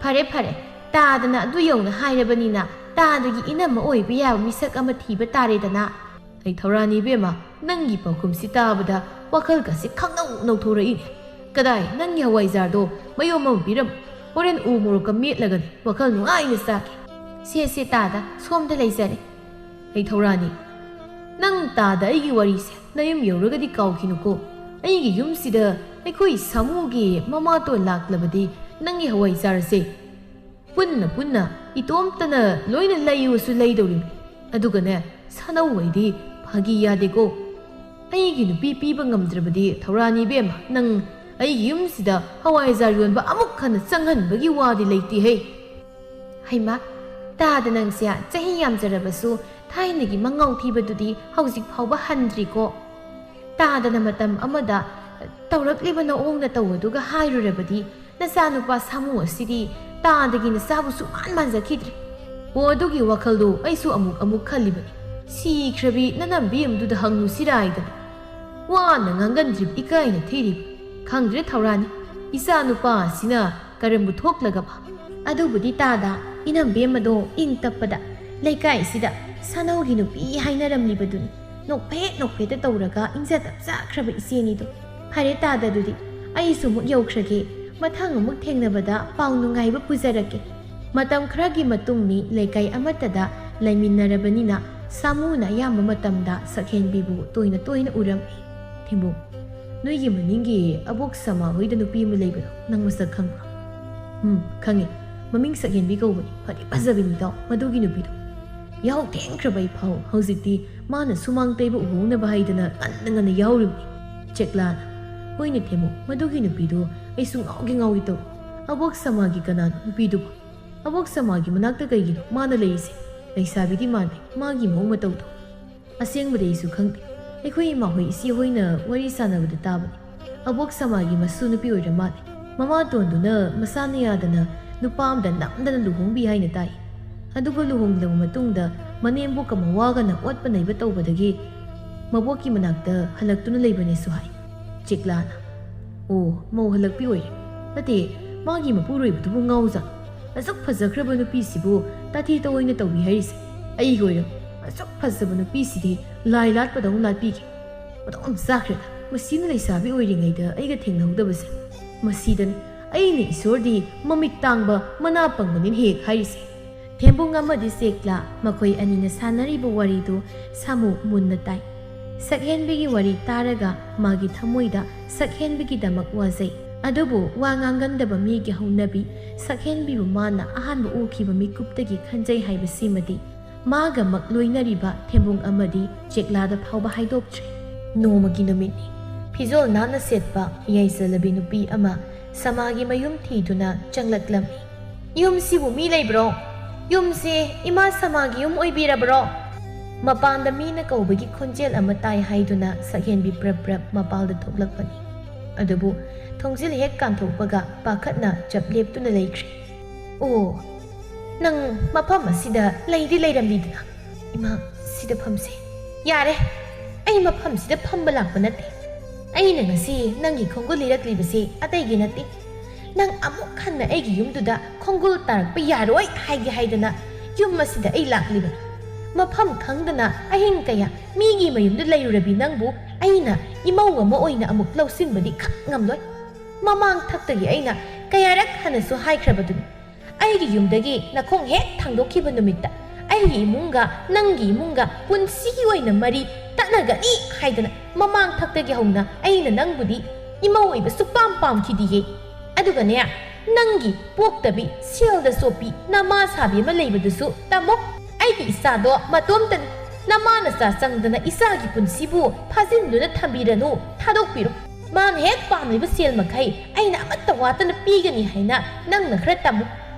ꯐꯔꯦ, ꯐꯔꯦ, ꯇꯥꯗꯅ ꯑꯗꯨ ꯌꯧꯅ ꯍꯥꯏꯔꯕꯅꯤꯅ, ꯇꯥꯗꯒꯤ ꯏꯅꯝꯃ ꯑꯣꯏꯕ ꯌꯥꯕ ꯃꯤꯁꯛ ꯑꯃ ꯊꯤꯕ ꯇꯥꯔꯦꯗꯅ꯫" "ꯑꯩ ꯊꯧꯔꯥꯅꯤ ꯏꯕꯦꯝꯃ, ꯅꯪꯒꯤ ꯄꯥꯎꯈꯨꯝꯁꯤ ꯇꯥꯕꯗ ꯋꯥꯈꯜꯒꯁꯤ ꯈꯪꯅꯧ ꯅꯧꯊꯣꯔꯛꯏꯅꯦ꯫ ꯀꯗꯥꯏ, ꯅꯪꯒꯤ ꯍꯋꯥꯏꯖꯥꯔꯗꯣ ꯃꯌꯣꯝ ꯑꯃ ꯄꯤꯔꯝꯃꯨ꯫ ꯍꯣꯔꯦꯟ ꯎ ꯃꯣꯔꯣꯛꯀ ꯃꯦꯠꯂꯒꯅꯦ ꯋꯥꯈꯜ ꯅꯨꯡꯉꯥꯏꯅ ꯆꯥꯒꯦ꯫" "ꯁꯦ, ꯁꯦ, ꯇꯥꯗ, ꯁꯣꯝꯗ ꯂꯩꯖꯔꯦ꯫" "ꯑꯩ ꯊꯧꯔꯥꯅꯤ, ꯅꯪ ꯇꯥꯗ ꯑꯩꯒꯤ ꯋꯥꯔꯤꯁꯦ ꯅꯌꯨꯝ ꯌꯧꯔꯒꯗꯤ ꯀꯥꯎꯈꯤꯅꯨꯀꯣ꯫ ꯑꯩꯒꯤ ꯌꯨꯝꯁꯤꯗ ꯑꯩꯈꯣꯏ ꯁꯥꯃꯨꯒꯤ ꯃꯃꯥꯇꯣꯟ ꯂꯥꯛꯂꯕꯗꯤ ꯅꯪꯒꯤ ꯍꯋꯥꯏꯖꯥꯔꯁꯦ ꯄꯨꯟꯅ ꯄꯨꯟꯅ ꯏꯇꯣꯝꯇꯅ ꯂꯣꯏꯅ ꯂꯩꯌꯨꯁꯨ ꯂꯩꯗꯧꯔꯤꯕꯅꯤ꯫ ꯑꯗꯨꯒꯅꯦ, ꯁꯥꯅꯧ ꯑꯩꯗꯤ ꯐꯥꯒꯤ ꯌꯥꯗꯦꯀꯣ꯫ ꯑꯩꯒꯤ ꯅꯨꯄꯤ ꯄꯤꯕ ꯉꯝꯗ꯭ꯔꯕꯗꯤ ꯊꯧꯔꯥꯅꯤ ꯏꯕꯦꯝꯃ, ꯅꯪ ꯑꯩꯒꯤ ꯌꯨꯝꯁꯤꯗ ꯍꯋꯥꯏꯖꯥꯔ ꯌꯣꯟꯕ ꯑꯃꯨꯛ ꯍꯟꯅ ꯆꯪꯍꯟꯕꯒꯤ ꯋꯥꯗꯤ ꯂꯩꯇꯦꯍꯦ꯫ ꯍꯩꯃꯥ, ꯇꯥꯗ, ꯅꯪꯁꯦ ꯆꯍꯤ ꯌꯥꯝꯖꯔꯕꯁꯨ ꯊꯥꯏꯅꯒꯤ ꯃꯉꯥꯎ ꯊꯤꯕꯗꯨꯗꯤ ꯍꯧꯖꯤꯛ ꯐꯥꯎꯕ ꯍꯟꯗ꯭ꯔꯤꯀꯣ꯫ ꯇꯥꯗꯅ ꯃꯇꯝ ꯑꯃꯗ ꯇꯧꯔꯛꯂꯤꯕ ꯅꯑꯣꯡ ꯅꯇꯧ ꯑꯗꯨꯒ ꯍꯥꯏꯔꯨꯔꯕꯗꯤ ꯅꯆꯥꯅꯨꯄꯥ ꯁꯥꯃꯨ ꯑꯁꯤꯗꯤ ꯇꯥꯗꯒꯤ ꯅꯆꯥꯕꯨ ꯁꯨꯛꯃꯥꯟ ꯃꯥꯟꯖꯈꯤꯗ꯭ꯔꯦ꯫ ꯑꯣ, ꯑꯗꯨꯒꯤ ꯋꯥꯈꯜꯗꯣ ꯑꯩꯁꯨ ꯑꯃꯨꯛ ꯑꯃꯨꯛ ꯈꯜꯂꯤꯕꯅꯤ꯫ ꯁꯤꯈ꯭ꯔꯕꯤ ꯅꯅꯝꯕꯤ ꯑꯃꯗꯨꯗ ꯍꯪꯉꯨꯁꯤꯔꯥ ꯍꯥꯏꯗꯅ꯫ ꯋꯥꯅ ꯉꯥꯡꯒꯟꯗ꯭ꯔꯤꯕ ꯏꯀꯥꯏꯅ ꯊꯤꯔꯤꯕ꯫ ꯈꯪꯗ꯭ꯔꯦ ꯊꯧꯔꯥꯅꯤ, ꯏꯆꯥ ꯅꯨꯄꯥ ꯑꯁꯤꯅ ꯀꯔꯝꯕ ꯊꯣꯛꯂꯒꯕ꯫ ꯑꯗꯨꯕꯨꯗꯤ ꯇꯥꯗ, ꯏꯅꯝꯕꯦꯝꯃꯗꯣ ꯏꯪ ꯇꯞꯄꯗ ꯂꯩꯀꯥꯏꯁꯤꯗ ꯁꯥꯅꯧꯒꯤ ꯅꯨꯄꯤ ꯍꯥꯏꯅꯔꯝꯂꯤꯕꯗꯨꯅꯤ꯫ ꯅꯣꯛꯐꯦꯠ ꯅꯣꯛꯐꯦꯠꯇ ꯇꯧꯔꯒ ꯏꯪꯖ ꯇꯞꯆꯈ꯭ꯔꯕ ꯏꯆꯦꯅꯤꯗꯣ꯫ ꯐꯔꯦ ꯇꯥꯗ, ꯑꯗꯨꯗꯤ ꯑꯩꯁꯨ ꯑꯃꯨꯛ ꯌꯧꯈ꯭ꯔꯒꯦ꯫ ꯃꯊꯪ ꯑꯃꯨꯛ ꯊꯦꯡꯅꯕꯗ ꯄꯥꯎ ꯅꯨꯡꯉꯥꯏꯕ ꯄꯨꯖꯔꯛꯀꯦ꯫ ꯃꯇꯝ ꯈꯔꯒꯤ ꯃꯇꯨꯡꯅꯤ ꯂꯩꯀꯥꯏ ꯑꯃꯠꯇꯗ ꯂꯩꯃꯤꯟꯅꯔꯕꯅꯤꯅ ꯁꯥꯃꯨꯅ ꯑꯌꯥꯝꯕ ꯃꯇꯝꯗ ꯁꯛꯍꯦꯟꯕꯤꯕꯨ ꯇꯣꯏꯅ ꯇꯣꯏꯅ ꯎꯔꯝꯃꯤ꯫ ꯊꯦꯝꯕꯨ, ꯅꯣꯏꯒꯤ ꯃꯅꯤꯡꯒꯤ ꯑꯕꯣꯛ ꯁꯃꯥ ꯍꯣꯏꯗ ꯅꯨꯄꯤ ꯑꯃ ꯂꯩꯕꯗꯣ ꯅꯪ ꯃꯁꯛ ꯈꯪꯕ꯭ꯔꯣ? ꯎꯝ, ꯈꯪꯉꯦ꯫ ꯃꯃꯤꯡ ꯁꯛꯍꯦꯟꯕꯤ ꯀꯧꯕꯅꯤ꯫ ꯐꯗꯤ ꯐꯖꯕꯤꯅꯤꯗꯣ ꯃꯗꯨꯒꯤ ꯅꯨꯄꯤꯗꯣ꯫ ꯌꯥꯍꯧ ꯊꯦꯡꯈ꯭ꯔꯕ ꯏꯐꯥꯎ ꯍꯧꯖꯤꯛꯇꯤ ꯃꯥꯅ ꯁꯨꯃꯥꯡ ꯇꯩꯕ ꯎꯍꯧꯅꯕ ꯍꯥꯏꯗꯅ ꯉꯟꯅ ꯉꯟꯅ ꯌꯥꯍꯧꯔꯤꯕꯅꯤ꯫ ꯆꯦꯛꯂꯥꯅ, ꯍꯣꯏꯅꯦ ꯊꯦꯝꯕꯨ, ꯃꯗꯨꯒꯤ ꯅꯨꯄꯤꯗꯣ ꯑꯩꯁꯨ ꯉꯥꯎꯒꯦ ꯉꯥꯎꯒꯦ ꯇꯧꯏ꯫ ꯑꯕꯣꯛ ꯁꯃꯥꯒꯤ ꯀꯅꯥꯅꯣ ꯅꯨꯄꯤꯗꯨꯕꯨ? ꯑꯕꯣꯛ ꯁꯃꯥꯒꯤ ꯃꯅꯥꯛꯇ ꯀꯩꯒꯤꯅꯣ ꯃꯥꯅ ꯂꯩꯔꯤꯁꯦ? ꯂꯩꯁꯥꯕꯤꯗꯤ ꯃꯥꯟꯗꯦ ꯃꯥꯒꯤ ꯃꯑꯣꯡ ꯃꯇꯧꯗꯣ꯫ ꯑꯁꯦꯡꯕꯗꯤ ꯑꯩꯁꯨ ꯈꯪꯗꯦ꯫ ꯑꯩꯈꯣꯏ ꯏꯃꯥꯍꯣꯏ ꯏꯆꯦꯍꯣꯏꯅ ꯋꯥꯔꯤ ꯁꯥꯟꯅꯕꯗ ꯇꯥꯕꯅꯤ꯫ ꯑꯕꯣꯛ ꯁꯃꯥꯒꯤ ꯃꯁꯨ ꯅꯨꯄꯤ ꯑꯣꯏꯔ ꯃꯥꯜꯂꯦ꯫ ꯃꯃꯥꯇꯣꯟꯗꯨꯅ ꯃꯁꯥꯅ ꯌꯥꯗꯅ ꯅꯨꯄꯥ ꯑꯃꯗ ꯅꯝꯗꯅ ꯂꯨꯍꯣꯡꯕꯤ ꯍꯥꯏꯅ ꯇꯥꯏ꯫ ꯑꯗꯨꯒ ꯂꯨꯍꯣꯡꯂꯕ ꯃꯇꯨꯡꯗ ꯃꯅꯦꯝꯕꯣꯛꯀ ꯃꯋꯥꯒꯅ ꯑꯣꯠꯄ ꯅꯩꯕ ꯇꯧꯕꯗꯒꯤ ꯃꯕꯣꯛꯀꯤ ꯃꯅꯥꯛꯇ ꯍꯜꯂꯛꯇꯨꯅ ꯂꯩꯕꯅꯦꯁꯨ ꯍꯥꯏ꯫ ꯆꯦꯛꯂꯥꯅ, ꯑꯣ, ꯃꯧ ꯍꯜꯂꯛꯄꯤ ꯑꯣꯏꯔꯦ꯫ ꯅꯠꯇꯦ, ꯃꯥꯒꯤ ꯃꯄꯨꯔꯣꯏꯕꯗꯨꯕꯨ ꯉꯥꯎꯖꯥꯠꯂꯣ? ꯑꯁꯨꯛ ꯐꯖꯈ꯭ꯔꯕ ꯅꯨꯄꯤꯁꯤꯕꯨ ꯇꯥꯊꯤ ꯇꯑꯣꯏꯅ ꯇꯧꯏ ꯍꯥꯏꯔꯤꯁꯦ꯫ ꯑꯩꯒꯤ ꯑꯣꯏꯔꯝ ꯑꯁꯨꯛ ꯐꯖꯕ ꯅꯨꯄꯤꯁꯤꯗꯤ ꯂꯥꯏ ꯂꯥꯠꯄꯗꯧ ꯂꯥꯠꯄꯤꯒꯦ꯫ ꯃꯇꯧ ꯌꯥꯝ ꯆꯥꯈ꯭ꯔꯦꯗ꯫ ꯃꯁꯤꯅ ꯂꯩꯁꯥꯕꯤ ꯑꯣꯏꯔꯤꯉꯩꯗ ꯑꯩꯒ ꯊꯦꯡꯅꯍꯧꯗꯕꯁꯦ꯫ ꯃꯁꯤꯗꯅꯤ ꯑꯩꯅ ꯏꯁꯣꯔꯗꯤ ꯃꯃꯤꯠ ꯇꯥꯡꯕ ꯃꯅꯥ ꯄꯪꯕꯅꯤꯅ ꯍꯦꯛ ꯍꯥꯏꯔꯤꯁꯦ꯫ ꯊꯦꯝꯕꯨꯡ ꯑꯃꯗꯤ ꯆꯦꯛꯂꯥ ꯃꯈꯣꯏ ꯑꯅꯤꯅ ꯁꯥꯟꯅꯔꯤꯕ ꯋꯥꯔꯤꯗꯨ ꯁꯥꯃꯨ ꯃꯨꯟꯅ ꯇꯥꯏ꯫ ꯁꯛꯍꯦꯟꯕꯤꯒꯤ ꯋꯥꯔꯤ ꯇꯥꯔꯒ ꯃꯥꯒꯤ ꯊꯃꯣꯏꯗ ꯁꯛꯍꯦꯟꯕꯤꯒꯤꯗꯃꯛ ꯋꯥꯖꯩ꯫ ꯑꯗꯨꯕꯨ ꯋꯥ ꯉꯥꯡꯒꯟꯗꯕ ꯃꯤꯒꯤ ꯍꯧꯅꯕꯤ ꯁꯛꯍꯦꯟꯕꯤꯕꯨ ꯃꯥꯅ ꯑꯍꯥꯟꯕ ꯎꯈꯤꯕ ꯃꯤꯀꯨꯞꯇꯒꯤ ꯈꯟꯖꯩ ꯍꯥꯏꯕꯁꯤꯃꯗꯤ ꯃꯥꯒꯃꯛ ꯂꯣꯏꯅꯔꯤꯕ ꯊꯦꯝꯕꯨꯡ ꯑꯃꯗꯤ ꯆꯦꯛꯂꯥꯗ ꯐꯥꯎꯕ ꯍꯥꯏꯗꯣꯛꯇ꯭ꯔꯦ꯫ ꯅꯣꯡꯃꯒꯤ ꯅꯨꯃꯤꯠꯅꯤ꯫ ꯐꯤꯖꯣꯜ ꯅꯥꯟꯅ ꯁꯦꯠꯄ ꯌꯥꯏꯁꯜꯂꯕꯤ ꯅꯨꯄꯤ ꯑꯃ ꯁꯃꯥꯒꯤ ꯃꯌꯨꯝ ꯊꯤꯗꯨꯅ ꯆꯪꯂꯛꯂꯝꯃꯤ꯫ "ꯌꯨꯝꯁꯤꯕꯨ ꯃꯤ ꯂꯩꯕ꯭ꯔꯣ? ꯌꯨꯝꯁꯦ ꯏꯃꯥ ꯁꯃꯥꯒꯤ ꯌꯨꯝ ꯑꯣꯏꯕꯤꯔꯕ꯭ꯔꯣ?" ꯃꯄꯥꯟꯗ ꯃꯤꯅ ꯀꯧꯕꯒꯤ ꯈꯣꯟꯖꯦꯜ ꯑꯃ ꯇꯥꯏ ꯍꯥꯏꯗꯨꯅ ꯁꯛꯍꯦꯟꯕꯤ ꯄ꯭ꯔꯞ ꯄ꯭ꯔꯞ ꯃꯄꯥꯜꯗ ꯊꯣꯛꯂꯛꯄꯅꯤ꯫ ꯑꯗꯨꯕꯨ ꯊꯣꯡꯖꯤꯜ ꯍꯦꯛ ꯀꯥꯟꯊꯣꯛꯄꯒ ꯄꯥꯈꯠꯅ ꯆꯞ ꯂꯦꯞꯇꯨꯅ ꯂꯩꯈ꯭ꯔꯦ꯫ "ꯑꯣ, ꯅꯪ ꯃꯐꯝ ꯑꯁꯤꯗ ꯂꯩꯗꯤ ꯂꯩꯔꯝꯃꯤꯗꯅ? ꯏꯃꯥ, ꯁꯤꯗ ꯐꯝꯁꯦ꯫" "ꯌꯥꯔꯦ, ꯑꯩ ꯃꯐꯝꯁꯤꯗ ꯐꯝꯕ ꯂꯥꯛꯄ ꯅꯠꯇꯦ꯫ ꯑꯩꯅ ꯉꯁꯤ ꯅꯪꯒꯤ ꯈꯣꯡꯒꯨꯜ ꯂꯤꯔꯛꯂꯤꯕꯁꯤ ꯑꯇꯩꯒꯤ ꯅꯠꯇꯦ꯫ ꯅꯪ ꯑꯃꯨꯛ ꯍꯟꯅ ꯑꯩꯒꯤ ꯌꯨꯝꯗꯨꯗ ꯈꯣꯡꯒꯨꯜ ꯇꯥꯔꯛꯄ ꯌꯥꯔꯣꯏ ꯍꯥꯏꯒꯦ ꯍꯥꯏꯗꯅ ꯌꯨꯝ ꯑꯁꯤꯗ ꯑꯩ ꯂꯥꯛꯂꯤꯕꯅꯤ꯫ ꯃꯐꯝ ꯈꯪꯗꯅ ꯑꯍꯤꯡ ꯀꯌꯥ ꯃꯤꯒꯤ ꯃꯌꯨꯝꯗ ꯂꯩꯔꯨꯔꯕꯤ ꯅꯪꯕꯨ ꯑꯩꯅ ꯏꯃꯧ ꯑꯃ ꯑꯣꯏꯅ ꯑꯃꯨꯛ ꯂꯧꯁꯤꯟꯕꯗꯤ ꯈꯛ ꯉꯝꯂꯣꯏ꯫ ꯃꯃꯥꯡ ꯊꯛꯇꯒꯤ ꯑꯩꯅ ꯀꯌꯥꯔꯛ ꯍꯟꯅꯁꯨ ꯍꯥꯏꯈ꯭ꯔꯕꯗꯨꯅꯤ꯫ ꯑꯩꯒꯤ ꯌꯨꯝꯗꯒꯤ ꯅꯈꯣꯡ ꯍꯦꯛ ꯊꯥꯡꯗꯣꯛꯈꯤꯕ ꯅꯨꯃꯤꯠꯇ ꯑꯩꯒꯤ ꯏꯃꯨꯡꯒ ꯅꯪꯒꯤ ꯏꯃꯨꯡꯒ ꯄꯨꯟꯁꯤꯒꯤ ꯑꯣꯏꯅ ꯃꯔꯤ ꯇꯠꯅꯒꯅꯤ ꯍꯥꯏꯗꯅ ꯃꯃꯥꯡ ꯊꯛꯇꯒꯤ ꯍꯧꯅ ꯑꯩꯅ ꯅꯪꯕꯨꯗꯤ ꯏꯃꯧ ꯑꯣꯏꯕ ꯁꯨꯛꯄꯥꯝ ꯄꯥꯝꯈꯤꯗꯤꯌꯦ꯫ ꯑꯗꯨꯒꯅꯦ, ꯅꯪꯒꯤ ꯄꯣꯛꯇꯕꯤ, ꯁꯦꯜꯗ ꯆꯣꯞꯄꯤ, ꯅꯃꯥ ꯁꯥꯕꯤ ꯑꯃ ꯂꯩꯕꯗꯨꯁꯨ ꯇꯝꯃꯣ꯫ ꯑꯩꯒꯤ ꯏꯆꯥꯗꯣ ꯃꯇꯣꯝꯇꯅꯤ꯫ ꯅꯃꯥ ꯅꯆꯥ ꯆꯪꯗꯅ ꯏꯆꯥꯒꯤ ꯄꯨꯟꯁꯤꯕꯨ ꯐꯥꯖꯤꯟꯗꯨꯅ ꯊꯝꯕꯤꯔꯅꯨ, ꯊꯥꯗꯣꯛꯄꯤꯔꯣ꯫ ꯃꯥꯅ ꯍꯦꯛ ꯄꯥꯝꯂꯤꯕ ꯁꯦꯜ ꯃꯈꯩ ꯑꯩꯅ ꯑꯃꯠꯇ ꯋꯥꯠꯇꯅ ꯄꯤꯒꯅꯤ ꯍꯥꯏꯅ ꯅꯪꯅ ꯈꯔ ꯇꯝꯃꯨ꯫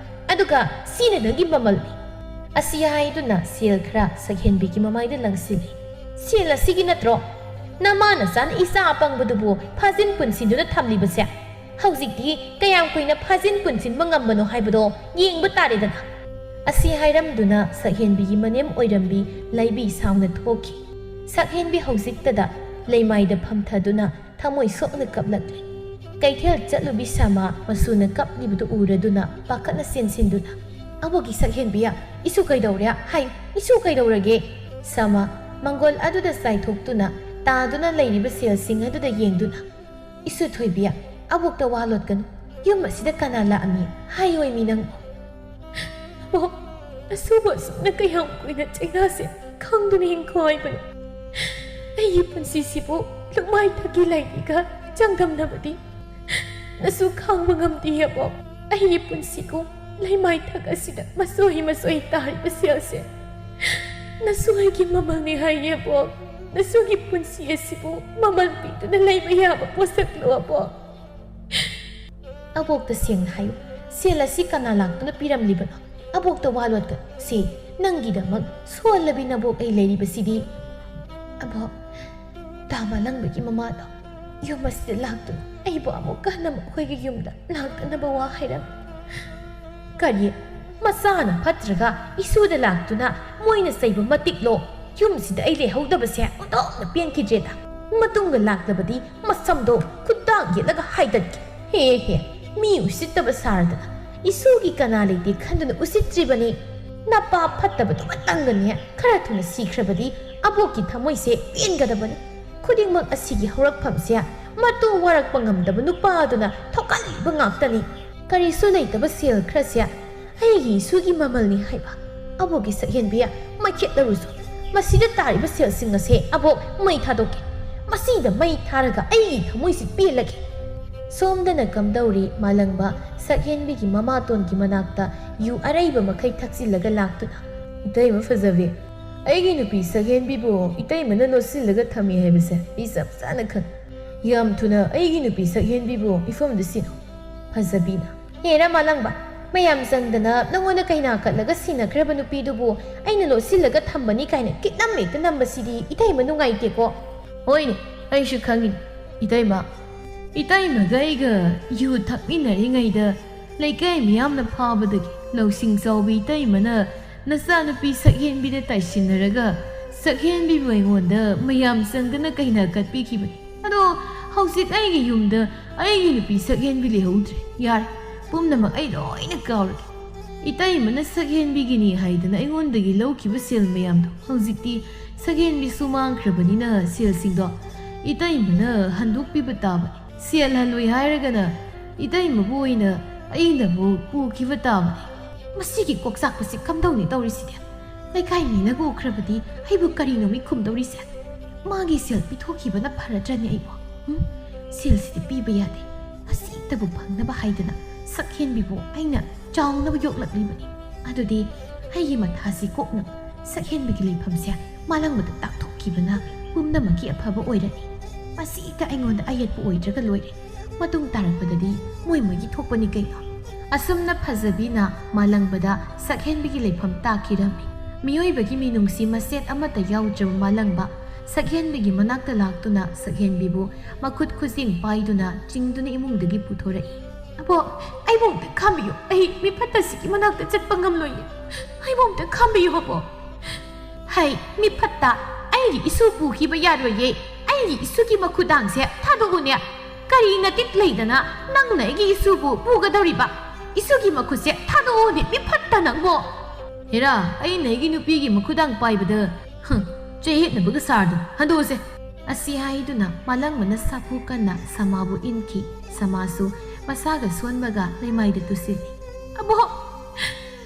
ꯑꯗꯨꯒ ꯁꯤꯅ ꯅꯪꯒꯤ ꯃꯃꯜꯅꯤ꯫" ꯑꯁꯤ ꯍꯥꯏꯗꯨꯅ ꯁꯦꯜ ꯈꯔ ꯁꯛꯍꯦꯟꯕꯤꯒꯤ ꯃꯃꯥꯏꯗ ꯂꯪꯁꯤꯜꯂꯤ꯫ "ꯁꯦꯜ ꯑꯁꯤꯒꯤ ꯅꯠꯇ꯭ꯔꯣ ꯅꯃꯥ ꯅꯆꯥꯅ ꯏꯆꯥ ꯑꯄꯪꯕꯗꯨꯕꯨ ꯐꯥꯖꯤꯟ ꯄꯨꯟꯁꯤꯟꯗꯨꯅ ꯊꯝꯂꯤꯕꯁꯦ? ꯍꯧꯖꯤꯛꯇꯤ ꯀꯌꯥꯝ ꯀꯨꯏꯅ ꯐꯥꯖꯤꯟ ꯄꯨꯟꯁꯤꯟꯕ ꯉꯝꯕꯅꯣ ꯍꯥꯏꯕꯗꯣ ꯌꯦꯡꯕ ꯇꯥꯔꯦꯗꯅ꯫" ꯑꯁꯤ ꯍꯥꯏꯔꯝꯗꯨꯅ ꯁꯛꯍꯦꯟꯕꯤꯒꯤ ꯃꯅꯦꯝ ꯑꯣꯏꯔꯝꯕꯤ ꯂꯩꯕꯤ ꯁꯥꯎꯅ ꯊꯣꯛꯈꯤ꯫ ꯁꯛꯍꯦꯟꯕꯤ ꯍꯧꯖꯤꯛꯇꯗ ꯂꯩꯃꯥꯏꯗ ꯐꯝꯊꯗꯨꯅ ꯊꯃꯣꯏ ꯁꯣꯛꯅ ꯀꯞꯂꯛꯂꯤ꯫ ꯀꯩꯊꯦꯜ ꯆꯠꯂꯨꯕꯤ ꯁꯃꯥ ꯃꯁꯨꯅ ꯀꯞꯂꯤꯕꯗꯨ ꯎꯔꯗꯨꯅ ꯄꯥꯈꯠꯅ ꯆꯦꯟꯁꯤꯟꯗꯨꯅ, "ꯑꯕꯣꯛꯀꯤ ꯁꯛꯍꯦꯟꯕꯤꯌꯥ, ꯏꯁꯨ ꯀꯩꯗꯧꯔꯦ? ꯍꯥꯏ, ꯏꯁꯨ ꯀꯩꯗꯧꯔꯒꯦ?" ꯁꯃꯥ ꯃꯪꯒꯣꯜ ꯑꯗꯨꯗ ꯆꯥꯏꯊꯣꯛꯇꯨꯅ ꯇꯥꯗꯨꯅ ꯂꯩꯔꯤꯕ ꯁꯦꯜꯁꯤꯡ ꯑꯗꯨꯗ ꯌꯦꯡꯗꯨꯅ, "ꯏꯁꯨ ꯊꯣꯏꯕꯤꯌꯥ, ꯑꯕꯣꯛꯇ ꯋꯥ ꯂꯣꯠꯀꯅꯨ꯫ ꯌꯨꯝ ꯑꯁꯤꯗ ꯀꯅꯥ ꯂꯥꯛꯑꯝꯃꯤ ꯍꯥꯏꯌꯣꯏꯃꯤ ꯅꯪꯕꯨ?" "ꯑꯕꯣꯛ, ꯑꯁꯨꯕ ꯑꯁꯨꯝꯅ ꯀꯌꯥꯝ ꯀꯨꯏꯅ ꯆꯩꯅꯥꯁꯦ ꯈꯪꯗꯨꯅ ꯍꯤꯡꯈꯣ ꯍꯥꯏꯕꯅꯣ? ꯑꯩꯒꯤ ꯄꯨꯟꯁꯤꯁꯤꯕꯨ ꯂꯨꯃꯥꯏꯊꯛꯀꯤ ꯂꯥꯏꯙꯤꯒ ꯆꯥꯡꯗꯝꯅꯕꯗꯤ ꯅꯁꯨ ꯈꯥꯡꯕ ꯉꯝꯗꯦ ꯑꯕꯣꯛ꯫ ꯑꯩꯒꯤ ꯄꯨꯟꯁꯤꯕꯨ ꯂꯩꯃꯥꯏꯊꯛ ꯑꯁꯤꯗ ꯃꯆꯣꯏ ꯃꯆꯣꯏ ꯇꯥꯔꯤꯕ ꯁꯦꯜꯁꯦ ꯅꯁꯨ ꯑꯩꯒꯤ ꯃꯃꯜꯅꯤ ꯍꯥꯏꯌꯦ ꯑꯕꯣꯛ꯫" ꯅꯁꯨꯒꯤ ꯄꯨꯟꯁꯤ ꯑꯁꯤꯕꯨ ꯃꯃꯜ ꯄꯤꯗꯨꯅ ꯂꯩꯕ ꯌꯥꯕ ꯄꯣꯠꯁꯛꯂꯣ ꯑꯕꯣꯛ? ꯑꯕꯣꯛꯇ ꯁꯦꯡꯅ ꯍꯥꯏꯌꯨ, ꯁꯦꯜ ꯑꯁꯤ ꯀꯅꯥ ꯂꯥꯛꯇꯨꯅ ꯄꯤꯔꯝꯂꯤꯕꯅꯣ? ꯑꯕꯣꯛꯇ ꯋꯥ ꯂꯣꯠꯀꯅꯨ꯫ ꯁꯦ, ꯅꯪꯒꯤꯗꯃꯛ ꯁꯣꯜꯂꯕꯤ ꯅꯕꯣꯛ ꯑꯩ ꯂꯩꯔꯤꯕꯁꯤꯗꯤ꯫ ꯑꯕꯣꯛ, ꯇꯥ ꯃꯥꯂꯪꯕꯒꯤ ꯃꯃꯥꯗꯣ ꯌꯨꯝ ꯑꯁꯤꯗ ꯂꯥꯛꯇꯨꯅ ꯑꯩꯕꯨ ꯑꯃꯨꯛ ꯍꯟꯅ ꯃꯈꯣꯏꯒꯤ ꯌꯨꯝꯗ ꯂꯥꯛꯇꯅꯕ ꯋꯥ ꯍꯥꯏꯔꯝꯃꯤ꯫ ꯀꯔꯤ? ꯃꯆꯥꯅ ꯐꯠꯇ꯭ꯔꯒ ꯏꯁꯨꯗ ꯂꯥꯛꯇꯨꯅ ꯃꯣꯏꯅ ꯆꯩꯕ ꯃꯇꯤꯛꯂꯣ? ꯌꯨꯝꯁꯤꯗ ꯑꯩ ꯂꯩꯍꯧꯗꯕꯁꯦ ꯑꯣꯟꯊꯣꯛꯅ ꯄꯦꯟꯈꯤꯗ꯭ꯔꯦꯗ꯫ ꯃꯇꯨꯡꯗ ꯂꯥꯛꯂꯕꯗꯤ ꯃꯁꯝꯗꯣ ꯈꯨꯠꯇꯥꯡ ꯌꯦꯠꯂꯒ ꯍꯥꯏꯗꯠꯀꯦ꯫ ꯍꯦ ꯍꯦ, ꯃꯤ ꯎꯁꯤꯠꯇꯕ ꯁꯥꯔꯗꯅ ꯏꯁꯨꯒꯤ ꯀꯅꯥ ꯂꯩꯇꯦ ꯈꯟꯗꯨꯅ ꯎꯁꯤꯠꯇ꯭ꯔꯤꯕꯅꯤ꯫ ꯅꯄꯥ ꯐꯠꯇꯕꯗꯨꯃꯇꯪꯒꯅꯦ ꯈꯔ ꯊꯨꯅ ꯁꯤꯈ꯭ꯔꯕꯗꯤ ꯑꯕꯣꯛꯀꯤ ꯊꯃꯣꯏꯁꯦ ꯄꯦꯟꯒꯗꯕꯅꯤ꯫ ꯈꯨꯗꯤꯡꯃꯛ ꯑꯁꯤꯒꯤ ꯍꯧꯔꯛꯐꯝꯁꯦ ꯃꯇꯨ ꯋꯥꯔꯛꯄ ꯉꯝꯗꯕ ꯅꯨꯄꯥꯗꯨꯅ ꯊꯣꯛꯍꯜꯂꯤꯕ ꯉꯥꯛꯇꯅꯤ꯫ ꯀꯔꯤꯁꯨ ꯂꯩꯇꯕ ꯁꯦꯜ ꯈꯔꯁꯦ ꯑꯩꯒꯤ ꯏꯁꯨꯒꯤ ꯃꯃꯜꯅꯤ ꯍꯥꯏꯕ꯫ ꯑꯕꯣꯛꯀꯤ ꯁꯛꯍꯦꯟꯕꯤ, ꯃꯩꯈꯦꯠꯂꯔꯨꯁꯨ꯫ ꯃꯁꯤꯗ ꯇꯥꯔꯤꯕ ꯁꯦꯜꯁꯤꯡ ꯑꯁꯦ ꯑꯕꯣꯛ ꯃꯩ ꯊꯥꯗꯣꯛꯀꯦ꯫ ꯃꯁꯤꯗ ꯃꯩ ꯊꯥꯔꯒ ꯑꯩꯒꯤ ꯊꯃꯣꯏꯁꯤ ꯄꯦꯜꯂꯒꯦ꯫ ꯁꯣꯝꯗꯅ ꯀꯝꯗꯧꯔꯤ? ꯃꯥꯂꯪꯕ ꯁꯛꯍꯦꯟꯕꯤꯒꯤ ꯃꯃꯥꯇꯣꯟꯒꯤ ꯃꯅꯥꯛꯇ ꯌꯨ ꯑꯔꯩꯕ ꯃꯈꯩ ꯊꯛꯆꯤꯜꯂꯒ ꯂꯥꯛꯇꯨꯅ, "ꯏꯇꯩꯃ ꯐꯖꯕꯤ, ꯑꯩꯒꯤ ꯅꯨꯄꯤ ꯁꯛꯍꯦꯟꯕꯤꯕꯨ ꯏꯇꯩꯃꯅ ꯂꯣꯠꯁꯤꯜꯂꯒ ꯊꯝꯃꯤ ꯍꯥꯏꯕꯁꯦ ꯑꯩ ꯆꯞ ꯆꯥꯅ ꯈꯪꯏ꯫ ꯌꯥꯝ ꯊꯨꯅ ꯑꯩꯒꯤ ꯅꯨꯄꯤ ꯁꯛꯍꯦꯟꯕꯤꯕꯨ ꯃꯤꯐꯝꯗ ꯁꯤꯟꯅꯧ꯫" ꯐꯖꯕꯤꯅ, "ꯍꯦꯔꯥ ꯃꯥꯂꯪꯕ, ꯃꯌꯥꯝ ꯆꯪꯗꯅ ꯅꯉꯣꯟꯗ ꯀꯩꯅꯥ ꯀꯠꯂꯒ ꯁꯤꯟꯅꯈ꯭ꯔꯕ ꯅꯨꯄꯤꯗꯨꯕꯨ ꯑꯩꯅ ꯂꯣꯠꯁꯤꯜꯂꯒ ꯊꯝꯕꯅꯤ ꯀꯥꯏꯅ ꯀꯤꯠꯅꯝ ꯍꯦꯛꯇ ꯅꯝꯕꯁꯤꯗꯤ ꯏꯇꯩꯃ ꯅꯨꯡꯉꯥꯏꯇꯦꯀꯣ꯫" "ꯍꯣꯏꯅꯦ, ꯑꯩꯁꯨ ꯈꯪꯉꯤꯅꯦ ꯏꯇꯩꯃ꯫ ꯏꯇꯩꯃꯒ ꯑꯩꯒ ꯌꯨ ꯊꯛꯃꯤꯟꯅꯔꯤꯉꯩꯗ ꯂꯩꯀꯥꯏ ꯃꯤꯌꯥꯝꯅ ꯐꯥꯕꯗꯒꯤ ꯂꯧꯁꯤꯡ ꯆꯥꯎꯕꯤ ꯏꯇꯩꯃꯅ ꯅꯆꯥꯅꯨꯄꯤ ꯁꯛꯍꯦꯟꯕꯤꯗ ꯇꯥꯏꯁꯤꯟꯅꯔꯒ ꯁꯛꯍꯦꯟꯕꯤꯕꯨ ꯑꯩꯉꯣꯟꯗ ꯃꯌꯥꯝ ꯆꯪꯗꯅ ꯀꯩꯅꯥ ꯀꯠꯄꯤꯈꯤꯕꯅꯤ꯫ ꯑꯗꯣ ꯍꯧꯖꯤꯛ ꯑꯩꯒꯤ ꯌꯨꯝꯗ ꯑꯩꯒꯤ ꯅꯨꯄꯤ ꯁꯛꯍꯦꯟꯕꯤ ꯂꯩꯍꯧꯗ꯭ꯔꯦ꯫ ꯌꯥꯔꯦ, ꯄꯨꯝꯅꯃꯛ ꯑꯩ ꯂꯣꯏꯅ ꯀꯥꯎꯔꯒꯦ꯫ ꯏꯇꯩꯃꯅ ꯁꯛꯍꯦꯟꯕꯤꯒꯤꯅꯤ ꯍꯥꯏꯗꯅ ꯑꯩꯉꯣꯟꯗꯒꯤ ꯂꯧꯈꯤꯕ ꯁꯦꯜ ꯃꯌꯥꯝꯗꯣ ꯍꯧꯖꯤꯛꯇꯤ ꯁꯛꯍꯦꯟꯕꯤꯁꯨ ꯃꯥꯡꯈ꯭ꯔꯕꯅꯤꯅ ꯁꯦꯜꯁꯤꯡꯗꯣ ꯏꯇꯩꯃꯅ ꯍꯟꯗꯣꯛꯄꯤꯕ ꯇꯥꯕꯅꯤ꯫ ꯁꯦꯜ ꯍꯜꯂꯨꯏ ꯍꯥꯏꯔꯒꯅ ꯏꯇꯩꯃꯕꯨ ꯑꯣꯏꯅ ꯑꯩꯅꯕꯨ ꯄꯨꯈꯤꯕ ꯇꯥꯕꯅꯤ꯫ ꯃꯁꯤꯒꯤ ꯀꯣꯛꯆꯥꯛꯄꯁꯤ ꯀꯝꯗꯧꯅꯤ ꯇꯧꯔꯤꯁꯤꯗꯤ? ꯂꯩꯀꯥꯏ ꯃꯤꯅꯒ ꯎꯈ꯭ꯔꯕꯗꯤ ꯑꯩꯕꯨ ꯀꯔꯤꯅꯣ ꯃꯤ ꯈꯨꯝꯗꯧꯔꯤꯁꯦ? ꯃꯥꯒꯤ ꯁꯦꯜ ꯄꯤꯊꯣꯛꯈꯤꯕꯅ ꯐꯔꯗ꯭ꯔꯅꯦ ꯑꯩꯕꯨ? ꯎꯝ? ꯁꯦꯜꯁꯤꯗꯤ ꯄꯤꯕ ꯌꯥꯗꯦ꯫ ꯃꯁꯤꯇꯕꯨ ꯐꯪꯅꯕ ꯍꯥꯏꯗꯅ ꯁꯛꯍꯦꯟꯕꯤꯕꯨ ꯑꯩꯅ ꯆꯥꯎꯅꯕ ꯌꯣꯛꯂꯛꯂꯤꯕꯅꯤ꯫ ꯑꯗꯨꯗꯤ ꯑꯩꯒꯤ ꯃꯊꯥꯁꯤ ꯀꯣꯛꯅꯕ ꯁꯛꯍꯦꯟꯕꯤꯒꯤ ꯂꯩꯐꯝꯁꯦ ꯃꯥꯂꯪꯕꯗ ꯇꯥꯛꯊꯣꯛꯈꯤꯕꯅ ꯄꯨꯝꯅꯃꯛꯀꯤ ꯑꯐꯕ ꯑꯣꯏꯔꯅꯤ꯫ ꯃꯁꯤꯗ ꯑꯩꯉꯣꯟꯗ ꯑꯌꯦꯠꯄ ꯑꯣꯏꯗ꯭ꯔꯒ ꯂꯣꯏꯔꯦ꯫ ꯃꯇꯨꯡ ꯇꯥꯔꯛꯄꯗꯗꯤ ꯃꯣꯏ ꯃꯣꯏꯒꯤ ꯊꯣꯛꯄꯅꯤ ꯀꯩꯅꯣ꯫ ꯑꯁꯨꯝꯅ ꯐꯖꯕꯤꯅ ꯃꯥꯂꯪꯕꯗ ꯁꯛꯍꯦꯟꯕꯤꯒꯤ ꯂꯩꯐꯝ ꯇꯥꯛꯈꯤꯔꯝꯃꯤ꯫ ꯃꯤꯑꯣꯏꯕꯒꯤ ꯃꯤꯅꯨꯡꯁꯤ ꯃꯆꯦꯠ ꯑꯃꯠꯇ ꯌꯥꯎꯗ꯭ꯔꯕ ꯃꯥꯂꯪꯕ ꯁꯛꯍꯦꯟꯕꯤꯒꯤ ꯃꯅꯥꯛꯇ ꯂꯥꯛꯇꯨꯅ ꯁꯛꯍꯦꯟꯕꯤꯕꯨ ꯃꯈꯨꯠ ꯈꯨꯖꯤꯡ ꯄꯥꯏꯗꯨꯅ ꯆꯤꯡꯗꯨꯅ ꯏꯃꯨꯡꯗꯒꯤ ꯄꯨꯊꯣꯔꯛꯏ꯫ "ꯑꯕꯣꯛ, ꯑꯩꯕꯨ ꯑꯝꯇ ꯈꯥꯝꯕꯤꯌꯨ꯫ ꯑꯩ ꯃꯤꯐꯠꯇꯁꯤꯒꯤ ꯃꯅꯥꯛꯇ ꯆꯠꯄ ꯉꯝꯂꯣꯏꯌꯦ꯫ ꯑꯩꯕꯨ ꯑꯝꯇ ꯈꯥꯝꯕꯤꯌꯨ, ꯑꯕꯣꯛ꯫ ꯍꯩ, ꯃꯤꯐꯠꯇ, ꯑꯩꯒꯤ ꯏꯁꯨ ꯄꯨꯈꯤꯕ ꯌꯥꯔꯣꯏꯌꯦ꯫ ꯑꯩꯒꯤ ꯏꯁꯨꯒꯤ ꯃꯈꯨꯗꯥꯡꯁꯦ ꯊꯥꯗꯣꯛꯎꯅꯦ꯫ ꯀꯔꯤ ꯅꯇꯤꯛ ꯂꯩꯗꯅ ꯅꯪꯅ ꯑꯩꯒꯤ ꯏꯁꯨꯕꯨ ꯄꯨꯒꯗꯧꯔꯤꯕ? ꯏꯁꯨꯒꯤ ꯃꯈꯨꯠꯁꯦ ꯊꯥꯗꯣꯛꯎꯅꯦ, ꯃꯤꯐꯠꯇ ꯅꯪꯕꯣ!" "ꯍꯦꯔꯥ, ꯑꯩꯅ ꯑꯩꯒꯤ ꯅꯨꯄꯤꯒꯤ ꯃꯈꯨꯗꯥꯡ ꯄꯥꯏꯕꯗ, ꯍꯨꯝ, ꯆꯌꯦꯠꯅꯕꯒ ꯁꯥꯔꯗꯨ ꯍꯟꯗꯣꯛꯑꯁꯦ!" ꯑꯁꯤ ꯍꯥꯏꯗꯨꯅ ꯃꯥꯂꯪꯕꯅ ꯁꯥꯐꯨ ꯀꯟꯅ ꯁꯃꯥꯕꯨ ꯏꯟꯈꯤ꯫ ꯁꯃꯥꯁꯨ ꯃꯁꯥꯒ ꯁꯣꯟꯕꯒ ꯂꯩꯃꯥꯏꯗ ꯇꯨꯁꯤꯜꯂꯤ꯫ "ꯑꯕꯣꯛ,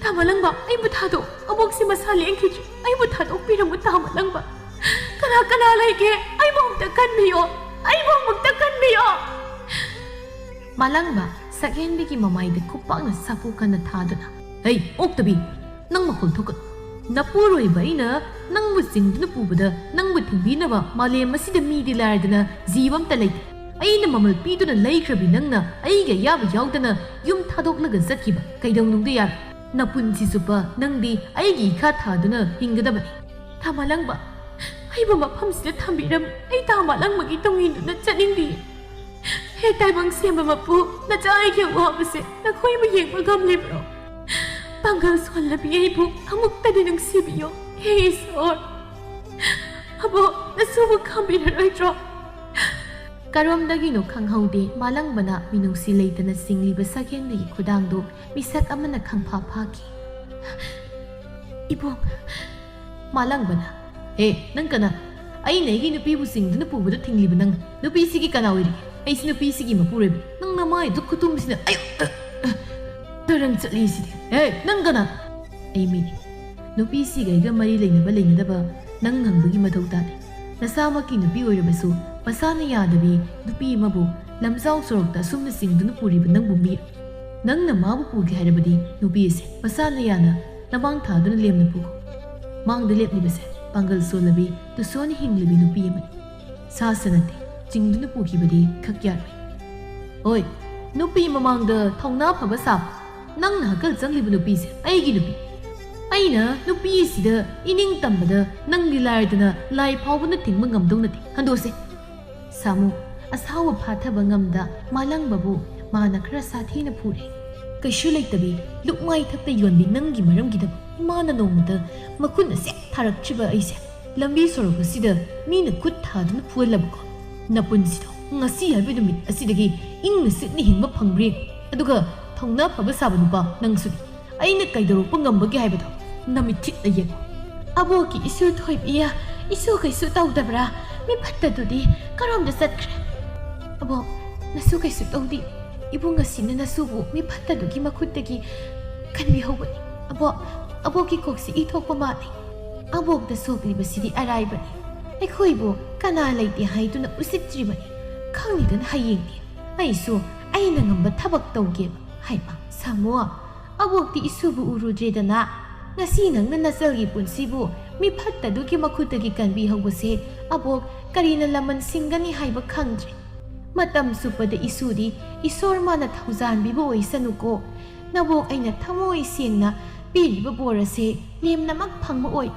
ꯇꯥ ꯃꯥꯂꯪꯕ, ꯑꯩꯕꯨ ꯊꯥꯗꯣꯛ꯫ ꯑꯕꯣꯛꯁꯤ ꯃꯁꯥ ꯂꯦꯡꯈꯤꯗ꯭ꯔꯤ꯫ ꯑꯩꯕꯨ ꯊꯥꯗꯣꯛꯄꯤꯔꯝꯃꯨ, ꯇꯥ ꯃꯥꯂꯪꯕ꯫ ꯀꯅꯥ ꯀꯅꯥ ꯂꯩꯒꯦ? ꯑꯩꯕꯨ ꯑꯃꯨꯛꯇ ꯀꯟꯕꯤꯌꯣ꯫ ꯑꯩꯕꯨ ꯑꯃꯨꯛꯇ ꯀꯟꯕꯤꯌꯣ!" ꯃꯥꯂꯪꯕ ꯁꯛꯍꯦꯟꯕꯤꯒꯤ ꯃꯃꯥꯏꯗ ꯈꯨꯄꯥꯛꯅ ꯁꯥꯐꯨ ꯀꯟꯅ ꯊꯥꯗꯨꯅ, "ꯍꯩ, ꯑꯣꯛꯇꯕꯤ! ꯅꯪ ꯃꯈꯣꯜ ꯊꯣꯛꯀꯅꯨ꯫ ꯅꯄꯨꯔꯣꯏꯕ ꯑꯩꯅ ꯅꯪꯕꯨ ꯆꯤꯡꯗꯨꯅ ꯄꯨꯕꯗ ꯅꯪꯕꯨ ꯊꯤꯡꯕꯤꯅꯕ ꯃꯥꯂꯦꯝ ꯑꯁꯤꯗ ꯃꯤꯗꯤ ꯂꯥꯏꯔꯗꯅ ꯖꯤꯕ ꯑꯝꯇ ꯂꯩꯇꯦ꯫ ꯑꯩꯅ ꯃꯃꯜ ꯄꯤꯗꯨꯅ ꯂꯩꯈ꯭ꯔꯕꯤ ꯅꯪꯅ ꯑꯩꯒꯤ ꯑꯌꯥꯕ ꯌꯥꯎꯗꯅ ꯌꯨꯝ ꯊꯥꯗꯣꯛꯂꯒ ꯆꯠꯈꯤꯕ ꯀꯩꯗꯧꯅꯨꯡꯗ ꯌꯥꯔꯣꯏ꯫ ꯅꯄꯨꯟꯁꯤ ꯆꯨꯞꯄ ꯅꯪꯗꯤ ꯑꯩꯒꯤ ꯏꯈꯥ ꯊꯥꯗꯨꯅ ꯍꯤꯡꯒꯗꯕꯅꯤ꯫ ꯇꯥ ꯃꯥꯂꯪꯕ, ꯑꯩꯕꯨ ꯃꯐꯝꯁꯤꯗ ꯊꯝꯕꯤꯔꯝꯃꯨ꯫ ꯑꯩ ꯇꯥ ꯃꯥꯂꯪꯕꯒꯤ ꯇꯨꯡ ꯏꯟꯗꯨꯅ ꯆꯠꯅꯤꯡꯗꯤꯌꯦ꯫ ꯍꯦ ꯇꯥꯏꯕꯪ ꯁꯦꯝꯕ ꯃꯄꯨ, ꯅꯆꯥ ꯑꯩꯒꯤ ꯑꯋꯥꯕꯁꯦ ꯅꯈꯣꯏꯕꯨ ꯌꯦꯡꯕ ꯉꯝꯂꯤꯕ꯭ꯔꯣ? ꯄꯥꯡꯒꯜ ꯁꯣꯜꯂꯕꯤ ꯑꯩꯕꯨ ꯑꯃꯨꯛꯇꯗꯤ ꯅꯨꯡꯁꯤꯕꯤꯌꯣ꯫ ꯍꯦ ꯏꯁꯣꯔ, ꯑꯕꯣꯛ, ꯅꯁꯨꯕꯨ ꯈꯥꯝꯕꯤꯔꯔꯣꯏꯗ꯭ꯔꯣ?" ꯀꯔꯣꯝꯗꯒꯤꯅꯣ ꯈꯪꯍꯧꯗꯦ, ꯃꯥꯂꯪꯕꯅ ꯃꯤꯅꯨꯡꯁꯤ ꯂꯩꯇꯅ ꯆꯤꯡꯂꯤꯕ ꯁꯛꯍꯦꯟꯕꯤꯒꯤ ꯈꯨꯗꯥꯡꯗꯨ ꯃꯤꯁꯛ ꯑꯃꯅ ꯈꯪꯐꯥ ꯐꯥꯈꯤ꯫ "ꯏꯕꯣꯛ!" ꯃꯥꯂꯪꯕꯅ, "ꯍꯦ, ꯅꯪ ꯀꯅꯥ? ꯑꯩꯅ ꯑꯩꯒꯤ ꯅꯨꯄꯤꯕꯨ ꯆꯤꯡꯗꯨꯅ ꯄꯨꯕꯗ ꯊꯤꯡꯂꯤꯕ ꯅꯪ? ꯅꯨꯄꯤꯁꯤꯒꯤ ꯀꯅꯥ ꯑꯣꯏꯔꯤꯒꯦ? ꯑꯩꯁꯤ ꯅꯨꯄꯤꯁꯤꯒꯤ ꯃꯄꯨꯔꯣꯏꯕ꯫ ꯅꯪ ꯅꯃꯥꯏꯗꯨ ꯈꯨꯇꯨꯝꯁꯤꯅ, ꯑꯌꯣ, ꯑ, ꯑ, ꯇꯔꯪ ꯆꯠꯂꯤꯁꯤꯗꯤ꯫ ꯍꯦ, ꯅꯪ ꯀꯅꯥ?" "ꯑꯩ ꯃꯤꯅꯤ꯫ ꯅꯨꯄꯤꯁꯤꯒ ꯑꯩꯒ ꯃꯔꯤ ꯂꯩꯅꯕ ꯂꯩꯅꯗꯕ ꯅꯪ ꯍꯪꯕꯒꯤ ꯃꯊꯧ ꯇꯥꯗꯦ꯫ ꯅꯁꯥꯃꯛꯀꯤ ꯅꯨꯄꯤ ꯑꯣꯏꯔꯕꯁꯨ ꯃꯁꯥꯅ ꯌꯥꯗꯕꯤ ꯅꯨꯄꯤ ꯑꯃꯕꯨ ꯂꯝꯖꯥꯎ ꯁꯣꯔꯣꯛꯇ ꯑꯁꯨꯝꯅ ꯆꯤꯡꯗꯨꯅ ꯄꯨꯔꯤꯕ ꯅꯪꯕꯨ ꯃꯤ, ꯅꯪꯅ ꯃꯥꯕꯨ ꯄꯨꯒꯦ ꯍꯥꯏꯔꯕꯗꯤ ꯅꯨꯄꯤ ꯑꯁꯦ ꯃꯁꯥꯅ ꯌꯥꯅ ꯂꯃꯥꯡ ꯊꯥꯗꯨꯅ ꯂꯦꯝꯅ ꯄꯨꯈꯣ꯫ ꯃꯥꯡꯗ ꯂꯦꯞꯂꯤꯕꯁꯦ ꯄꯥꯡꯒꯜ ꯁꯣꯜꯂꯕꯤ, ꯇꯨꯁꯣꯟ ꯍꯤꯡꯂꯕꯤ ꯅꯨꯄꯤ ꯑꯃꯅꯤ꯫ ꯁꯥꯁ ꯅꯠꯇꯦ, ꯆꯤꯡꯗꯨꯅ ꯄꯨꯈꯤꯕꯗꯤ ꯈꯛ ꯌꯥꯔꯣꯏ꯫ ꯑꯣꯏ, ꯅꯨꯄꯤ ꯃꯃꯥꯡꯗ ꯊꯧꯅꯥ ꯐꯕ ꯁꯥꯕ, ꯅꯪꯅ ꯍꯀꯜ ꯆꯪꯂꯤꯕ ꯅꯨꯄꯤꯁꯦ ꯑꯩꯒꯤ ꯅꯨꯄꯤ꯫ ꯑꯩꯅ ꯅꯨꯄꯤ ꯑꯁꯤꯗ ꯏꯅꯤꯡ ꯇꯝꯕꯗ ꯅꯪꯗꯤ ꯂꯥꯏꯔꯗꯅ ꯂꯥꯏ ꯐꯥꯎꯕꯅ ꯊꯤꯡꯕ ꯉꯝꯗꯧ ꯅꯠꯇꯦ꯫ ꯍꯟꯗꯣꯛꯁꯦ꯫ ꯁꯥꯃꯨ, ꯑꯁꯥꯎꯕ ꯐꯥꯊꯕ ꯉꯝꯗ ꯃꯥꯂꯪꯕꯕꯨ ꯃꯥꯅ ꯈꯔ ꯁꯥꯊꯤꯅ ꯐꯨꯔꯦ꯫ ꯀꯩꯁꯨ ꯂꯩꯇꯕꯤ, ꯂꯨꯛꯃꯥꯏ ꯊꯛꯇ ꯌꯣꯟꯕꯤ ꯅꯪꯒꯤ ꯃꯔꯝꯒꯤꯗꯃꯛ ꯏꯃꯥꯅ ꯅꯣꯡꯃꯇ ꯃꯈꯨꯠꯅ ꯁꯦꯛ ꯊꯥꯔꯛꯇ꯭ꯔꯤꯕ ꯑꯩꯁꯦ ꯂꯝꯕꯤ ꯁꯣꯔꯣꯛ ꯑꯁꯤꯗ ꯃꯤꯅ ꯈꯨꯠ ꯊꯥꯗꯨꯅ ꯐꯨꯍꯜꯂꯕꯀꯣ? ꯅꯄꯨꯟꯁꯤꯗꯣ ꯉꯁꯤ ꯍꯥꯏꯕ ꯅꯨꯃꯤꯠ ꯑꯁꯤꯗꯒꯤ ꯏꯪꯅ ꯆꯤꯛꯅ ꯍꯤꯡꯕ ꯐꯪꯕ꯭ꯔꯥ ꯌꯦꯡꯉꯨ꯫ ꯑꯗꯨꯒ ꯊꯧꯅꯥ ꯐꯕ ꯁꯥꯕ ꯅꯨꯄꯥ ꯅꯪꯁꯨꯅꯤ꯫ ꯑꯩꯅ ꯀꯩꯗꯧꯔꯛꯄ ꯉꯝꯕꯒꯦ ꯍꯥꯏꯕꯗꯣ ꯅꯃꯤꯠꯊꯤꯠꯅ ꯌꯦꯡꯉꯨ꯫ ꯑꯕꯣꯛꯀꯤ ꯏꯁꯨ ꯊꯣꯏꯕꯤꯌꯥ, ꯏꯁꯨ ꯀꯩꯁꯨ ꯇꯧꯗꯕ꯭ꯔꯥ? ꯃꯤ ꯐꯠꯇꯗꯨꯗꯤ ꯀꯔꯣꯝꯗ ꯆꯠꯈ꯭ꯔꯦ? ꯑꯕꯣꯛ, ꯅꯁꯨ ꯀꯩꯁꯨ ꯇꯧꯗꯦ꯫ ꯏꯕꯨꯡ ꯑꯁꯤꯅ ꯅꯁꯨꯕꯨ ꯃꯤ ꯐꯠꯇꯗꯨꯒꯤ ꯃꯈꯨꯠꯇꯒꯤ ꯀꯟꯕꯤꯍꯧꯕꯅꯤ꯫ ꯑꯕꯣꯛ, ꯑꯕꯣꯛꯀꯤ ꯀꯣꯛꯁꯤ ꯏ ꯊꯣꯛꯄ ꯃꯥꯜꯂꯤ꯫ ꯑꯕꯣꯛꯇ ꯁꯣꯛꯂꯤꯕꯁꯤꯗꯤ ꯑꯔꯥꯏꯕꯅꯤ꯫ ꯑꯩꯈꯣꯏꯕꯨ ꯀꯅꯥ ꯂꯩꯇꯦ ꯍꯥꯏꯗꯨꯅ ꯎꯁꯤꯠꯇ꯭ꯔꯤꯕꯅꯤ꯫ ꯈꯪꯅꯤꯗꯅ ꯍꯌꯦꯡꯗꯤ ꯑꯩꯁꯨ ꯑꯩꯅ ꯉꯝꯕ ꯊꯕꯛ ꯇꯧꯒꯦꯕ꯫ ꯍꯩꯃꯥ, ꯁꯥꯃꯨ, ꯑꯕꯣꯛꯇꯤ ꯏꯁꯨꯕꯨ ꯎꯔꯨꯗ꯭ꯔꯦꯗꯅ꯫ ꯉꯁꯤ ꯅꯪꯅ ꯅꯆꯜꯒꯤ ꯄꯨꯟꯁꯤꯕꯨ ꯃꯤ ꯐꯠꯇꯗꯨꯒꯤ ꯃꯈꯨꯠꯇꯒꯤ ꯀꯟꯕꯤꯍꯧꯕꯁꯦ ꯑꯕꯣꯛ ꯀꯔꯤꯅ ꯂꯃꯟ ꯁꯤꯡꯒꯅꯤ ꯍꯥꯏꯕ ꯈꯪꯗ꯭ꯔꯦ꯫ ꯃꯇꯝ ꯆꯨꯞꯄꯗ ꯏꯁꯨꯗꯤ ꯏꯁꯣꯔ ꯃꯥꯅ ꯊꯧꯖꯥꯟꯕꯤꯕ ꯑꯣꯏꯁꯅꯨꯀꯣ꯫ ꯅꯕꯣꯛ ꯑꯩꯅ ꯊꯃꯣꯏ ꯁꯦꯡꯅ ꯄꯤꯔꯤꯕ ꯕꯣꯔ ꯑꯁꯦ ꯂꯦꯝꯅꯃꯛ ꯐꯪꯕ ꯑꯣꯏ꯫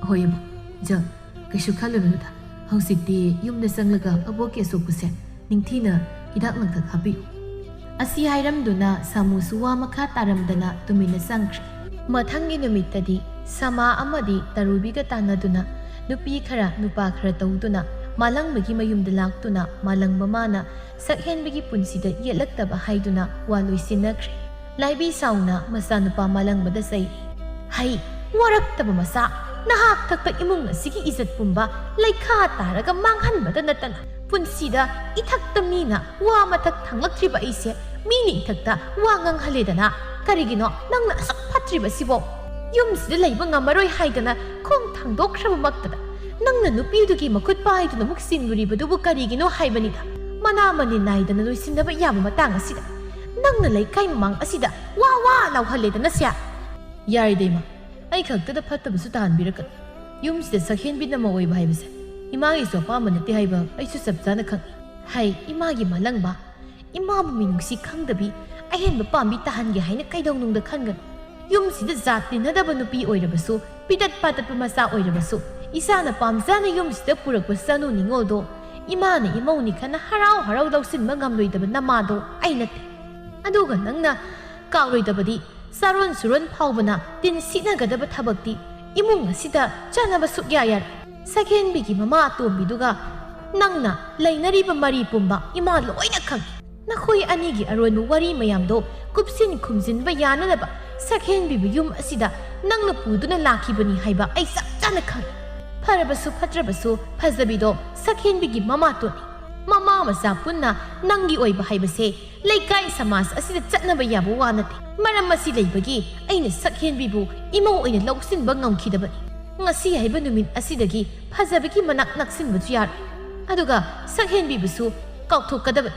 ꯍꯣꯏ ꯑꯕꯣꯛ, ꯖ, ꯀꯩꯁꯨ ꯈꯜꯂꯨꯅꯨꯗ꯫ ꯍꯧꯖꯤꯛꯇꯤ ꯌꯨꯝꯗ ꯆꯪꯂꯒ ꯑꯕꯣꯛꯀꯤ ꯑꯁꯣꯛꯄꯁꯦ ꯅꯤꯡꯊꯤꯅ ꯍꯤꯗꯥꯛ ꯂꯥꯡꯊꯛ ꯍꯥꯞꯄꯤꯌꯨ꯫ ꯑꯁꯤ ꯍꯥꯏꯔꯝꯗꯨꯅ ꯁꯥꯃꯨꯁꯨ ꯋꯥ ꯃꯈꯥ ꯇꯥꯔꯝꯗꯅ ꯇꯨꯃꯤꯟꯅ ꯆꯪꯈ꯭ꯔꯦ꯫ ꯃꯊꯪꯒꯤ ꯅꯨꯃꯤꯠꯇꯗꯤ ꯁꯃꯥ ꯑꯃꯗꯤ ꯇꯔꯨꯕꯤꯒ ꯇꯥꯟꯅꯗꯨꯅ ꯅꯨꯄꯤ ꯈꯔ ꯅꯨꯄꯥ ꯈꯔ ꯇꯧꯗꯨꯅ ꯃꯥꯂꯪꯕꯒꯤ ꯃꯌꯨꯝꯗ ꯂꯥꯛꯇꯨꯅ ꯃꯥꯂꯪꯕ ꯃꯥꯅ ꯁꯛꯍꯦꯟꯕꯒꯤ ꯄꯨꯟꯁꯤꯗ ꯌꯦꯠꯂꯛꯇꯕ ꯍꯥꯏꯗꯨꯅ ꯋꯥ ꯂꯣꯏꯁꯤꯟꯅꯈ꯭ꯔꯦ꯫ ꯂꯥꯏꯕꯤ ꯁꯥꯎꯅ ꯃꯆꯥꯅꯨꯄꯥ ꯃꯥꯂꯪꯕꯗ ꯆꯩꯔꯤ꯫ ꯍꯩ, ꯋꯥꯔꯛꯇꯕ ꯃꯆꯥ, ꯅꯍꯥꯛ ꯊꯛꯇ ꯏꯃꯨꯡ ꯑꯁꯤꯒꯤ ꯏꯖꯠ ꯄꯨꯝꯕ ꯂꯩꯈꯥ ꯇꯥꯔꯒ ꯃꯥꯡꯍꯟꯕꯗ ꯅꯠꯇꯅ ꯄꯨꯟꯁꯤꯗ ꯏꯊꯛꯇ ꯃꯤꯅ ꯋꯥ ꯃꯊꯛ ꯊꯥꯡꯂꯛꯇ꯭ꯔꯤꯕ ꯑꯩꯁꯦ ꯃꯤꯅ ꯏꯊꯛꯇ ꯋꯥ ꯉꯥꯡꯍꯜꯂꯦꯗꯅ꯫ ꯀꯔꯤꯒꯤꯅꯣ ꯅꯪꯅ ꯑꯁꯨꯛ ꯐꯠꯇ꯭ꯔꯤꯕꯁꯤꯕꯣ? ꯌꯨꯝꯁꯤꯗ ꯂꯩꯕ ꯉꯝꯃꯔꯣꯏ ꯍꯥꯏꯗꯅ ꯈꯣꯡ ꯊꯥꯡꯗꯣꯛꯈ꯭ꯔꯕꯃꯛꯇꯗ ꯅꯪꯅ ꯅꯨꯄꯤꯗꯨꯒꯤ ꯃꯈꯨꯠ ꯄꯥꯏꯗꯨꯅ ꯑꯃꯨꯛ ꯁꯤꯟꯂꯨꯔꯤꯕꯗꯨꯕꯨ ꯀꯔꯤꯒꯤꯅꯣ ꯍꯥꯏꯕꯅꯤꯗ꯫ ꯃꯅꯥ ꯃꯅꯤꯟ ꯅꯥꯏꯗꯅ ꯂꯣꯏꯁꯤꯟꯅꯕ ꯌꯥꯕ ꯃꯇꯥꯡ ꯑꯁꯤꯗ ꯅꯪꯅ ꯂꯩꯀꯥꯏ ꯃꯃꯥꯡ ꯑꯁꯤꯗ ꯋꯥ ꯋꯥ ꯂꯥꯎꯍꯜꯂꯦꯗꯅ ꯁꯦ꯫ ꯌꯥꯔꯦꯗ ꯏꯃꯥ, ꯑꯩ ꯈꯛꯇꯗ ꯐꯠꯇꯕꯁꯨ ꯇꯥꯍꯟꯕꯤꯔꯛꯀꯅꯨ꯫ ꯌꯨꯝꯁꯤꯗ ꯁꯛꯍꯦꯟꯕꯤꯅ ꯃꯧ ꯑꯣꯏꯕ ꯍꯥꯏꯕꯁꯦ ꯏꯃꯥꯒꯤꯁꯨ ꯑꯄꯥꯝꯕ ꯅꯠꯇꯦ ꯍꯥꯏꯕ ꯑꯩꯁꯨ ꯆꯞ ꯆꯥꯅ ꯈꯪꯏ꯫ ꯍꯩ, ꯏꯃꯥꯒꯤ ꯃꯥꯂꯪꯕ, ꯏꯃꯥꯕꯨ ꯃꯤꯅꯨꯡꯁꯤ ꯈꯪꯗꯕꯤ, ꯑꯍꯦꯟꯕ ꯄꯥꯝꯕꯤ ꯇꯥꯍꯟꯒꯦ ꯍꯥꯏꯅ ꯀꯩꯗꯧꯅꯨꯡꯗ ꯈꯟꯒꯅꯨ꯫ ꯌꯨꯝꯁꯤꯗ ꯖꯥꯠ ꯇꯤꯟꯅꯗꯕ ꯅꯨꯄꯤ ꯑꯣꯏꯔꯕꯁꯨ, ꯄꯤꯇꯠ ꯄꯥꯇꯠꯄ ꯃꯆꯥ ꯑꯣꯏꯔꯕꯁꯨ, ꯏꯆꯥꯅ ꯄꯥꯝꯖꯅ ꯌꯨꯝꯁꯤꯗ ꯄꯨꯔꯛꯄ ꯆꯅꯨ ꯅꯤꯉꯣꯜꯗꯣ ꯏꯃꯥꯅ ꯏꯃꯧꯅꯤ ꯈꯟꯅ ꯍꯔꯥꯎ ꯍꯔꯥꯎ ꯂꯧꯁꯤꯟꯕ ꯉꯝꯂꯣꯏꯗꯕ ꯅꯃꯥꯗꯣ ꯑꯩ ꯅꯠꯇꯦ꯫ ꯑꯗꯨꯒ ꯅꯪꯅ ꯀꯥꯎꯔꯣꯏꯗꯕꯗꯤ, ꯆꯥꯔꯣꯟ ꯁꯨꯔꯣꯟ ꯐꯥꯎꯕꯅ ꯇꯤꯟ ꯁꯤꯠꯅꯒꯗꯕ ꯊꯕꯛꯇꯤ ꯏꯃꯨꯡ ꯑꯁꯤꯗ ꯆꯠꯅꯕ ꯁꯨꯛꯌꯥ ꯌꯥꯔꯣꯏ꯫ ꯁꯛꯍꯦꯟꯕꯤꯒꯤ ꯃꯃꯥ ꯑꯇꯣꯝꯕꯤꯗꯨꯒ ꯅꯪꯅ ꯂꯩꯅꯔꯤꯕ ꯃꯔꯤ ꯄꯨꯝꯕ ꯏꯃꯥ ꯂꯣꯏꯅ ꯈꯪꯏ꯫ ꯅꯈꯣꯏ ꯑꯅꯤꯒꯤ ꯑꯔꯣꯟꯕ ꯋꯥꯔꯤ ꯃꯌꯥꯝꯗꯣ ꯀꯨꯞꯁꯤꯟ ꯈꯨꯝꯖꯤꯟꯕ ꯌꯥꯅꯅꯕ ꯁꯛꯍꯦꯟꯕꯤꯕꯨ ꯌꯨꯝ ꯑꯁꯤꯗ ꯅꯪꯅ ꯄꯨꯗꯨꯅ ꯂꯥꯛꯈꯤꯕꯅꯤ ꯍꯥꯏꯕ ꯑꯩ ꯆꯞ ꯆꯥꯅ ꯈꯪꯏ꯫ ꯐꯔꯕꯁꯨ ꯐꯠꯇ꯭ꯔꯕꯁꯨ ꯐꯖꯕꯤꯗꯣ ꯁꯛꯍꯦꯟꯕꯤꯒꯤ ꯃꯃꯥꯇꯣꯟꯅꯤ꯫ ꯃꯃꯥ ꯃꯆꯥ ꯄꯨꯟꯅ ꯅꯪꯒꯤ ꯑꯣꯏꯕ ꯍꯥꯏꯕꯁꯦ ꯂꯩꯀꯥꯏ ꯁꯃꯥꯖ ꯑꯁꯤꯗ ꯆꯠꯅꯕ ꯌꯥꯕ ꯋꯥ ꯅꯠꯇꯦ꯫ ꯃꯔꯝ ꯑꯁꯤ ꯂꯩꯕꯒꯤ ꯑꯩꯅ ꯁꯛꯍꯦꯟꯕꯤꯕꯨ ꯏꯃꯧ ꯑꯣꯏꯅ ꯂꯧꯁꯤꯟꯕ ꯉꯝꯈꯤꯗꯕꯅꯤ꯫ ꯉꯁꯤ ꯍꯥꯏꯕ ꯅꯨꯃꯤꯠ ꯑꯁꯤꯗꯒꯤ ꯐꯖꯕꯤꯒꯤ ꯃꯅꯥꯛ ꯅꯛꯁꯤꯟꯕꯁꯨ ꯌꯥꯔꯣꯏ꯫ ꯑꯗꯨꯒ ꯁꯛꯍꯦꯟꯕꯤꯕꯨꯁꯨ ꯀꯥꯎꯊꯣꯛꯀꯗꯕꯅꯤ꯫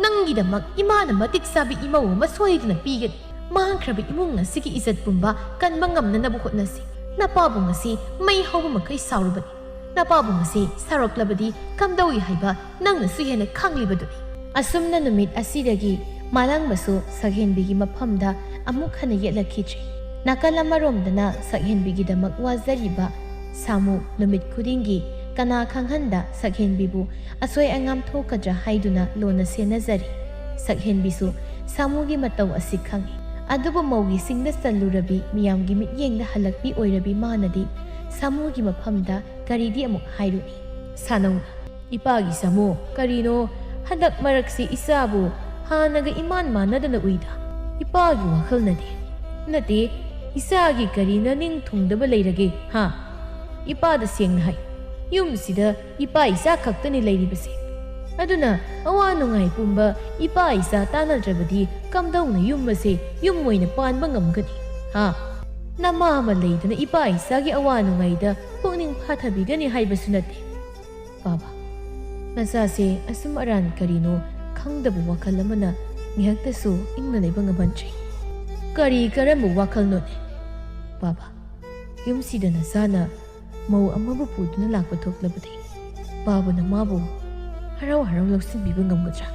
ꯅꯪꯒꯤꯗꯃꯛ ꯏꯃꯥꯅ ꯃꯇꯤꯛ ꯆꯥꯕꯤ ꯏꯃꯧ ꯑꯃ ꯁꯣꯏꯗꯅ ꯄꯤꯒꯅꯤ꯫ ꯃꯥꯡꯈ꯭ꯔꯕ ꯏꯃꯨꯡ ꯑꯁꯤꯒꯤ ꯏꯖꯠ ꯄꯨꯝꯕ ꯀꯟꯕ ꯉꯝꯅꯅꯕ ꯍꯣꯠꯅꯁꯤ꯫ ꯅꯄꯥꯕꯨꯡ ꯑꯁꯤ ꯃꯩ ꯍꯧꯕ ꯃꯈꯩ ꯁꯥꯎꯔꯕꯅꯤ꯫ ꯅꯄꯥꯕꯨꯡ ꯑꯁꯤ ꯁꯥꯎꯔꯛꯂꯕꯗꯤ ꯀꯝꯗꯧꯏ ꯍꯥꯏꯕ ꯅꯪꯅꯁꯨ ꯍꯦꯟꯅ ꯈꯪꯂꯤꯕꯗꯨꯅꯤ꯫ ꯑꯁꯨꯝꯅ ꯅꯨꯃꯤꯠ ꯑꯁꯤꯗꯒꯤ ꯃꯥꯂꯪꯕꯁꯨ ꯁꯛꯍꯦꯟꯕꯤꯒꯤ ꯃꯐꯝꯗ ꯑꯃꯨꯛ ꯍꯟꯅ ꯌꯦꯠꯂꯛꯈꯤꯗ꯭ꯔꯤ꯫ ꯅꯥꯀꯜ ꯑꯃꯔꯣꯝꯗꯅ ꯁꯛꯍꯦꯟꯕꯤꯒꯤꯗꯃꯛ ꯋꯥꯖꯔꯤꯕ ꯁꯥꯃꯨ ꯅꯨꯃꯤꯠ ꯈꯨꯗꯤꯡꯒꯤ ꯀꯅꯥ ꯈꯪꯍꯟꯗ ꯁꯛꯍꯦꯟꯕꯤꯕꯨ ꯑꯁꯣꯏ ꯑꯉꯥꯝ ꯊꯣꯛꯀꯗ꯭ꯔꯥ ꯍꯥꯏꯗꯨꯅ ꯂꯣꯟꯅ ꯁꯦꯟꯅꯖꯔꯤ꯫ ꯁꯛꯍꯦꯟꯕꯤꯁꯨ ꯁꯥꯃꯨꯒꯤ ꯃꯇꯧ ꯑꯁꯤ ꯈꯪꯏ꯫ ꯑꯗꯨꯕꯨ ꯃꯧꯒꯤ ꯁꯤꯡꯗ ꯆꯜꯂꯨꯔꯕꯤ ꯃꯤꯌꯥꯝꯒꯤ ꯃꯤꯠꯌꯦꯡꯗ ꯍꯜꯂꯛꯄꯤ ꯑꯣꯏꯔꯕꯤ ꯃꯥꯅꯗꯤ ꯁꯥꯃꯨꯒꯤ ꯃꯐꯝꯗ ꯀꯔꯤꯗꯤ ꯑꯃꯨꯛ ꯍꯥꯏꯔꯨꯅꯤ? ꯁꯥꯅꯧ, ꯏꯄꯥꯒꯤ ꯁꯥꯃꯨ, ꯀꯔꯤꯅꯣ ꯍꯟꯗꯛ ꯃꯔꯛꯁꯤ ꯏꯆꯥꯕꯨ ꯍꯥꯟꯅꯒ ꯏꯃꯥꯟ ꯃꯥꯟꯅꯗꯅ ꯎꯏꯗ? ꯏꯄꯥꯒꯤ ꯋꯥꯈꯜꯅꯗꯤ ꯅꯠꯇꯦ, ꯏꯆꯥꯒꯤ ꯀꯔꯤꯅ ꯅꯤꯡ ꯊꯨꯡꯗꯕ ꯂꯩꯔꯒꯦ, ꯍꯥ? ꯏꯄꯥꯗ ꯁꯦꯡꯅ ꯍꯥꯏ, ꯌꯨꯝꯁꯤꯗ ꯏꯄꯥ ꯏꯆꯥ ꯈꯛꯇꯅꯤ ꯂꯩꯔꯤꯕꯁꯦ꯫ ꯑꯗꯨꯅ ꯑꯋꯥ ꯅꯨꯡꯉꯥꯏ ꯄꯨꯝꯕ ꯏꯄꯥ ꯏꯆꯥ ꯇꯥꯟꯅꯗ꯭ꯔꯕꯗꯤ ꯀꯝꯗꯧꯅ ꯌꯨꯝ ꯑꯁꯦ ꯌꯨꯝ ꯑꯣꯏꯅ ꯄꯥꯟꯕ ꯉꯝꯒꯅꯤ? ꯍꯥ? ꯅꯃꯥ ꯑꯃ ꯂꯩꯗꯅ ꯏꯄꯥ ꯏꯆꯥꯒꯤ ꯑꯋꯥ ꯅꯨꯡꯉꯥꯏꯗ ꯄꯨꯛꯅꯤꯡ ꯐꯥꯊꯕꯤꯒꯅꯤ ꯍꯥꯏꯕꯁꯨ ꯅꯠꯇꯦ꯫ ꯕꯥꯕꯥ, ꯅꯆꯥꯁꯦ ꯑꯁꯨꯝ ꯑꯔꯥꯟ ꯀꯔꯤꯅꯣ ꯈꯪꯗꯕ ꯋꯥꯈꯜ ꯑꯃꯅ ꯉꯥꯏꯍꯥꯛꯇꯁꯨ ꯏꯪꯅ ꯂꯩꯕ ꯉꯝꯍꯟꯗ꯭ꯔꯦ꯫ ꯀꯔꯤ ꯀꯔꯝꯕ ꯋꯥꯈꯜꯅꯣꯅꯦ? ꯕꯥꯕꯥ, ꯌꯨꯝꯁꯤꯗ ꯅꯆꯥꯅ ꯃꯧ ꯑꯃꯕꯨ ꯄꯨꯗꯨꯅ ꯂꯥꯛꯄ ꯊꯣꯛꯂꯕꯗꯤ ꯄꯥꯕꯅ ꯃꯥꯕꯨ ꯍꯔꯥꯎ ꯍꯔꯥꯎ ꯂꯧꯁꯤꯟꯕꯤꯕ ꯉꯝꯒꯗ꯭ꯔꯥ?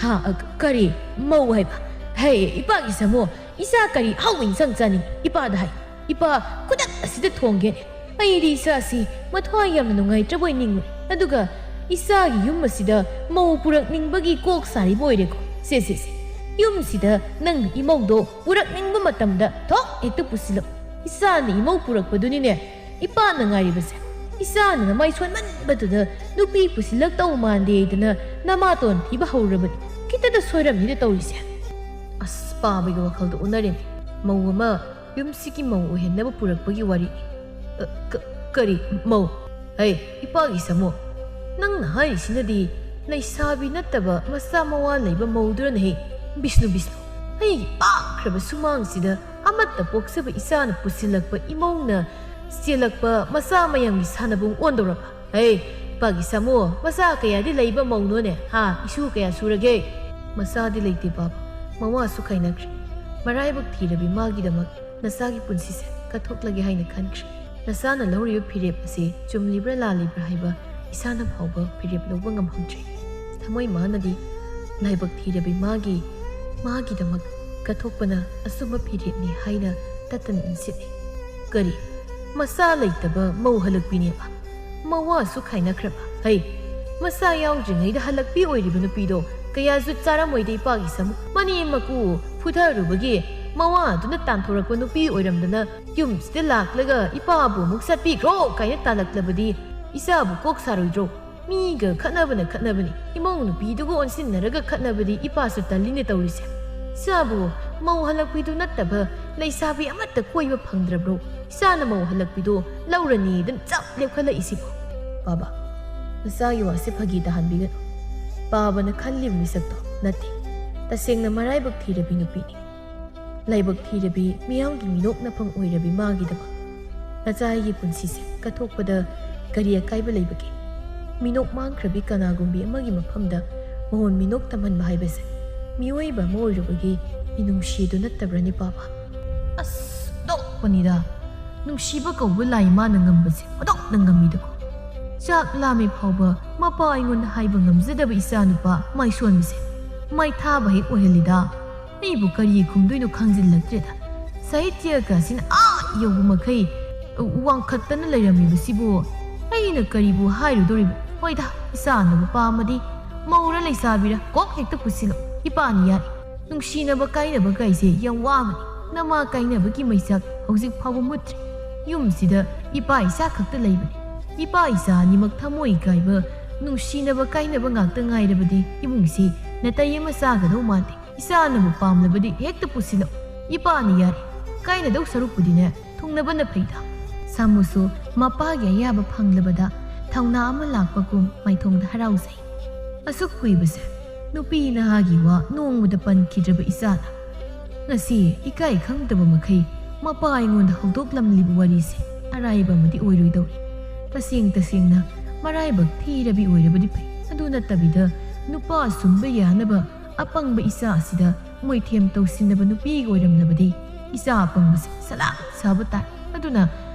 ꯍꯥ? ꯑ, ꯀꯔꯤ? ꯃꯧ ꯍꯥꯏꯕ? ꯍꯦ, ꯏꯄꯥꯒꯤ ꯁꯥꯃꯨ, ꯏꯆꯥ ꯀꯔꯤ ꯑꯍꯥꯎꯕ ꯏꯟꯁꯥꯡ ꯆꯥꯅꯤꯡꯉꯤ? ꯏꯄꯥꯗ ꯍꯥꯏ꯫ ꯏꯄꯥ, ꯈꯨꯗꯛ ꯑꯁꯤꯗ ꯊꯣꯡꯒꯦ꯫ ꯑꯩꯗꯤ ꯏꯆꯥꯁꯤ ꯃꯊ꯭ꯋꯥꯏ ꯌꯥꯝꯅ ꯅꯨꯡꯉꯥꯏꯇ꯭ꯔꯕꯣꯏ ꯅꯤꯡꯂꯨꯔꯦ꯫ ꯑꯗꯨꯒ ꯏꯆꯥꯒꯤ ꯌꯨꯝ ꯑꯁꯤꯗ ꯃꯧ ꯄꯨꯔꯛꯅꯤꯡꯕꯒꯤ ꯀꯣꯛ ꯁꯥꯔꯤꯕ ꯑꯣꯏꯔꯦꯀꯣ꯫ ꯁꯦ, ꯁꯦ, ꯁꯦ꯫ ꯌꯨꯝꯁꯤꯗ ꯅꯪꯅ ꯏꯃꯧꯗꯣ ꯄꯨꯔꯛꯅꯤꯡꯕ ꯃꯇꯝꯗ ꯊꯣꯛ ꯍꯦꯛꯇ ꯄꯨꯁꯤꯜꯂꯛꯎ꯫ ꯏꯆꯥꯅ ꯏꯃꯧ ꯄꯨꯔꯛꯄꯗꯨꯅꯤꯅꯦ, ꯏꯄꯥꯅ ꯉꯥꯏꯔꯤꯕꯁꯦ꯫ ꯏꯆꯥꯅ ꯅꯃꯥꯏ ꯁꯣꯟꯃꯟꯕꯗꯨꯗ ꯅꯨꯄꯤ ꯄꯨꯁꯤꯜꯂꯛꯇꯧ ꯃꯥꯟꯗꯦꯗꯅ ꯅꯃꯥꯇꯣꯟ ꯊꯤꯕ ꯍꯧꯔꯕꯅꯤ꯫ ꯈꯤꯇꯗ ꯁꯣꯏꯔꯝꯅꯤꯗ ꯇꯧꯔꯤꯁꯦ꯫ ꯑꯁ, ꯄꯥꯕꯒꯤ ꯋꯥꯈꯜꯗ ꯑꯣꯟꯅꯔꯦꯅꯦ꯫ ꯃꯧ ꯑꯃ ꯌꯨꯝꯁꯤꯒꯤ ꯃꯧ ꯑꯣꯏꯍꯟꯅꯕ ꯄꯨꯔꯛꯄꯒꯤ ꯋꯥꯔꯤ꯫ ꯑ, ꯀ-, ꯀꯔꯤ ꯃꯧ? ꯍꯩ, ꯏꯄꯥꯒꯤ ꯁꯥꯃꯨ, ꯅꯪꯅ ꯍꯥꯏꯔꯤꯁꯤꯅꯗꯤ ꯂꯩꯁꯥꯕꯤ ꯅꯠꯇꯕ ꯃꯆꯥ ꯃꯋꯥ ꯂꯩꯕ ꯃꯧꯗꯨꯔꯅꯦꯍꯦ? ꯕꯤꯁꯅꯨ, ꯕꯤꯁꯅꯨ, ꯑꯩꯒꯤ ꯄꯥꯛꯈ꯭ꯔꯕ ꯁꯨꯃꯥꯡꯁꯤꯗ ꯑꯃꯠꯇ ꯄꯣꯛꯆꯕ ꯏꯆꯥꯅ ꯄꯨꯁꯤꯜꯂꯛꯄ ꯏꯃꯧꯅ ꯆꯦꯜꯂꯛꯄ ꯃꯆꯥ ꯃꯌꯥꯝꯒꯤ ꯁꯥꯟꯅꯕꯨꯡ ꯑꯣꯟꯗꯧꯔꯕ? ꯍꯦ, ꯏꯄꯥꯒꯤ ꯁꯥꯃꯨ, ꯃꯆꯥ ꯀꯌꯥꯗꯤ ꯂꯩꯕ ꯃꯧꯅꯣꯅꯦ? ꯍꯥ, ꯏꯁꯨ ꯀꯌꯥ ꯁꯨꯔꯒꯦ? ꯃꯆꯥꯗꯤ ꯂꯩꯇꯦ ꯄꯥꯕ, ꯃꯋꯥꯁꯨ ꯈꯥꯏꯅꯈ꯭ꯔꯦ꯫ ꯃꯔꯥꯏꯕꯛ ꯊꯤꯔꯕꯤ ꯃꯥꯒꯤꯗꯃꯛ ꯅꯆꯥꯒꯤ ꯄꯨꯟꯁꯤꯁꯦ ꯀꯠꯊꯣꯛꯂꯒꯦ ꯍꯥꯏꯅ ꯈꯟꯈ꯭ꯔꯦ꯫ ꯅꯆꯥꯅ ꯂꯧꯔꯤꯕ ꯐꯤꯔꯦꯞ ꯑꯁꯤ ꯆꯨꯝꯂꯤꯕ꯭ꯔꯥ ꯂꯥꯜꯂꯤꯕ꯭ꯔꯥ ꯍꯥꯏꯕ ꯏꯁꯥꯅ ꯐꯥꯎꯕ ꯐꯤꯔꯦꯞ ꯂꯧꯕ ꯉꯝꯍꯧꯗ꯭ꯔꯦ꯫ ꯊꯃꯣꯏ ꯃꯥꯅꯗꯤ ꯂꯥꯏꯕꯛ ꯊꯤꯔꯕꯤ ꯃꯥꯒꯤ, ꯃꯥꯒꯤꯗꯃꯛ ꯀꯠꯊꯣꯛꯄꯅ ꯑꯆꯨꯝꯕ ꯐꯤꯔꯦꯞꯅꯤ ꯍꯥꯏꯅ ꯇꯠꯇꯅ ꯏꯟꯁꯤꯠꯂꯤ꯫ ꯀꯔꯤ? ꯃꯆꯥ ꯂꯩꯇꯕ ꯃꯧ ꯍꯜꯂꯛꯄꯤꯅꯦꯕ? ꯃꯋꯥꯁꯨ ꯈꯥꯏꯅꯈ꯭ꯔꯕ? ꯍꯩ, ꯃꯆꯥ ꯌꯥꯎꯗ꯭ꯔꯤꯉꯩꯗ ꯍꯜꯂꯛꯄꯤ ꯑꯣꯏꯔꯤꯕ ꯅꯨꯄꯤꯗꯣ ꯀꯌꯥꯁꯨ ꯆꯥꯔꯝꯃꯣꯏꯗ ꯏꯄꯥꯒꯤ ꯁꯥꯃꯨ꯫ ꯃꯅꯦꯝ ꯃꯀꯨ ꯐꯨꯊꯔꯨꯕꯒꯤ ꯃꯋꯥꯗꯨꯅ ꯇꯥꯟꯊꯣꯔꯛꯄ ꯅꯨꯄꯤ ꯑꯣꯏꯔꯝꯗꯅ ꯌꯨꯝꯁꯤꯗ ꯂꯥꯛꯂꯒ ꯏꯄꯥꯕꯨ ꯑꯃꯨꯛ ꯆꯠꯄꯤꯈ꯭ꯔꯣ ꯀꯥꯏꯅ ꯇꯥꯜꯂꯛꯂꯕꯗꯤ ꯏꯆꯥꯕꯨ ꯀꯣꯛ ꯁꯥꯔꯣꯏꯗ꯭ꯔꯣ? ꯃꯤꯒ ꯈꯠꯅꯕꯅ ꯈꯠꯅꯕꯅꯤ, ꯏꯃꯧ ꯅꯨꯄꯤꯗꯨꯒ ꯑꯣꯟꯁꯤꯟꯅꯔꯒ ꯈꯠꯅꯕꯗꯤ ꯏꯄꯥꯁꯨ ꯇꯜꯂꯤꯅꯦ ꯇꯧꯔꯤꯁꯦ꯫ ꯏꯆꯥꯕꯨ ꯃꯧ ꯍꯜꯂꯛꯄꯤꯗꯨ ꯅꯠꯇꯕ ꯂꯩꯁꯥꯕꯤ ꯑꯃꯠꯇ ꯀꯣꯏꯕ ꯐꯪꯗ꯭ꯔꯕ꯭ꯔꯣ? ꯏꯆꯥꯅ ꯃꯧ ꯍꯜꯂꯛꯄꯤꯗꯨ ꯂꯧꯔꯅꯤꯗꯅ ꯆꯞ ꯂꯦꯞꯈꯠꯂꯛꯏꯁꯤꯕꯣ? ꯄꯥꯕ, ꯅꯆꯥꯒꯤ ꯋꯥꯁꯦ ꯐꯥꯒꯤ ꯇꯥꯍꯟꯕꯤꯒꯅꯨ꯫ ꯄꯥꯕꯅ ꯈꯜꯂꯤꯕ ꯃꯤꯁꯛꯇꯣ ꯅꯠꯇꯦ꯫ ꯇꯁꯦꯡꯅ ꯃꯔꯥꯏꯕꯛ ꯊꯤꯔꯕꯤ ꯅꯨꯄꯤꯅꯤ꯫ ꯂꯥꯏꯕꯛ ꯊꯤꯔꯕꯤ, ꯃꯤꯌꯥꯝꯒꯤ ꯃꯤꯅꯣꯛ ꯅꯐꯝ ꯑꯣꯏꯔꯕꯤ ꯃꯥꯒꯤꯗꯃꯛ ꯅꯆꯥ ꯑꯩꯒꯤ ꯄꯨꯟꯁꯤꯁꯦ ꯀꯠꯊꯣꯛꯄꯗ ꯀꯔꯤ ꯑꯀꯥꯏꯕ ꯂꯩꯕꯒꯦ? ꯃꯤꯅꯣꯛ ꯃꯥꯡꯈ꯭ꯔꯕꯤ ꯀꯅꯥꯒꯨꯝꯕꯤ ꯑꯃꯒꯤ ꯃꯐꯝꯗ ꯃꯉꯣꯟ ꯃꯤꯅꯣꯛ ꯇꯝꯍꯟꯕ ꯍꯥꯏꯕꯁꯦ ꯃꯤꯑꯣꯏꯕ ꯑꯃ ꯑꯣꯏꯔꯨꯕꯒꯤ ꯃꯤꯅꯨꯡꯁꯤꯗꯨ ꯅꯠꯇꯕ꯭ꯔꯅꯦ ꯄꯥꯕ? ꯑꯁ, ꯅꯣꯛꯄꯅꯤꯗ꯫ ꯅꯨꯡꯁꯤꯕ ꯀꯧꯕ ꯂꯥꯏ ꯃꯥꯅ ꯉꯝꯕꯁꯦ ꯑꯣꯟꯊꯣꯛꯅ ꯉꯝꯃꯤꯗꯀꯣ꯫ ꯆꯥꯛ ꯂꯥꯝꯃꯦ ꯐꯥꯎꯕ ꯃꯄꯥ ꯑꯩꯉꯣꯟꯗ ꯍꯥꯏꯕ ꯉꯝꯖꯗꯕ ꯏꯆꯥꯅꯨꯄꯥ ꯃꯥꯏꯁꯣꯟꯕꯁꯦ ꯃꯥꯏ ꯊꯥꯕ ꯍꯦꯛ ꯑꯣꯏꯍꯜꯂꯤꯗ꯫ ꯑꯩꯕꯨ ꯀꯔꯤ ꯈꯨꯝꯗꯣꯏꯅꯣ ꯈꯪꯖꯤꯜꯂꯛꯇ꯭ꯔꯦꯗ꯫ ꯁꯥꯍꯤꯇ꯭ꯌꯒ ꯑꯁꯤꯅ ꯑꯥ ꯌꯧꯕ ꯃꯈꯩ ꯋꯥꯡꯈꯠꯇꯅ ꯂꯩꯔꯝꯃꯤꯕꯁꯤꯕꯨ ꯑꯩꯅ ꯀꯔꯤꯕꯨ ꯍꯥꯏꯔꯨꯗꯣꯔꯤꯕ? ꯍꯣꯏꯗ, ꯏꯆꯥꯅꯕꯨ ꯄꯥꯝꯃꯗꯤ ꯃꯧꯔ ꯂꯩꯁꯥꯕꯤꯔ ꯀꯣꯛ ꯍꯦꯛꯇ ꯄꯨꯁꯤꯜꯂꯣ, ꯏꯄꯥꯅ ꯌꯥꯔꯦ꯫ ꯅꯨꯡꯁꯤꯅꯕ ꯀꯥꯏꯅꯕ ꯀꯥꯏꯁꯦ ꯌꯥꯝ ꯋꯥꯕꯅꯤ꯫ ꯅꯃꯥ ꯀꯥꯏꯅꯕꯒꯤ ꯃꯩꯁꯥꯛ ꯍꯧꯖꯤꯛ ꯐꯥꯎꯕ ꯃꯨꯠꯇ꯭ꯔꯤ꯫ ꯌꯨꯝꯁꯤꯗ ꯏꯄꯥ ꯏꯆꯥ ꯈꯛꯇ ꯂꯩꯕꯅꯤ꯫ ꯏꯄꯥ ꯏꯆꯥ ꯑꯅꯤꯃꯛ ꯊꯃꯣꯏ ꯀꯥꯏꯕ, ꯅꯨꯡꯁꯤꯅꯕ ꯀꯥꯏꯅꯕ ꯉꯥꯛꯇ ꯉꯥꯏꯔꯕꯗꯤ ꯏꯃꯨꯡꯁꯤ ꯅꯥꯇꯩ ꯑꯃ ꯆꯥꯒꯗꯧ ꯃꯥꯟꯗꯦ꯫ ꯏꯆꯥꯅꯕꯨ ꯄꯥꯝꯂꯕꯗꯤ ꯍꯦꯛꯇ ꯄꯨꯁꯤꯜꯂꯛꯎ꯫ ꯏꯄꯥꯅ ꯌꯥꯔꯦ꯫ ꯀꯥꯏꯅꯗꯧ ꯁꯔꯨꯛꯄꯨꯗꯤꯅꯦ, ꯊꯨꯡꯅꯕꯅ ꯐꯩꯗ꯫ ꯁꯥꯃꯨꯁꯨ ꯃꯄꯥꯒꯤ ꯑꯌꯥꯕ ꯐꯪꯂꯕꯗ ꯊꯧꯅꯥ ꯑꯃ ꯂꯥꯛꯄꯒꯨꯝ ꯃꯥꯏꯊꯣꯡꯗ ꯍꯔꯥꯎꯖꯩ꯫ ꯑꯁꯨꯛ ꯀꯨꯏꯕꯁꯦ ꯅꯨꯄꯤ ꯅꯍꯥꯒꯤ ꯋꯥ ꯅꯣꯡꯃꯗ ꯄꯟꯈꯤꯗ꯭ꯔꯕ ꯏꯆꯥꯅ ꯉꯁꯤ ꯏꯀꯥꯏ ꯈꯪꯗꯕ ꯃꯈꯩ ꯃꯄꯥ ꯑꯩꯉꯣꯟꯗ ꯍꯧꯗꯣꯛꯂꯝꯂꯤꯕ ꯋꯥꯔꯤꯁꯦ ꯑꯔꯥꯏꯕ ꯑꯃꯗꯤ ꯑꯣꯏꯔꯣꯏꯗꯧꯔꯤ꯫ ꯇꯁꯦꯡ ꯇꯁꯦꯡꯅ ꯃꯔꯥꯏꯕꯛ ꯊꯤꯔꯕꯤ ꯑꯣꯏꯔꯕꯗꯤ ꯐꯩ꯫ ꯑꯗꯨ ꯅꯠꯇꯕꯤꯗ ꯅꯨꯄꯥ ꯁꯨꯝꯕ ꯌꯥꯅꯕ ꯑꯄꯪꯕ ꯏꯆꯥ ꯑꯁꯤꯗ ꯃꯣꯏꯊꯦꯝ ꯇꯧꯁꯤꯟꯅꯕ ꯅꯨꯄꯤꯒ ꯑꯣꯏꯔꯝꯂꯕꯗꯤ ꯏꯆꯥ ꯑꯄꯪꯕꯁꯦ ꯁꯂꯥꯛ ꯁꯥꯕ ꯇꯥꯏ꯫ ꯑꯗꯨꯅ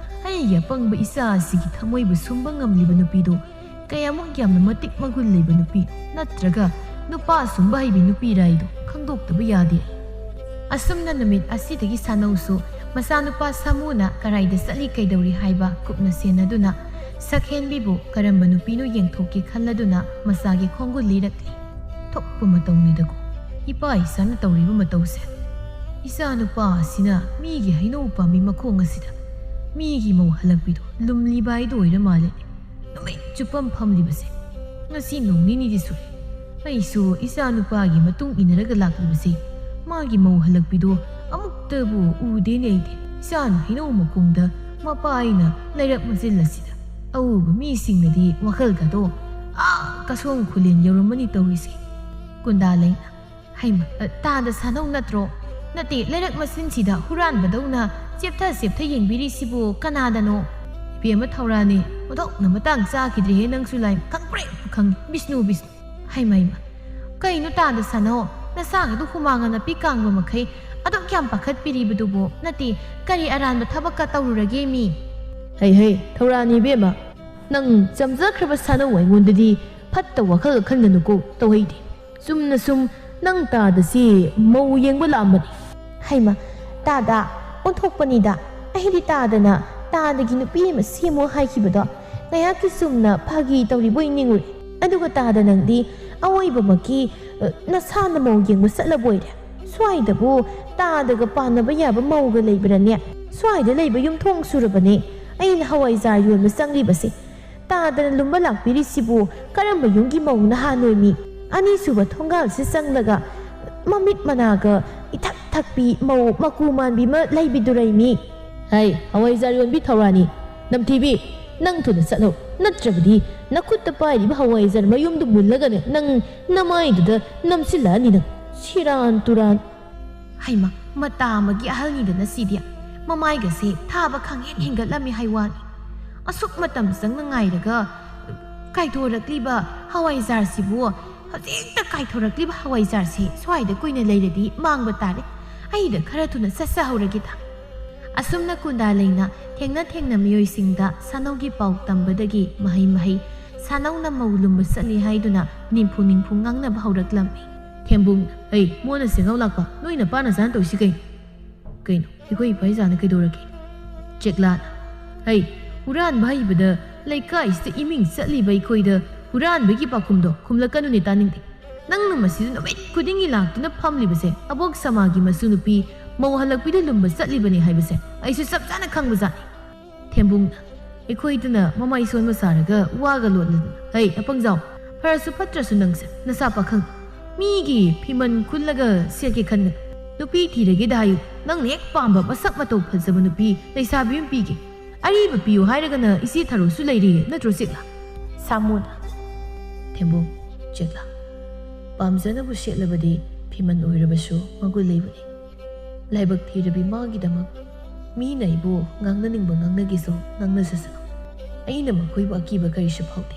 ꯑꯩꯒꯤ ꯑꯄꯪꯕ ꯏꯆꯥ ꯑꯁꯤꯒꯤ ꯊꯃꯣꯏꯕꯨ ꯁꯨꯝꯕ ꯉꯝꯂꯤꯕ ꯅꯨꯄꯤꯗꯨ ꯀꯌꯥꯃꯨꯛ ꯌꯥꯝꯅ ꯃꯇꯤꯛ ꯃꯒꯨꯟ ꯂꯩꯕ ꯅꯨꯄꯤ ꯅꯠꯇ꯭ꯔꯒ ꯅꯨꯄꯥ ꯁꯨꯝꯕ ꯍꯩꯕꯤ ꯅꯨꯄꯤꯔꯥ ꯍꯥꯏꯗꯨ ꯈꯪꯗꯣꯛꯇꯕ ꯌꯥꯗꯦ꯫ ꯑꯁꯨꯝꯅ ꯅꯨꯃꯤꯠ ꯑꯁꯤꯗꯒꯤ ꯁꯥꯅꯧꯁꯨ ꯃꯆꯥꯅꯨꯄꯥ ꯁꯥꯃꯨꯅ ꯀꯔꯥꯏꯗ ꯆꯠꯂꯤ ꯀꯩꯗꯧꯔꯤ ꯍꯥꯏꯕ ꯀꯨꯞꯅ ꯁꯦꯟꯅꯗꯨꯅ ꯁꯛꯍꯦꯟꯕꯤꯕꯨ ꯀꯔꯝꯕ ꯅꯨꯄꯤꯅꯣ ꯌꯦꯡꯊꯣꯛꯀꯦ ꯈꯜꯂꯗꯨꯅ ꯃꯆꯥꯒꯤ ꯈꯣꯡꯒꯨꯜ ꯂꯤꯔꯛꯂꯤ꯫ ꯊꯣꯛꯄ ꯃꯇꯧꯅꯤꯗꯀꯣ꯫ ꯏꯄꯥ ꯏꯆꯥꯅ ꯇꯧꯔꯤꯕ ꯃꯇꯧꯁꯦ꯫ ꯏꯆꯥ ꯅꯨꯄꯥ ꯑꯁꯤꯅ ꯃꯤꯒꯤ ꯍꯩꯅꯧ ꯄꯥꯝꯕꯤ ꯃꯈꯣꯡ ꯑꯁꯤꯗ ꯃꯤꯒꯤ ꯃꯧ ꯍꯜꯂꯛꯄꯤꯗꯣ ꯂꯨꯝꯂꯤꯕ ꯍꯥꯏꯗꯣ ꯑꯣꯏꯔ ꯃꯥꯜꯂꯦ꯫ ꯅꯨꯃꯤꯠ ꯆꯨꯞꯄ ꯐꯝꯂꯤꯕꯁꯦ ꯉꯁꯤ ꯅꯣꯡ ꯅꯤꯅꯤꯗꯤ ꯁꯨꯔꯦ꯫ ꯑꯩꯁꯨ ꯏꯆꯥ ꯅꯨꯄꯥꯒꯤ ꯃꯇꯨꯡ ꯏꯟꯅꯔꯒ ꯂꯥꯛꯂꯤꯕꯁꯦ ꯃꯥꯒꯤ ꯃꯧ ꯍꯜꯂꯛꯄꯤꯗꯣ ꯑꯃꯨꯛꯇꯕꯨ ꯎꯗꯦꯅꯦ ꯑꯩꯗꯤ꯫ ꯏꯆꯥꯅ ꯍꯩꯅꯧ ꯃꯈꯣꯡꯗ ꯃꯄꯥ ꯑꯩꯅ ꯂꯩꯔꯛ ꯃꯆꯤꯜ ꯑꯁꯤꯗ ꯑꯎꯕ ꯃꯤꯁꯤꯡꯅꯗꯤ ꯋꯥꯈꯜꯒꯗꯣ ꯑꯥ ꯀꯁꯣꯡ ꯈꯨꯂꯦꯟ ꯌꯧꯔꯝꯃꯅꯤ ꯇꯧꯔꯤꯁꯦ꯫ ꯀꯨꯟꯗꯥ ꯂꯩꯅ ꯍꯩꯃ, ꯑ, ꯇꯥꯗ ꯁꯥꯅꯧ ꯅꯠꯇ꯭ꯔꯣ? ꯅꯠꯇꯦ, ꯂꯩꯔꯛ ꯃꯆꯤꯟꯁꯤꯗ ꯍꯨꯔꯥꯟꯕꯗꯧꯅ ꯆꯦꯞꯊ ꯆꯦꯞꯊ ꯌꯦꯡꯕꯤꯔꯤꯁꯤꯕꯨ ꯀꯅꯥꯗꯅꯣ? ꯏꯕꯦꯝꯃ ꯊꯧꯔꯥꯅꯤ, ꯑꯣꯟꯊꯣꯛꯅ ꯃꯇꯥꯡ ꯆꯥꯈꯤꯗ꯭ꯔꯦꯍꯦ ꯅꯪꯁꯨ ꯂꯥꯏ, ꯈꯪꯄ꯭ꯔꯦꯛ ꯈꯪꯉꯤ꯫ ꯕꯤꯁꯅꯨ, ꯕꯤꯁꯅꯨ꯫ ꯍꯩꯃ, ꯍꯩꯃ꯫ ꯀꯩꯅꯣ ꯇꯥꯗ ꯁꯥꯅꯧ? ꯅꯁꯥꯒꯗꯨ ꯍꯨꯃꯥꯡꯅ ꯅꯥꯄꯤ ꯀꯥꯡꯕ ꯃꯈꯩ ꯑꯗꯨꯝ ꯀꯌꯥꯝ ꯄꯥꯈꯠꯄꯤꯔꯤꯕꯗꯨꯕꯨ? ꯅꯠꯇꯦ, ꯀꯔꯤ ꯑꯔꯥꯟꯕ ꯊꯕꯛꯀ ꯇꯧꯔꯨꯔꯒꯦ ꯃꯤ? ꯍꯩ ꯍꯩ, ꯊꯧꯔꯥꯅꯤ ꯏꯕꯦꯝꯃ, ꯅꯪ ꯆꯝꯖꯈ꯭ꯔꯕ ꯁꯥꯅꯧ ꯑꯩꯉꯣꯟꯗꯗꯤ ꯐꯠꯇ ꯋꯥꯈꯜꯒ ꯈꯟꯒꯅꯨꯀꯣ, ꯇꯧꯍꯩꯗꯦ꯫ ꯆꯨꯝꯅ ꯁꯨꯝ ꯅꯪ ꯇꯥꯗꯁꯤ ꯃꯧ ꯌꯦꯡꯕ ꯂꯥꯛꯑꯝꯕꯅꯤ꯫ ꯍꯩꯃ, ꯇꯥꯗ ꯑꯣꯟꯊꯣꯛꯄꯅꯤꯗ꯫ ꯑꯩꯗꯤ ꯇꯥꯗꯅ ꯇꯥꯗꯒꯤ ꯅꯨꯄꯤ ꯑꯃ ꯁꯦꯝꯃꯣ ꯍꯥꯏꯈꯤꯕꯗꯣ ꯉꯥꯏꯍꯥꯛꯀꯤ ꯆꯨꯝꯅ ꯐꯥꯒꯤ ꯇꯧꯔꯤꯕꯣꯏ ꯅꯤꯡꯉꯨꯔꯦ꯫ ꯑꯗꯨꯒ ꯇꯥꯗ ꯅꯪꯗꯤ ꯑꯋꯣꯏꯕꯃꯛꯀꯤ, ꯑ, ꯅꯁꯥꯅ ꯃꯧ ꯌꯦꯡꯕ ꯆꯠꯂꯕꯣꯏꯔꯦ꯫ ꯁ꯭ꯋꯥꯏꯗꯕꯨ ꯇꯥꯗꯒ ꯄꯥꯟꯅꯕ ꯌꯥꯕ ꯃꯧꯒ ꯂꯩꯕ꯭ꯔꯅꯦ? ꯁ꯭ꯋꯥꯏꯗ ꯂꯩꯕ ꯌꯨꯝꯊꯣꯡ ꯁꯨꯔꯕꯅꯦ ꯑꯩꯅ ꯍꯋꯥꯏꯖꯥꯔ ꯌꯣꯟꯕ ꯆꯪꯂꯤꯕꯁꯦ꯫ ꯇꯥꯗꯅ ꯂꯨꯝꯕ ꯂꯥꯛꯄꯤꯔꯤꯁꯤꯕꯨ ꯀꯔꯝꯕ ꯌꯨꯝꯒꯤ ꯃꯧ ꯅꯍꯥꯅꯣꯏꯃꯤ? ꯑꯅꯤꯁꯨꯕ ꯊꯣꯡꯒꯥꯜꯁꯤ ꯆꯪꯂꯒ ꯃꯃꯤꯠ ꯃꯅꯥꯒ ꯏꯊꯛ ꯊꯛꯄꯤ ꯃꯧ ꯃꯀꯨ ꯃꯥꯟꯕꯤ ꯑꯃ ꯂꯩꯕꯤꯗꯨꯔꯩꯃꯤ꯫ ꯍꯩ, ꯍꯋꯥꯏꯖꯥꯔ ꯌꯣꯟꯕꯤ ꯊꯧꯔꯥꯅꯤ, ꯅꯝꯊꯤꯕꯤ, ꯅꯪ ꯊꯨꯅ ꯆꯠꯂꯣ, ꯅꯠꯇ꯭ꯔꯕꯗꯤ ꯅꯈꯨꯠꯇ ꯄꯥꯏꯔꯤꯕ ꯍꯋꯥꯏꯖꯥꯔ ꯃꯌꯨꯝꯗꯨ ꯃꯨꯜꯂꯒꯅꯦ ꯅꯪ ꯅꯃꯥꯏꯗꯨꯗ ꯅꯝꯁꯤꯜꯂꯛꯑꯅꯤ ꯅꯪ꯫ ꯁꯤꯔꯥꯟ ꯇꯨꯔꯥꯟ꯫ ꯍꯩꯃ, ꯃꯇꯥ ꯑꯃꯒꯤ ꯑꯍꯜꯅꯤꯗꯅ ꯁꯤꯗꯤ꯫ ꯃꯃꯥꯏꯒꯁꯦ ꯊꯥꯕ ꯈꯪꯍꯦꯟ ꯍꯦꯟꯒꯠꯂꯝꯃꯤ ꯍꯥꯏ ꯋꯥꯅꯤ꯫ ꯑꯁꯨꯛ ꯃꯇꯝ ꯆꯪꯅ ꯉꯥꯏꯔꯒ ꯀꯥꯏꯊꯣꯔꯛꯂꯤꯕ ꯍꯋꯥꯏꯖꯥꯔꯁꯤꯕꯨ, ꯍꯧꯖꯤꯛꯇ ꯀꯥꯏꯊꯣꯔꯛꯂꯤꯕ ꯍꯋꯥꯏꯖꯥꯔꯁꯤ ꯁ꯭ꯋꯥꯏꯗ ꯀꯨꯏꯅ ꯂꯩꯔꯗꯤ ꯃꯥꯡꯕ ꯇꯥꯔꯦ꯫ ꯑꯩꯗ ꯈꯔ ꯊꯨꯅ ꯆꯠꯆꯍꯧꯔꯒꯦꯗ꯫ ꯑꯁꯨꯝꯅ ꯀꯨꯟꯗꯥ ꯂꯩꯅ ꯊꯦꯡꯅ ꯊꯦꯡꯅ ꯃꯤꯑꯣꯏꯁꯤꯡꯗ ꯁꯥꯅꯧꯒꯤ ꯄꯥꯎ ꯇꯝꯕꯗꯒꯤ ꯃꯍꯩ ꯃꯍꯩ ꯁꯥꯅꯧꯅ ꯃꯧ ꯂꯨꯝꯕ ꯆꯠꯂꯤ ꯍꯥꯏꯗꯨꯅ ꯅꯤꯝꯐꯨ ꯅꯤꯝꯐꯨ ꯉꯥꯡꯅꯕ ꯍꯧꯔꯛꯂꯝꯃꯤ꯫ ꯊꯦꯝꯕꯨꯡ, ꯑꯩ ꯃꯣꯟꯅ ꯁꯦꯡꯍꯧ ꯂꯥꯛꯄ, ꯅꯣꯏ ꯅꯄꯥꯅ ꯆꯥꯅ ꯇꯧꯔꯤꯁꯤ ꯀꯩꯅꯣ? ꯀꯩꯅꯣ, ꯑꯩꯈꯣꯏ ꯏꯄꯥ ꯏꯆꯥꯅ ꯀꯩꯗꯧꯔꯒꯦ? ꯆꯦꯛꯂꯥꯠ, ꯍꯩ, ꯍꯨꯔꯥꯟꯕ ꯍꯩꯕꯗ ꯂꯩꯀꯥꯏꯁꯤꯗ ꯏꯃꯤꯡ ꯆꯠꯂꯤꯕ ꯑꯩꯈꯣꯏꯗ ꯍꯨꯔꯥꯟꯕꯒꯤ ꯄꯥꯎꯈꯨꯝꯗꯣ ꯈꯨꯝꯂꯛꯀꯅꯨꯅꯦ, ꯇꯥꯅꯤꯡꯗꯦ꯫ ꯅꯪꯅ ꯃꯁꯤꯗ ꯅꯨꯃꯤꯠ ꯈꯨꯗꯤꯡꯒꯤ ꯂꯥꯛꯇꯨꯅ ꯐꯝꯂꯤꯕꯁꯦ ꯑꯕꯣꯛ ꯁꯃꯥꯒꯤ ꯃꯁꯨ ꯅꯨꯄꯤ ꯃꯧ ꯍꯜꯂꯛꯄꯤꯗ ꯂꯨꯝꯕ ꯆꯠꯂꯤꯕꯅꯤ ꯍꯥꯏꯕꯁꯦ ꯑꯩꯁꯨ ꯆꯞ ꯆꯥꯅ ꯈꯪꯕꯖꯥꯠꯅꯤ꯫ ꯊꯦꯝꯕꯨꯡꯅ, ꯑꯩꯈꯣꯏꯗꯅ ꯃꯃꯥꯏ ꯁꯣꯟꯕ ꯁꯥꯔꯒ ꯋꯥꯒ ꯂꯣꯠꯂꯗꯅ, ꯍꯩ, ꯑꯄꯪꯖꯥꯎ, ꯐꯔꯁꯨ ꯐꯠꯇ꯭ꯔꯁꯨ ꯅꯪꯁꯦ ꯅꯁꯥ ꯄꯥꯈꯪ꯫ ꯃꯤꯒꯤ ꯐꯤꯃꯟ ꯈꯨꯜꯂꯒ ꯁꯦꯠꯀꯦ ꯈꯟꯒꯅꯨ꯫ ꯅꯨꯄꯤ ꯊꯤꯔꯒꯦꯗ ꯍꯥꯏꯌꯨ, ꯅꯪꯅ ꯍꯦꯛ ꯄꯥꯝꯕ ꯃꯁꯛ ꯃꯇꯧ ꯐꯖꯕ ꯅꯨꯄꯤ ꯂꯩꯁꯥꯕꯤ ꯑꯃ ꯄꯤꯒꯦ꯫ ꯑꯔꯤꯕ ꯄꯤꯌꯨ ꯍꯥꯏꯔꯒꯅ ꯏꯆꯦ ꯊꯔꯣꯁꯨ ꯂꯩꯔꯤ ꯅꯠꯇ꯭ꯔꯣ, ꯆꯦꯛꯂꯥ? ꯁꯥꯃꯨꯅ, ꯊꯦꯝꯕꯨꯡ, ꯆꯦꯛꯂꯥ, ꯄꯥꯝꯖꯅꯕꯨ ꯁꯦꯠꯂꯕꯗꯤ ꯐꯤꯃꯟ ꯑꯣꯏꯔꯕꯁꯨ ꯃꯒꯨꯟ ꯂꯩꯕꯅꯤ꯫ ꯂꯥꯏꯕꯛ ꯊꯤꯔꯕꯤ ꯃꯥꯒꯤꯗꯃꯛ ꯃꯤꯅ ꯑꯩꯕꯨ ꯉꯥꯡꯅꯅꯤꯡꯕ ꯉꯥꯡꯅꯒꯦꯁꯨ ꯉꯥꯡꯅꯖꯁꯅꯨ꯫ ꯑꯩꯅ ꯃꯈꯣꯏꯕꯨ ꯑꯀꯤꯕ ꯀꯔꯤꯁꯨ ꯐꯥꯎꯗꯦ꯫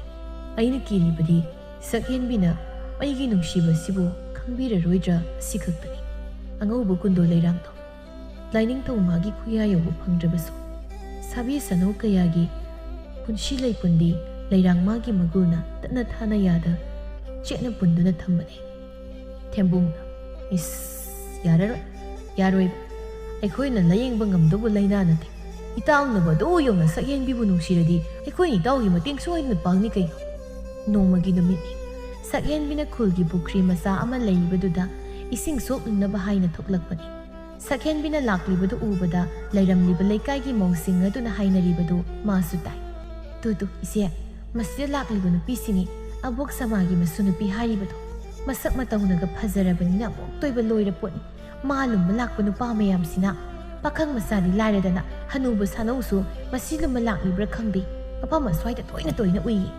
ꯑꯩꯅ ꯀꯤꯔꯤꯕꯗꯤ ꯁꯛꯍꯦꯟꯕꯤꯅ ꯑꯩꯒꯤ ꯅꯨꯡꯁꯤꯕꯁꯤꯕꯨ ꯈꯪꯕꯤꯔꯔꯣꯏꯗ꯭ꯔꯥ ꯑꯁꯤꯈꯛꯇꯅꯤ꯫ ꯑꯉꯧꯕ ꯀꯨꯟꯗꯣ ꯂꯩꯔꯥꯡꯗꯣ ꯂꯥꯏꯅꯤꯡꯊꯧ ꯃꯥꯒꯤ ꯈꯨꯌꯥ ꯌꯧꯕ ꯐꯪꯗ꯭ꯔꯕꯁꯨ, ꯁꯥꯕꯤ ꯁꯅꯧ ꯀꯌꯥꯒꯤ ꯄꯨꯟꯁꯤ ꯂꯩꯄꯨꯟꯗꯤ ꯂꯩꯔꯥꯡ ꯃꯥꯒꯤ ꯃꯒꯨꯜꯅ ꯇꯠꯅ ꯊꯥꯅ ꯌꯥꯗ ꯆꯦꯠꯅ ꯄꯨꯟꯗꯨꯅ ꯊꯝꯕꯅꯦ꯫ ꯊꯦꯝꯕꯨꯡꯅ, "ꯏꯁ, ꯌꯥꯔꯔꯣꯏ, ꯌꯥꯔꯣꯏꯕ꯫ ꯑꯩꯈꯣꯏꯅ ꯂꯥꯌꯦꯡꯕ ꯉꯝꯗꯧꯕ ꯂꯥꯏꯅꯥ ꯅꯠꯇꯦ꯫ ꯏꯇꯥꯎꯅꯕꯨ ꯑꯗꯨ ꯌꯧꯅ ꯁꯛꯍꯦꯟꯕꯤꯕꯨ ꯅꯨꯡꯁꯤꯔꯗꯤ ꯑꯩꯈꯣꯏ ꯏꯇꯥꯎꯒꯤ ꯃꯇꯦꯡ ꯁꯣꯏꯗꯅ ꯄꯥꯡꯅꯤ ꯀꯩꯅꯣ?" ꯅꯣꯡꯃꯒꯤ ꯅꯨꯃꯤꯠꯅꯤ꯫ ꯁꯛꯍꯦꯟꯕꯤꯅ ꯈꯨꯜꯒꯤ ꯄꯨꯈ꯭ꯔꯤ ꯃꯆꯥ ꯑꯃ ꯂꯩꯔꯤꯕꯗꯨꯗ ꯏꯁꯤꯡ ꯁꯣꯛꯅꯅꯕ ꯍꯥꯏꯅ ꯊꯣꯛꯂꯛꯄꯅꯤ꯫ ꯁꯛꯍꯦꯟꯕꯤꯅ ꯂꯥꯛꯂꯤꯕꯗꯨ ꯎꯕꯗ ꯂꯩꯔꯝꯂꯤꯕ ꯂꯩꯀꯥꯏꯒꯤ ꯃꯧꯁꯤꯡ ꯑꯗꯨꯅ ꯍꯥꯏꯅꯔꯤꯕꯗꯨ ꯃꯥꯁꯨ ꯇꯥꯏ꯫ "ꯇꯨ ꯇꯨ, ꯏꯆꯦ, ꯃꯁꯤꯗ ꯂꯥꯛꯂꯤꯕ ꯅꯨꯄꯤꯁꯤꯡꯅꯤ ꯑꯕꯣꯛ ꯁꯃꯥꯒꯤ ꯃꯁꯨ ꯅꯨꯄꯤ ꯍꯥꯏꯔꯤꯕꯗꯣ꯫ ꯃꯁꯛ ꯃꯇꯧꯅꯒ ꯐꯖꯔꯕꯅꯤꯅ ꯑꯃꯨꯛꯇꯣꯏꯕ ꯂꯣꯏꯔ ꯄꯣꯠꯅꯤ꯫ ꯃꯥ ꯂꯨꯝꯕ ꯂꯥꯛꯄ ꯅꯨꯄꯥ ꯃꯌꯥꯝꯁꯤꯅ ꯄꯥꯈꯪ ꯃꯆꯥꯗꯤ ꯂꯥꯏꯔꯗꯅ ꯍꯅꯨꯕ ꯁꯥꯅꯧꯁꯨ ꯃꯁꯤ ꯂꯨꯝꯕ ꯂꯥꯛꯂꯤꯕ꯭ꯔꯥ ꯈꯪꯗꯦ, ꯃꯐꯝ ꯑꯁ꯭ꯋꯥꯏꯗ ꯇꯣꯏꯅ ꯇꯣꯏꯅ ꯎꯏꯌꯦ꯫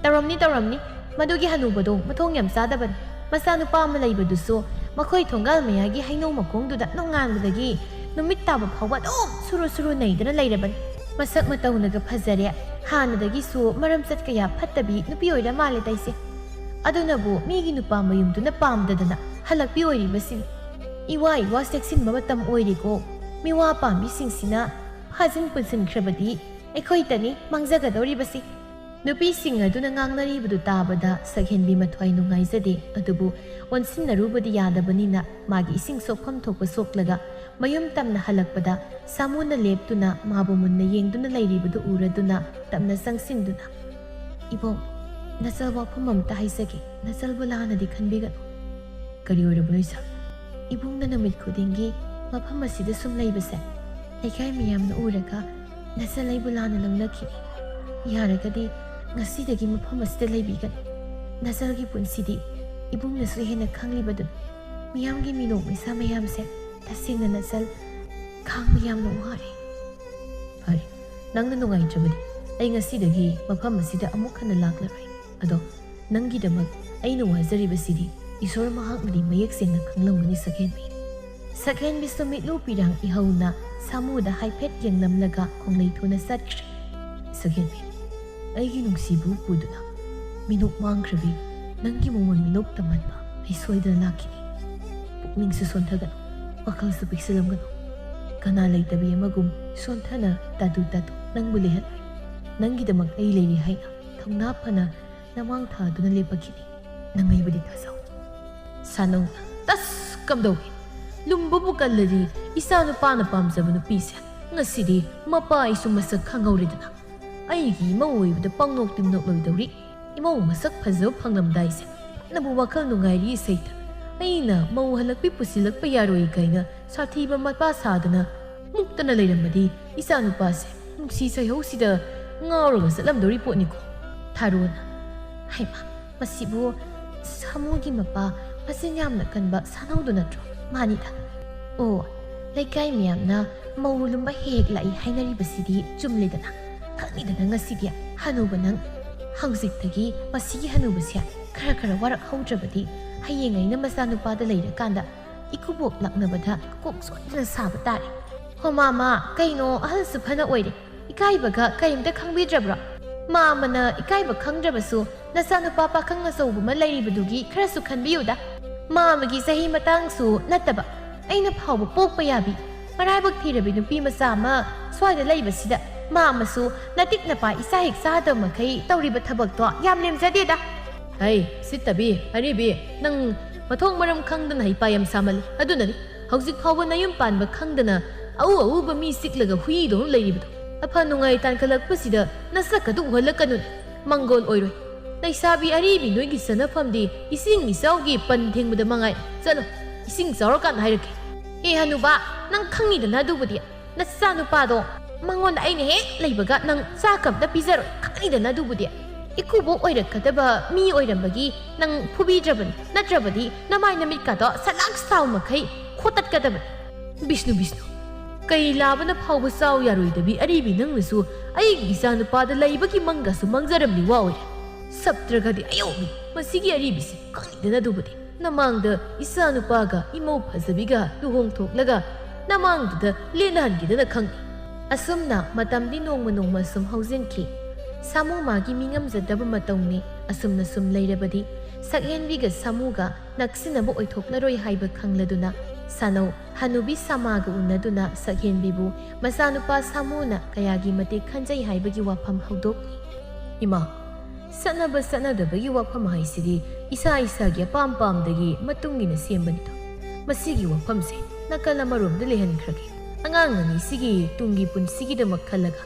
ꯇꯧꯔꯝꯅꯤ, ꯇꯧꯔꯝꯅꯤ꯫ ꯃꯗꯨꯒꯤ ꯍꯅꯨꯕꯗꯣ ꯃꯊꯣꯡ ꯌꯥꯝ ꯆꯥꯗꯕꯅꯤ꯫ ꯃꯆꯥꯅꯨꯄꯥ ꯑꯃ ꯂꯩꯕꯗꯨꯁꯨ ꯃꯈꯣꯏ ꯊꯣꯡꯒꯥꯜ ꯃꯌꯥꯒꯤ ꯍꯩꯅꯧ ꯃꯈꯣꯡꯗꯨꯗ ꯅꯣꯡꯉꯥꯟꯕꯗꯒꯤ ꯅꯨꯃꯤꯠ ꯇꯥꯕ ꯐꯥꯎꯕ ꯑꯗꯨꯝ ꯁꯨꯔꯨ ꯁꯨꯔꯨ ꯅꯩꯗꯨꯅ ꯂꯩꯔꯕꯅꯤ꯫ ꯃꯁꯛ ꯃꯇꯧꯅꯒ ꯐꯖꯔꯦ, ꯍꯥꯟꯅꯗꯒꯤꯁꯨ ꯃꯔꯝꯆꯠ ꯀꯌꯥ ꯐꯠꯇꯕꯤ ꯅꯨꯄꯤ ꯑꯣꯏꯔ ꯃꯥꯜꯂꯦ ꯇꯩꯁꯦ꯫ ꯑꯗꯨꯅꯕꯨ ꯃꯤꯒꯤ ꯅꯨꯄꯥ ꯃꯌꯨꯝꯗꯨꯅ ꯄꯥꯝꯗꯗꯅ ꯍꯜꯂꯛꯄꯤ ꯑꯣꯏꯔꯤꯕꯁꯤꯅꯤ꯫ ꯏꯋꯥ ꯏꯋꯥ ꯆꯦꯛꯁꯤꯟꯕ ꯃꯇꯝ ꯑꯣꯏꯔꯦꯀꯣ꯫ ꯃꯤꯋꯥ ꯄꯥꯝꯕꯤꯁꯤꯡꯁꯤꯅ ꯐꯥꯖꯤꯟ ꯄꯨꯟꯁꯤꯟꯈ꯭ꯔꯕꯗꯤ ꯑꯩꯈꯣꯏꯇꯅꯤ ꯃꯥꯡꯖꯒꯗꯧꯔꯤꯕꯁꯤ꯫ ꯅꯨꯄꯤꯁꯤꯡ ꯑꯗꯨꯅ ꯉꯥꯡꯅꯔꯤꯕꯗꯨ ꯇꯥꯕꯗ ꯁꯛꯍꯦꯟꯕꯤ ꯃꯊ꯭ꯋꯥꯏ ꯅꯨꯡꯉꯥꯏꯖꯗꯦ, ꯑꯗꯨꯕꯨ ꯑꯣꯟꯁꯤꯟꯅꯔꯨꯕꯗꯤ ꯌꯥꯗꯕꯅꯤꯅ ꯃꯥꯒꯤ ꯏꯁꯤꯡ ꯁꯣꯛꯐꯝ ꯊꯣꯛꯄ ꯁꯣꯛꯂꯒ ꯃꯌꯨꯝ ꯇꯝꯅ ꯍꯜꯂꯛꯄꯗ ꯁꯥꯃꯨꯅ ꯂꯦꯞꯇꯨꯅ ꯃꯥꯕꯨ ꯃꯨꯟꯅ ꯌꯦꯡꯗꯨꯅ ꯂꯩꯔꯤꯕꯗꯨ ꯎꯔꯗꯨꯅ ꯇꯞꯅ ꯆꯪꯁꯤꯟꯗꯨꯅ, "ꯏꯕꯣꯛ, ꯅꯆꯜ ꯋꯥꯐꯝ ꯑꯝꯇ ꯍꯥꯏꯖꯒꯦ, ꯅꯆꯜꯕꯨ ꯂꯥꯟꯅꯗꯤ ꯈꯟꯕꯤꯒꯅꯨ꯫" "ꯀꯔꯤ ꯑꯣꯏꯔꯕꯅꯣ ꯏꯆꯥ?" "ꯏꯕꯨꯡꯅ ꯅꯨꯃꯤꯠ ꯈꯨꯗꯤꯡꯒꯤ ꯃꯐꯝ ꯑꯁꯤꯗ ꯁꯨꯝ ꯂꯩꯕꯁꯦ ꯂꯩꯀꯥꯏ ꯃꯌꯥꯝꯅ ꯎꯔꯒ ꯅꯆꯜ ꯑꯩꯕꯨ ꯂꯥꯟꯅ ꯂꯧꯅꯈꯤꯅꯤ꯫ ꯌꯥꯔꯒꯗꯤ ꯉꯁꯤꯗꯒꯤ ꯃꯐꯝ ꯑꯁꯤꯗ ꯂꯩꯕꯤꯒꯅꯨ꯫ ꯅꯆꯜꯒꯤ ꯄꯨꯟꯁꯤꯗꯤ ꯏꯕꯨꯡꯅꯁꯨ ꯍꯦꯟꯅ ꯈꯪꯂꯤꯕꯗꯨꯅꯤ꯫ ꯃꯤꯌꯥꯝꯒꯤ ꯃꯤꯅꯣꯛ ꯃꯩꯁꯥ ꯃꯌꯥꯝꯁꯦ ꯇꯁꯦꯡꯅ ꯅꯆꯜ ꯈꯥꯡꯕ ꯌꯥꯝꯅ ꯋꯥꯔꯦ꯫" "ꯐꯔꯦ, ꯅꯪꯅ ꯅꯨꯡꯉꯥꯏꯇ꯭ꯔꯕꯗꯤ ꯑꯩ ꯉꯁꯤꯗꯒꯤ ꯃꯐꯝ ꯑꯁꯤꯗ ꯑꯃꯨꯛ ꯍꯟꯅ ꯂꯥꯛꯂꯔꯣꯏ꯫ ꯑꯗꯣ ꯅꯪꯒꯤꯗꯃꯛ ꯑꯩꯅ ꯋꯥꯖꯔꯤꯕꯁꯤꯗꯤ ꯏꯁꯣꯔ ꯃꯍꯥꯛꯅꯗꯤ ꯃꯌꯦꯛ ꯁꯦꯡꯅ ꯈꯪꯂꯝꯒꯅꯤ ꯁꯛꯍꯦꯟꯕꯤ꯫" ꯁꯛꯍꯦꯟꯕꯤꯁꯨ ꯃꯤꯠꯂꯨ ꯄꯤꯔꯥꯡ ꯏꯍꯧꯅ ꯁꯥꯃꯨꯗ ꯍꯥꯏꯐꯦꯠ ꯌꯦꯡꯂꯝꯂꯒ ꯈꯣꯡꯂꯩ ꯊꯨꯅ ꯆꯠꯈ꯭ꯔꯦ꯫ "ꯁꯛꯍꯦꯟꯕꯤ, ꯑꯩꯒꯤ ꯅꯨꯡꯁꯤꯕꯨ ꯄꯨꯗꯨꯅ ꯃꯤꯅꯣꯛ ꯃꯥꯡꯈ꯭ꯔꯕꯤ ꯅꯪꯒꯤ ꯃꯃꯣꯟ ꯃꯤꯅꯣꯛ ꯇꯝꯍꯟꯕ ꯑꯩ ꯁꯣꯏꯗꯅ ꯂꯥꯛꯈꯤꯅꯤ꯫ ꯄꯨꯛ ꯅꯤꯡꯁꯨ ꯁꯣꯟꯊꯒꯅꯨ, ꯋꯥꯈꯜꯁꯨ ꯄꯤꯛꯁꯤꯜꯂꯝꯒꯅꯨ꯫ ꯀꯅꯥ ꯂꯩꯇꯕꯤ ꯑꯃꯒꯨꯝ ꯁꯣꯟꯊꯅ ꯇꯥꯗꯨ ꯇꯥꯗꯨ ꯅꯪꯕꯨ ꯂꯩꯍꯜꯂꯣꯏ꯫ ꯅꯪꯒꯤꯗꯃꯛ ꯑꯩ ꯂꯩꯔꯤ ꯍꯥꯏꯅ ꯊꯧꯅꯥ ꯐꯅ ꯅꯃꯥꯡ ꯊꯥꯗꯨꯅ ꯂꯦꯞꯄꯛꯈꯤꯅꯤ꯫ ꯅꯪ ꯑꯩꯕꯨꯗꯤ ꯊꯥꯖꯧ꯫ ꯁꯥꯅꯧꯅ, "ꯇꯁ! ꯀꯝꯗꯧꯏ? ꯂꯨꯝꯕꯕꯨ ꯀꯜꯂꯗꯤ ꯏꯆꯥ ꯅꯨꯄꯥꯅ ꯄꯥꯝꯖꯕ ꯅꯨꯄꯤꯁꯦ ꯉꯁꯤꯗꯤ ꯃꯄꯥ ꯑꯩꯁꯨ ꯃꯁꯛ ꯈꯪꯍꯧꯔꯦꯗꯅ꯫ ꯑꯩꯒꯤ ꯏꯃꯧ ꯑꯣꯏꯕꯗ ꯄꯪꯅꯣꯛꯇꯤ ꯅꯣꯛꯂꯣꯏꯗꯧꯔꯤ꯫ ꯏꯃꯧ ꯃꯁꯛ ꯐꯖꯕ ꯐꯪꯂꯝꯗꯥꯏꯁꯦ ꯅꯕꯨ ꯋꯥꯈꯜ ꯅꯨꯡꯉꯥꯏꯔꯤ ꯏꯁꯩꯗ꯫ ꯑꯩꯅ ꯃꯧ ꯍꯜꯂꯛꯄꯤ ꯄꯨꯁꯤꯜꯂꯛꯄ ꯌꯥꯔꯣꯏ ꯀꯥꯏꯅ ꯁꯥꯊꯤꯕ ꯃꯄꯥ ꯁꯥꯗꯅ ꯃꯨꯛꯇꯅ ꯂꯩꯔꯝꯃꯗꯤ ꯏꯆꯥ ꯅꯨꯄꯥꯁꯦ ꯅꯨꯡꯁꯤ ꯁꯩꯍꯧꯁꯤꯗ ꯉꯥꯎꯔꯒ ꯆꯠꯂꯝꯗꯧꯔꯤ ꯄꯣꯠꯅꯤꯀꯣ꯫" ꯊꯥꯔꯣꯅ, "ꯍꯩꯃꯥ, ꯃꯁꯤꯕꯨ ꯁꯥꯃꯨꯒꯤ ꯃꯄꯥ ꯃꯆꯤꯟ ꯌꯥꯝꯅ ꯀꯟꯕ ꯁꯥꯅꯧꯗꯨ ꯅꯠꯇ꯭ꯔꯣ?" "ꯃꯥꯅꯤꯗ꯫ ꯑꯣ, ꯂꯩꯀꯥꯏ ꯃꯌꯥꯝꯅ ꯃꯧ ꯂꯨꯝꯕ ꯍꯦꯛ ꯍꯦꯛ ꯂꯥꯛꯏ ꯍꯥꯏꯅꯔꯤꯕꯁꯤꯗꯤ ꯆꯨꯝꯂꯦꯗꯅ꯫ ꯈꯪꯉꯤꯗꯅ ꯉꯁꯤꯗꯤ ꯍꯅꯨꯕ ꯅꯪ꯫ ꯍꯧꯖꯤꯛꯇꯒꯤ ꯃꯁꯤꯒꯤ ꯍꯅꯨꯕꯁꯦ ꯈꯔ ꯈꯔ ꯋꯥꯔꯛꯍꯧꯗ꯭ꯔꯕꯗꯤ ꯍꯌꯦꯡ ꯑꯩꯅ ꯃꯆꯥꯅꯨꯄꯥꯗ ꯂꯩꯔꯀꯥꯟꯗ ꯏꯀꯨꯕꯣꯛ ꯂꯥꯛꯅꯕꯗ ꯀꯣꯛ ꯁꯣꯏꯗꯅ ꯁꯥꯕ ꯇꯥꯔꯦ꯫" "ꯍꯣ ꯃꯥꯃ, ꯀꯩꯅꯣ ꯑꯍꯜꯁꯨ ꯐꯅ ꯑꯣꯏꯔꯦ, ꯏꯀꯥꯏꯕꯒ ꯀꯔꯤꯝꯇ ꯈꯪꯕꯤꯗ꯭ꯔꯕ꯭ꯔꯣ?" "ꯃꯥꯃꯅ ꯏꯀꯥꯏꯕ ꯈꯪꯗ꯭ꯔꯕꯁꯨ ꯅꯆꯥꯅꯨꯄꯥ ꯄꯥꯈꯪ ꯑꯆꯧꯕ ꯑꯃ ꯂꯩꯔꯤꯕꯗꯨꯒꯤ ꯈꯔꯁꯨ ꯈꯟꯕꯤꯌꯨꯗ꯫ ꯃꯥꯃꯒꯤ ꯆꯍꯤ ꯃꯇꯥꯡꯁꯨ ꯅꯠꯇꯕ ꯑꯩꯅ ꯐꯥꯎꯕ ꯄꯣꯛꯄ ꯌꯥꯕꯤ ꯃꯔꯥꯏꯕꯛ ꯊꯤꯔꯕꯤ ꯅꯨꯄꯤ ꯃꯆꯥ ꯑꯃ ꯁ꯭ꯋꯥꯏꯗ ꯂꯩꯕꯁꯤꯗ ꯃꯥꯃꯁꯨ ꯅꯇꯤꯛ ꯅꯄꯥ ꯏꯆꯥ ꯍꯦꯛ ꯆꯥꯗꯕ ꯃꯈꯩ ꯇꯧꯔꯤꯕ ꯊꯕꯛꯇꯣ ꯌꯥꯝ ꯂꯦꯝꯖꯗꯦꯗ꯫" "ꯍꯩ, ꯁꯤꯠꯇꯕꯤ, ꯑꯔꯤꯕꯤ, ꯅꯪ ꯃꯊꯣꯡ ꯃꯔꯝ ꯈꯪꯗꯅ ꯍꯩꯄꯥ ꯌꯥꯝ ꯁꯥꯃꯜꯂꯤ꯫ ꯑꯗꯨꯅꯅꯤ ꯍꯧꯖꯤꯛ ꯐꯥꯎꯕ ꯅꯌꯨꯝ ꯄꯥꯟꯕ ꯈꯪꯗꯅ ꯑꯎ ꯑꯎꯕ ꯃꯤ ꯆꯤꯛꯂꯒ ꯍꯨꯏꯗꯧꯅ ꯂꯩꯔꯤꯕꯗꯣ꯫ ꯑꯐ ꯅꯨꯡꯉꯥꯏ ꯇꯥꯟꯈꯠꯂꯛꯄꯁꯤꯗ ꯅꯁꯛ ꯑꯗꯨ ꯎꯍꯜꯂꯛꯀꯅꯨꯅꯦ꯫ ꯃꯪꯒꯣꯜ ꯑꯣꯏꯔꯣꯏ꯫ ꯂꯩꯁꯥꯕꯤ ꯑꯔꯤꯕꯤ ꯅꯣꯏꯒꯤ ꯆꯠꯅꯐꯝꯗꯤ ꯏꯁꯤꯡ ꯏꯆꯥꯎꯒꯤ ꯄꯟ ꯊꯤꯡꯕꯗ ꯃꯉꯥꯏ꯫ ꯆꯠꯂꯣ, ꯏꯁꯤꯡ ꯆꯥꯎꯔꯀꯥꯟꯗ ꯍꯥꯏꯔꯛꯀꯦ꯫" "ꯑꯦ ꯍꯅꯨꯕꯥ, ꯅꯪ ꯈꯪꯉꯤꯗꯅ ꯑꯗꯨꯕꯨꯗꯤ꯫ ꯅꯆꯥꯅꯨꯄꯥꯗꯣ ꯃꯉꯣꯟꯗ ꯑꯩꯅ ꯍꯦꯛ ꯂꯩꯕꯒ ꯅꯪ ꯆꯥꯛ ꯑꯝꯇ ꯄꯤꯖꯔꯣꯏ꯫ ꯈꯪꯉꯤꯗꯅ ꯑꯗꯨꯕꯨꯗꯤ꯫ ꯏꯀꯨꯕꯣꯛ ꯑꯣꯏꯔꯛꯀꯗꯕ ꯃꯤ ꯑꯣꯏꯔꯝꯕꯒꯤ ꯅꯪ ꯐꯨꯕꯤꯗ꯭ꯔꯕꯅꯤ꯫ ꯅꯠꯇ꯭ꯔꯕꯗꯤ ꯅꯃꯥꯏ ꯅꯃꯤꯠꯀꯗꯣ ꯁꯂꯥꯛ ꯁꯥꯎ ꯃꯈꯩ ꯈꯣꯠꯇꯠꯀꯗꯕꯅꯤ꯫" "ꯕꯤꯁꯅꯨ, ꯕꯤꯁꯅꯨ, ꯀꯩ ꯂꯥꯕꯅ ꯐꯥꯎꯕ ꯆꯥꯎ ꯌꯥꯔꯣꯏꯗꯕꯤ ꯑꯔꯤꯕꯤ ꯅꯪꯅꯁꯨ ꯑꯩꯒꯤ ꯏꯆꯥꯅꯨꯄꯥꯗ ꯂꯩꯕꯒꯤ ꯃꯪꯒꯁꯨ ꯃꯪꯖꯔꯝꯂꯤ ꯋꯥ ꯑꯣꯏꯔꯦ꯫ ꯁꯞꯇ꯭ꯔꯒꯗꯤ ꯑꯌꯧꯕꯤ ꯃꯁꯤꯒꯤ ꯑꯔꯤꯕꯤꯁꯤ ꯈꯪꯉꯤꯗꯅ ꯑꯗꯨꯕꯨꯗꯤ꯫ ꯅꯃꯥꯡꯗ ꯏꯆꯥꯅꯨꯄꯥꯒ ꯏꯃꯧ ꯐꯖꯕꯤꯒ ꯂꯨꯍꯣꯡꯊꯣꯛꯂꯒ ꯅꯃꯥꯡꯗꯨꯗ ꯂꯦꯟꯅꯍꯟꯒꯦꯗꯅ ꯈꯪꯉꯤ꯫" ꯑꯁꯨꯝꯅ ꯃꯇꯝꯗꯤ ꯅꯣꯡꯃ ꯅꯣꯡꯃ ꯁꯨꯝ ꯍꯧꯖꯤꯟꯈꯤ꯫ ꯁꯥꯃꯨ ꯃꯥꯒꯤ ꯃꯤ ꯉꯝꯖꯗꯕ ꯃꯇꯧꯅꯤ꯫ ꯑꯁꯨꯝꯅ ꯁꯨꯝ ꯂꯩꯔꯕꯗꯤ ꯁꯛꯍꯦꯟꯕꯤꯒ ꯁꯥꯃꯨꯒ ꯅꯛꯁꯤꯟꯅꯕ ꯑꯣꯏꯊꯣꯛꯂꯔꯣꯏ ꯍꯥꯏꯕ ꯈꯪꯂꯗꯨꯅ ꯁꯥꯅꯧ ꯍꯅꯨꯕꯤ ꯁꯥꯃꯥꯒ ꯎꯅꯗꯨꯅ ꯁꯛꯍꯦꯟꯕꯤꯕꯨ ꯃꯆꯥꯅꯨꯄꯥ ꯁꯥꯃꯨꯅ ꯀꯌꯥꯒꯤ ꯃꯇꯤꯛ ꯈꯟꯖꯩ ꯍꯥꯏꯕꯒꯤ ꯋꯥꯐꯝ ꯍꯧꯗꯣꯛꯂꯤ꯫ "ꯏꯃꯥ, ꯆꯠꯅꯕ ꯆꯠꯅꯗꯕꯒꯤ ꯋꯥꯐꯝ ꯍꯥꯏꯁꯤꯗꯤ ꯏꯁꯥ ꯏꯁꯥꯒꯤ ꯑꯄꯥꯝ ꯄꯥꯝꯗꯒꯤ ꯃꯇꯨꯡ ꯏꯟꯅ ꯁꯦꯝꯕꯅꯤꯗꯣ꯫ ꯃꯁꯤꯒꯤ ꯋꯥꯐꯝꯁꯦ ꯅꯥꯀꯜ ꯑꯃꯔꯣꯝꯗ ꯂꯩꯍꯟꯈ꯭ꯔꯒꯦ꯫ ꯑꯉꯥꯡ ꯑꯅꯤꯁꯤꯒꯤ ꯇꯨꯡꯒꯤ ꯄꯨꯟꯁꯤꯒꯤꯗꯃꯛ ꯈꯜꯂꯒ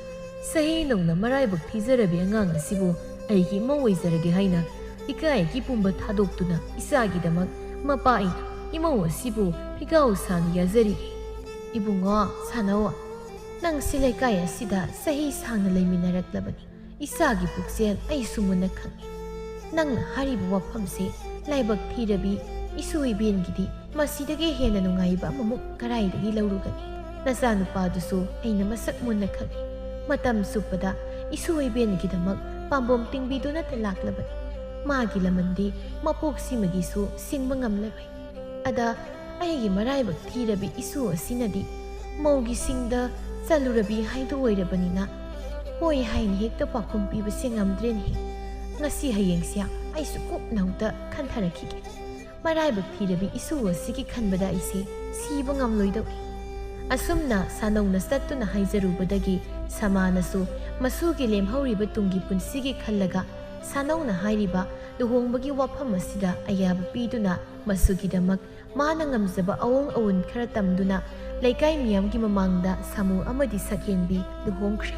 ꯁꯍꯤ ꯅꯧꯅ ꯃꯔꯥꯏꯕꯛ ꯊꯤꯖꯔꯕꯤ ꯑꯉꯥꯡ ꯑꯁꯤꯕꯨ ꯑꯩꯒꯤ ꯏꯃꯧ ꯑꯣꯏꯖꯔꯒꯦ ꯍꯥꯏꯅ ꯏꯀꯥꯏ ꯏꯄꯨꯝꯕ ꯊꯥꯗꯣꯛꯇꯨꯅ ꯏꯆꯥꯒꯤꯗꯃꯛ ꯃꯄꯥ ꯑꯩꯅ ꯏꯃꯧ ꯑꯁꯤꯕꯨ ꯐꯤꯒꯥꯎ ꯁꯥꯅ ꯌꯥꯖꯔꯤꯒꯦ꯫ ꯏꯕꯨꯡꯉꯣ ꯁꯥꯅꯧ, ꯅꯪꯁꯤ ꯂꯩꯀꯥꯏ ꯑꯁꯤꯗ ꯆꯍꯤ ꯁꯥꯡꯅ ꯂꯩꯃꯤꯟꯅꯔꯛꯂꯕꯅꯤ꯫ ꯏꯆꯥꯒꯤ ꯄꯨꯛꯆꯦꯜ ꯑꯩꯁꯨ ꯃꯨꯟꯅ ꯈꯪꯏ꯫ ꯅꯪꯅ ꯍꯥꯏꯔꯤꯕ ꯋꯥꯐꯝꯁꯦ ꯂꯥꯏꯕꯛ ꯊꯤꯔꯕꯤ ꯏꯁꯨ ꯏꯕꯦꯟꯒꯤꯗꯤ ꯃꯁꯤꯗꯒꯤ ꯍꯦꯟꯅ ꯅꯨꯡꯉꯥꯏꯕ ꯑꯃꯃꯨꯛ ꯀꯔꯥꯏꯗꯒꯤ ꯂꯧꯔꯨꯒꯅꯤ? ꯅꯆꯥꯅꯨꯄꯥꯗꯨꯁꯨ ꯑꯩꯅ ꯃꯁꯛ ꯃꯨꯟꯅ ꯈꯪꯏ꯫ ꯃꯇꯝ ꯆꯨꯞꯄꯗ ꯏꯁꯨ ꯏꯕꯦꯟꯒꯤꯗꯃꯛ ꯄꯥꯝꯕꯣꯝ ꯇꯤꯡꯕꯤꯗꯨꯅꯇ ꯂꯥꯛꯂꯕꯅꯤ꯫ ꯃꯥꯒꯤ ꯂꯃꯟꯗꯤ ꯃꯄꯣꯛꯁꯤꯃꯒꯤꯁꯨ ꯁꯤꯡꯕ ꯉꯝꯂꯔꯣꯏ꯫ ꯑꯗ ꯑꯩꯒꯤ ꯃꯔꯥꯏꯕꯛ ꯊꯤꯔꯕꯤ ꯏꯁꯨ ꯑꯁꯤꯅꯗꯤ ꯃꯧꯒꯤ ꯁꯤꯡꯗ ꯆꯜꯂꯨꯔꯕꯤ ꯍꯥꯏꯗꯨ ꯑꯣꯏꯔꯕꯅꯤꯅ ꯍꯣꯏ ꯍꯥꯏꯅ ꯍꯦꯛꯇ ꯄꯥꯎꯈꯨꯝ ꯄꯤꯕꯁꯦ ꯉꯝꯗ꯭ꯔꯦꯅꯦ꯫ ꯉꯁꯤ ꯍꯌꯦꯡꯁꯦ ꯑꯩꯁꯨ ꯀꯨꯞꯅ ꯑꯃꯨꯛꯇ ꯈꯟꯊꯔꯛꯈꯤꯒꯦ꯫ ꯃꯔꯥꯏꯕꯛ ꯊꯤꯔꯕꯤ ꯏꯁꯨ ꯑꯁꯤꯒꯤ ꯈꯟꯕꯗ ꯑꯩꯁꯦ ꯁꯤꯕ ꯉꯝꯂꯣꯏꯗꯧꯔꯤ꯫ ꯑꯁꯨꯝꯅ ꯁꯥꯅꯧꯅ ꯆꯠꯇꯨꯅ ꯍꯥꯏꯖꯔꯨꯕꯗꯒꯤ ꯁꯃꯥꯅꯁꯨ ꯃꯁꯨꯒꯤ ꯂꯦꯝꯍꯧꯔꯤꯕ ꯇꯨꯡꯒꯤ ꯄꯨꯟꯁꯤꯒꯤ ꯈꯜꯂꯒ ꯁꯥꯅꯧꯅ ꯍꯥꯏꯔꯤꯕ ꯂꯨꯍꯣꯡꯕꯒꯤ ꯋꯥꯐꯝ ꯑꯁꯤꯗ ꯑꯌꯥꯕ ꯄꯤꯗꯨꯅ ꯃꯁꯨꯒꯤꯗꯃꯛ ꯃꯥꯅ ꯉꯝꯖꯕ ꯑꯑꯣꯡ ꯑꯑꯣꯟ ꯈꯔ ꯇꯝꯗꯨꯅ ꯂꯩꯀꯥꯏ ꯃꯤꯌꯥꯝꯒꯤ ꯃꯃꯥꯡꯗ ꯁꯥꯃꯨ ꯑꯃꯗꯤ ꯁꯛꯍꯦꯟꯕꯤ ꯂꯨꯍꯣꯡꯈ꯭ꯔꯦ꯫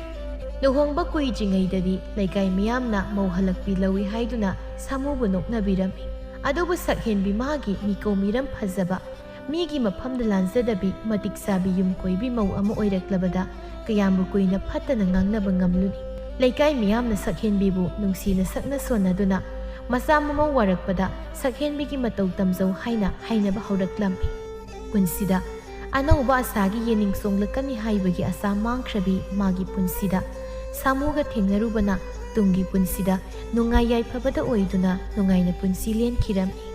ꯂꯨꯍꯣꯡꯕ ꯀꯨꯏꯗ꯭ꯔꯤꯉꯩꯗꯗꯤ ꯂꯩꯀꯥꯏ ꯃꯤꯌꯥꯝꯅ ꯃꯧ ꯍꯜꯂꯛꯄꯤ ꯂꯧꯏ ꯍꯥꯏꯗꯨꯅ ꯁꯥꯃꯨꯕꯨ ꯅꯣꯛꯅꯕꯤꯔꯝꯃꯤ꯫ ꯑꯗꯨꯕꯨ ꯁꯛꯍꯦꯟꯕꯤ ꯃꯥꯒꯤ ꯃꯤꯀꯧ ꯃꯤꯔꯝ ꯐꯖꯕ, ꯃꯤꯒꯤ ꯃꯐꯝꯗ ꯂꯥꯟꯖꯗꯕꯤ ꯃꯇꯤꯛ ꯆꯥꯕꯤ ꯌꯨꯝ ꯀꯣꯏꯕꯤ ꯃꯧ ꯑꯃ ꯑꯣꯏꯔꯛꯂꯕꯗ ꯀꯌꯥꯝꯕꯨ ꯀꯨꯏꯅ ꯐꯠꯇꯅ ꯉꯥꯡꯅꯕ ꯉꯝꯂꯨꯅꯤ? ꯂꯩꯀꯥꯏ ꯃꯤꯌꯥꯝꯅ ꯁꯛꯍꯦꯟꯕꯤꯕꯨ ꯅꯨꯡꯁꯤꯅ ꯁꯛꯅ ꯁꯣꯟꯅꯗꯨꯅ ꯃꯆꯥ ꯃꯃꯧ ꯋꯥꯔꯛꯄꯗ ꯁꯛꯍꯦꯟꯕꯤꯒꯤ ꯃꯇꯧ ꯇꯝꯖꯧ ꯍꯥꯏꯅ ꯍꯥꯏꯅꯕ ꯍꯧꯔꯛꯂꯝꯃꯤ꯫ ꯄꯨꯟꯁꯤꯗ ꯑꯅꯧꯕ ꯑꯁꯥꯒꯤ ꯌꯦꯅꯤꯡ ꯆꯣꯡꯂꯛꯀꯅꯤ ꯍꯥꯏꯕꯒꯤ ꯑꯁꯥ ꯃꯥꯡꯈ꯭ꯔꯕꯤ ꯃꯥꯒꯤ ꯄꯨꯟꯁꯤꯗ ꯁꯥꯃꯨꯒ ꯊꯦꯡꯅꯔꯨꯕꯅ ꯇꯨꯡꯒꯤ ꯄꯨꯟꯁꯤꯗ ꯅꯨꯡꯉꯥꯏ ꯌꯥꯏꯐꯕꯗ ꯑꯣꯏꯗꯨꯅ ꯅꯨꯡꯉꯥꯏꯅ ꯄꯨꯟꯁꯤ ꯂꯦꯟꯈꯤꯔꯝꯃꯤ꯫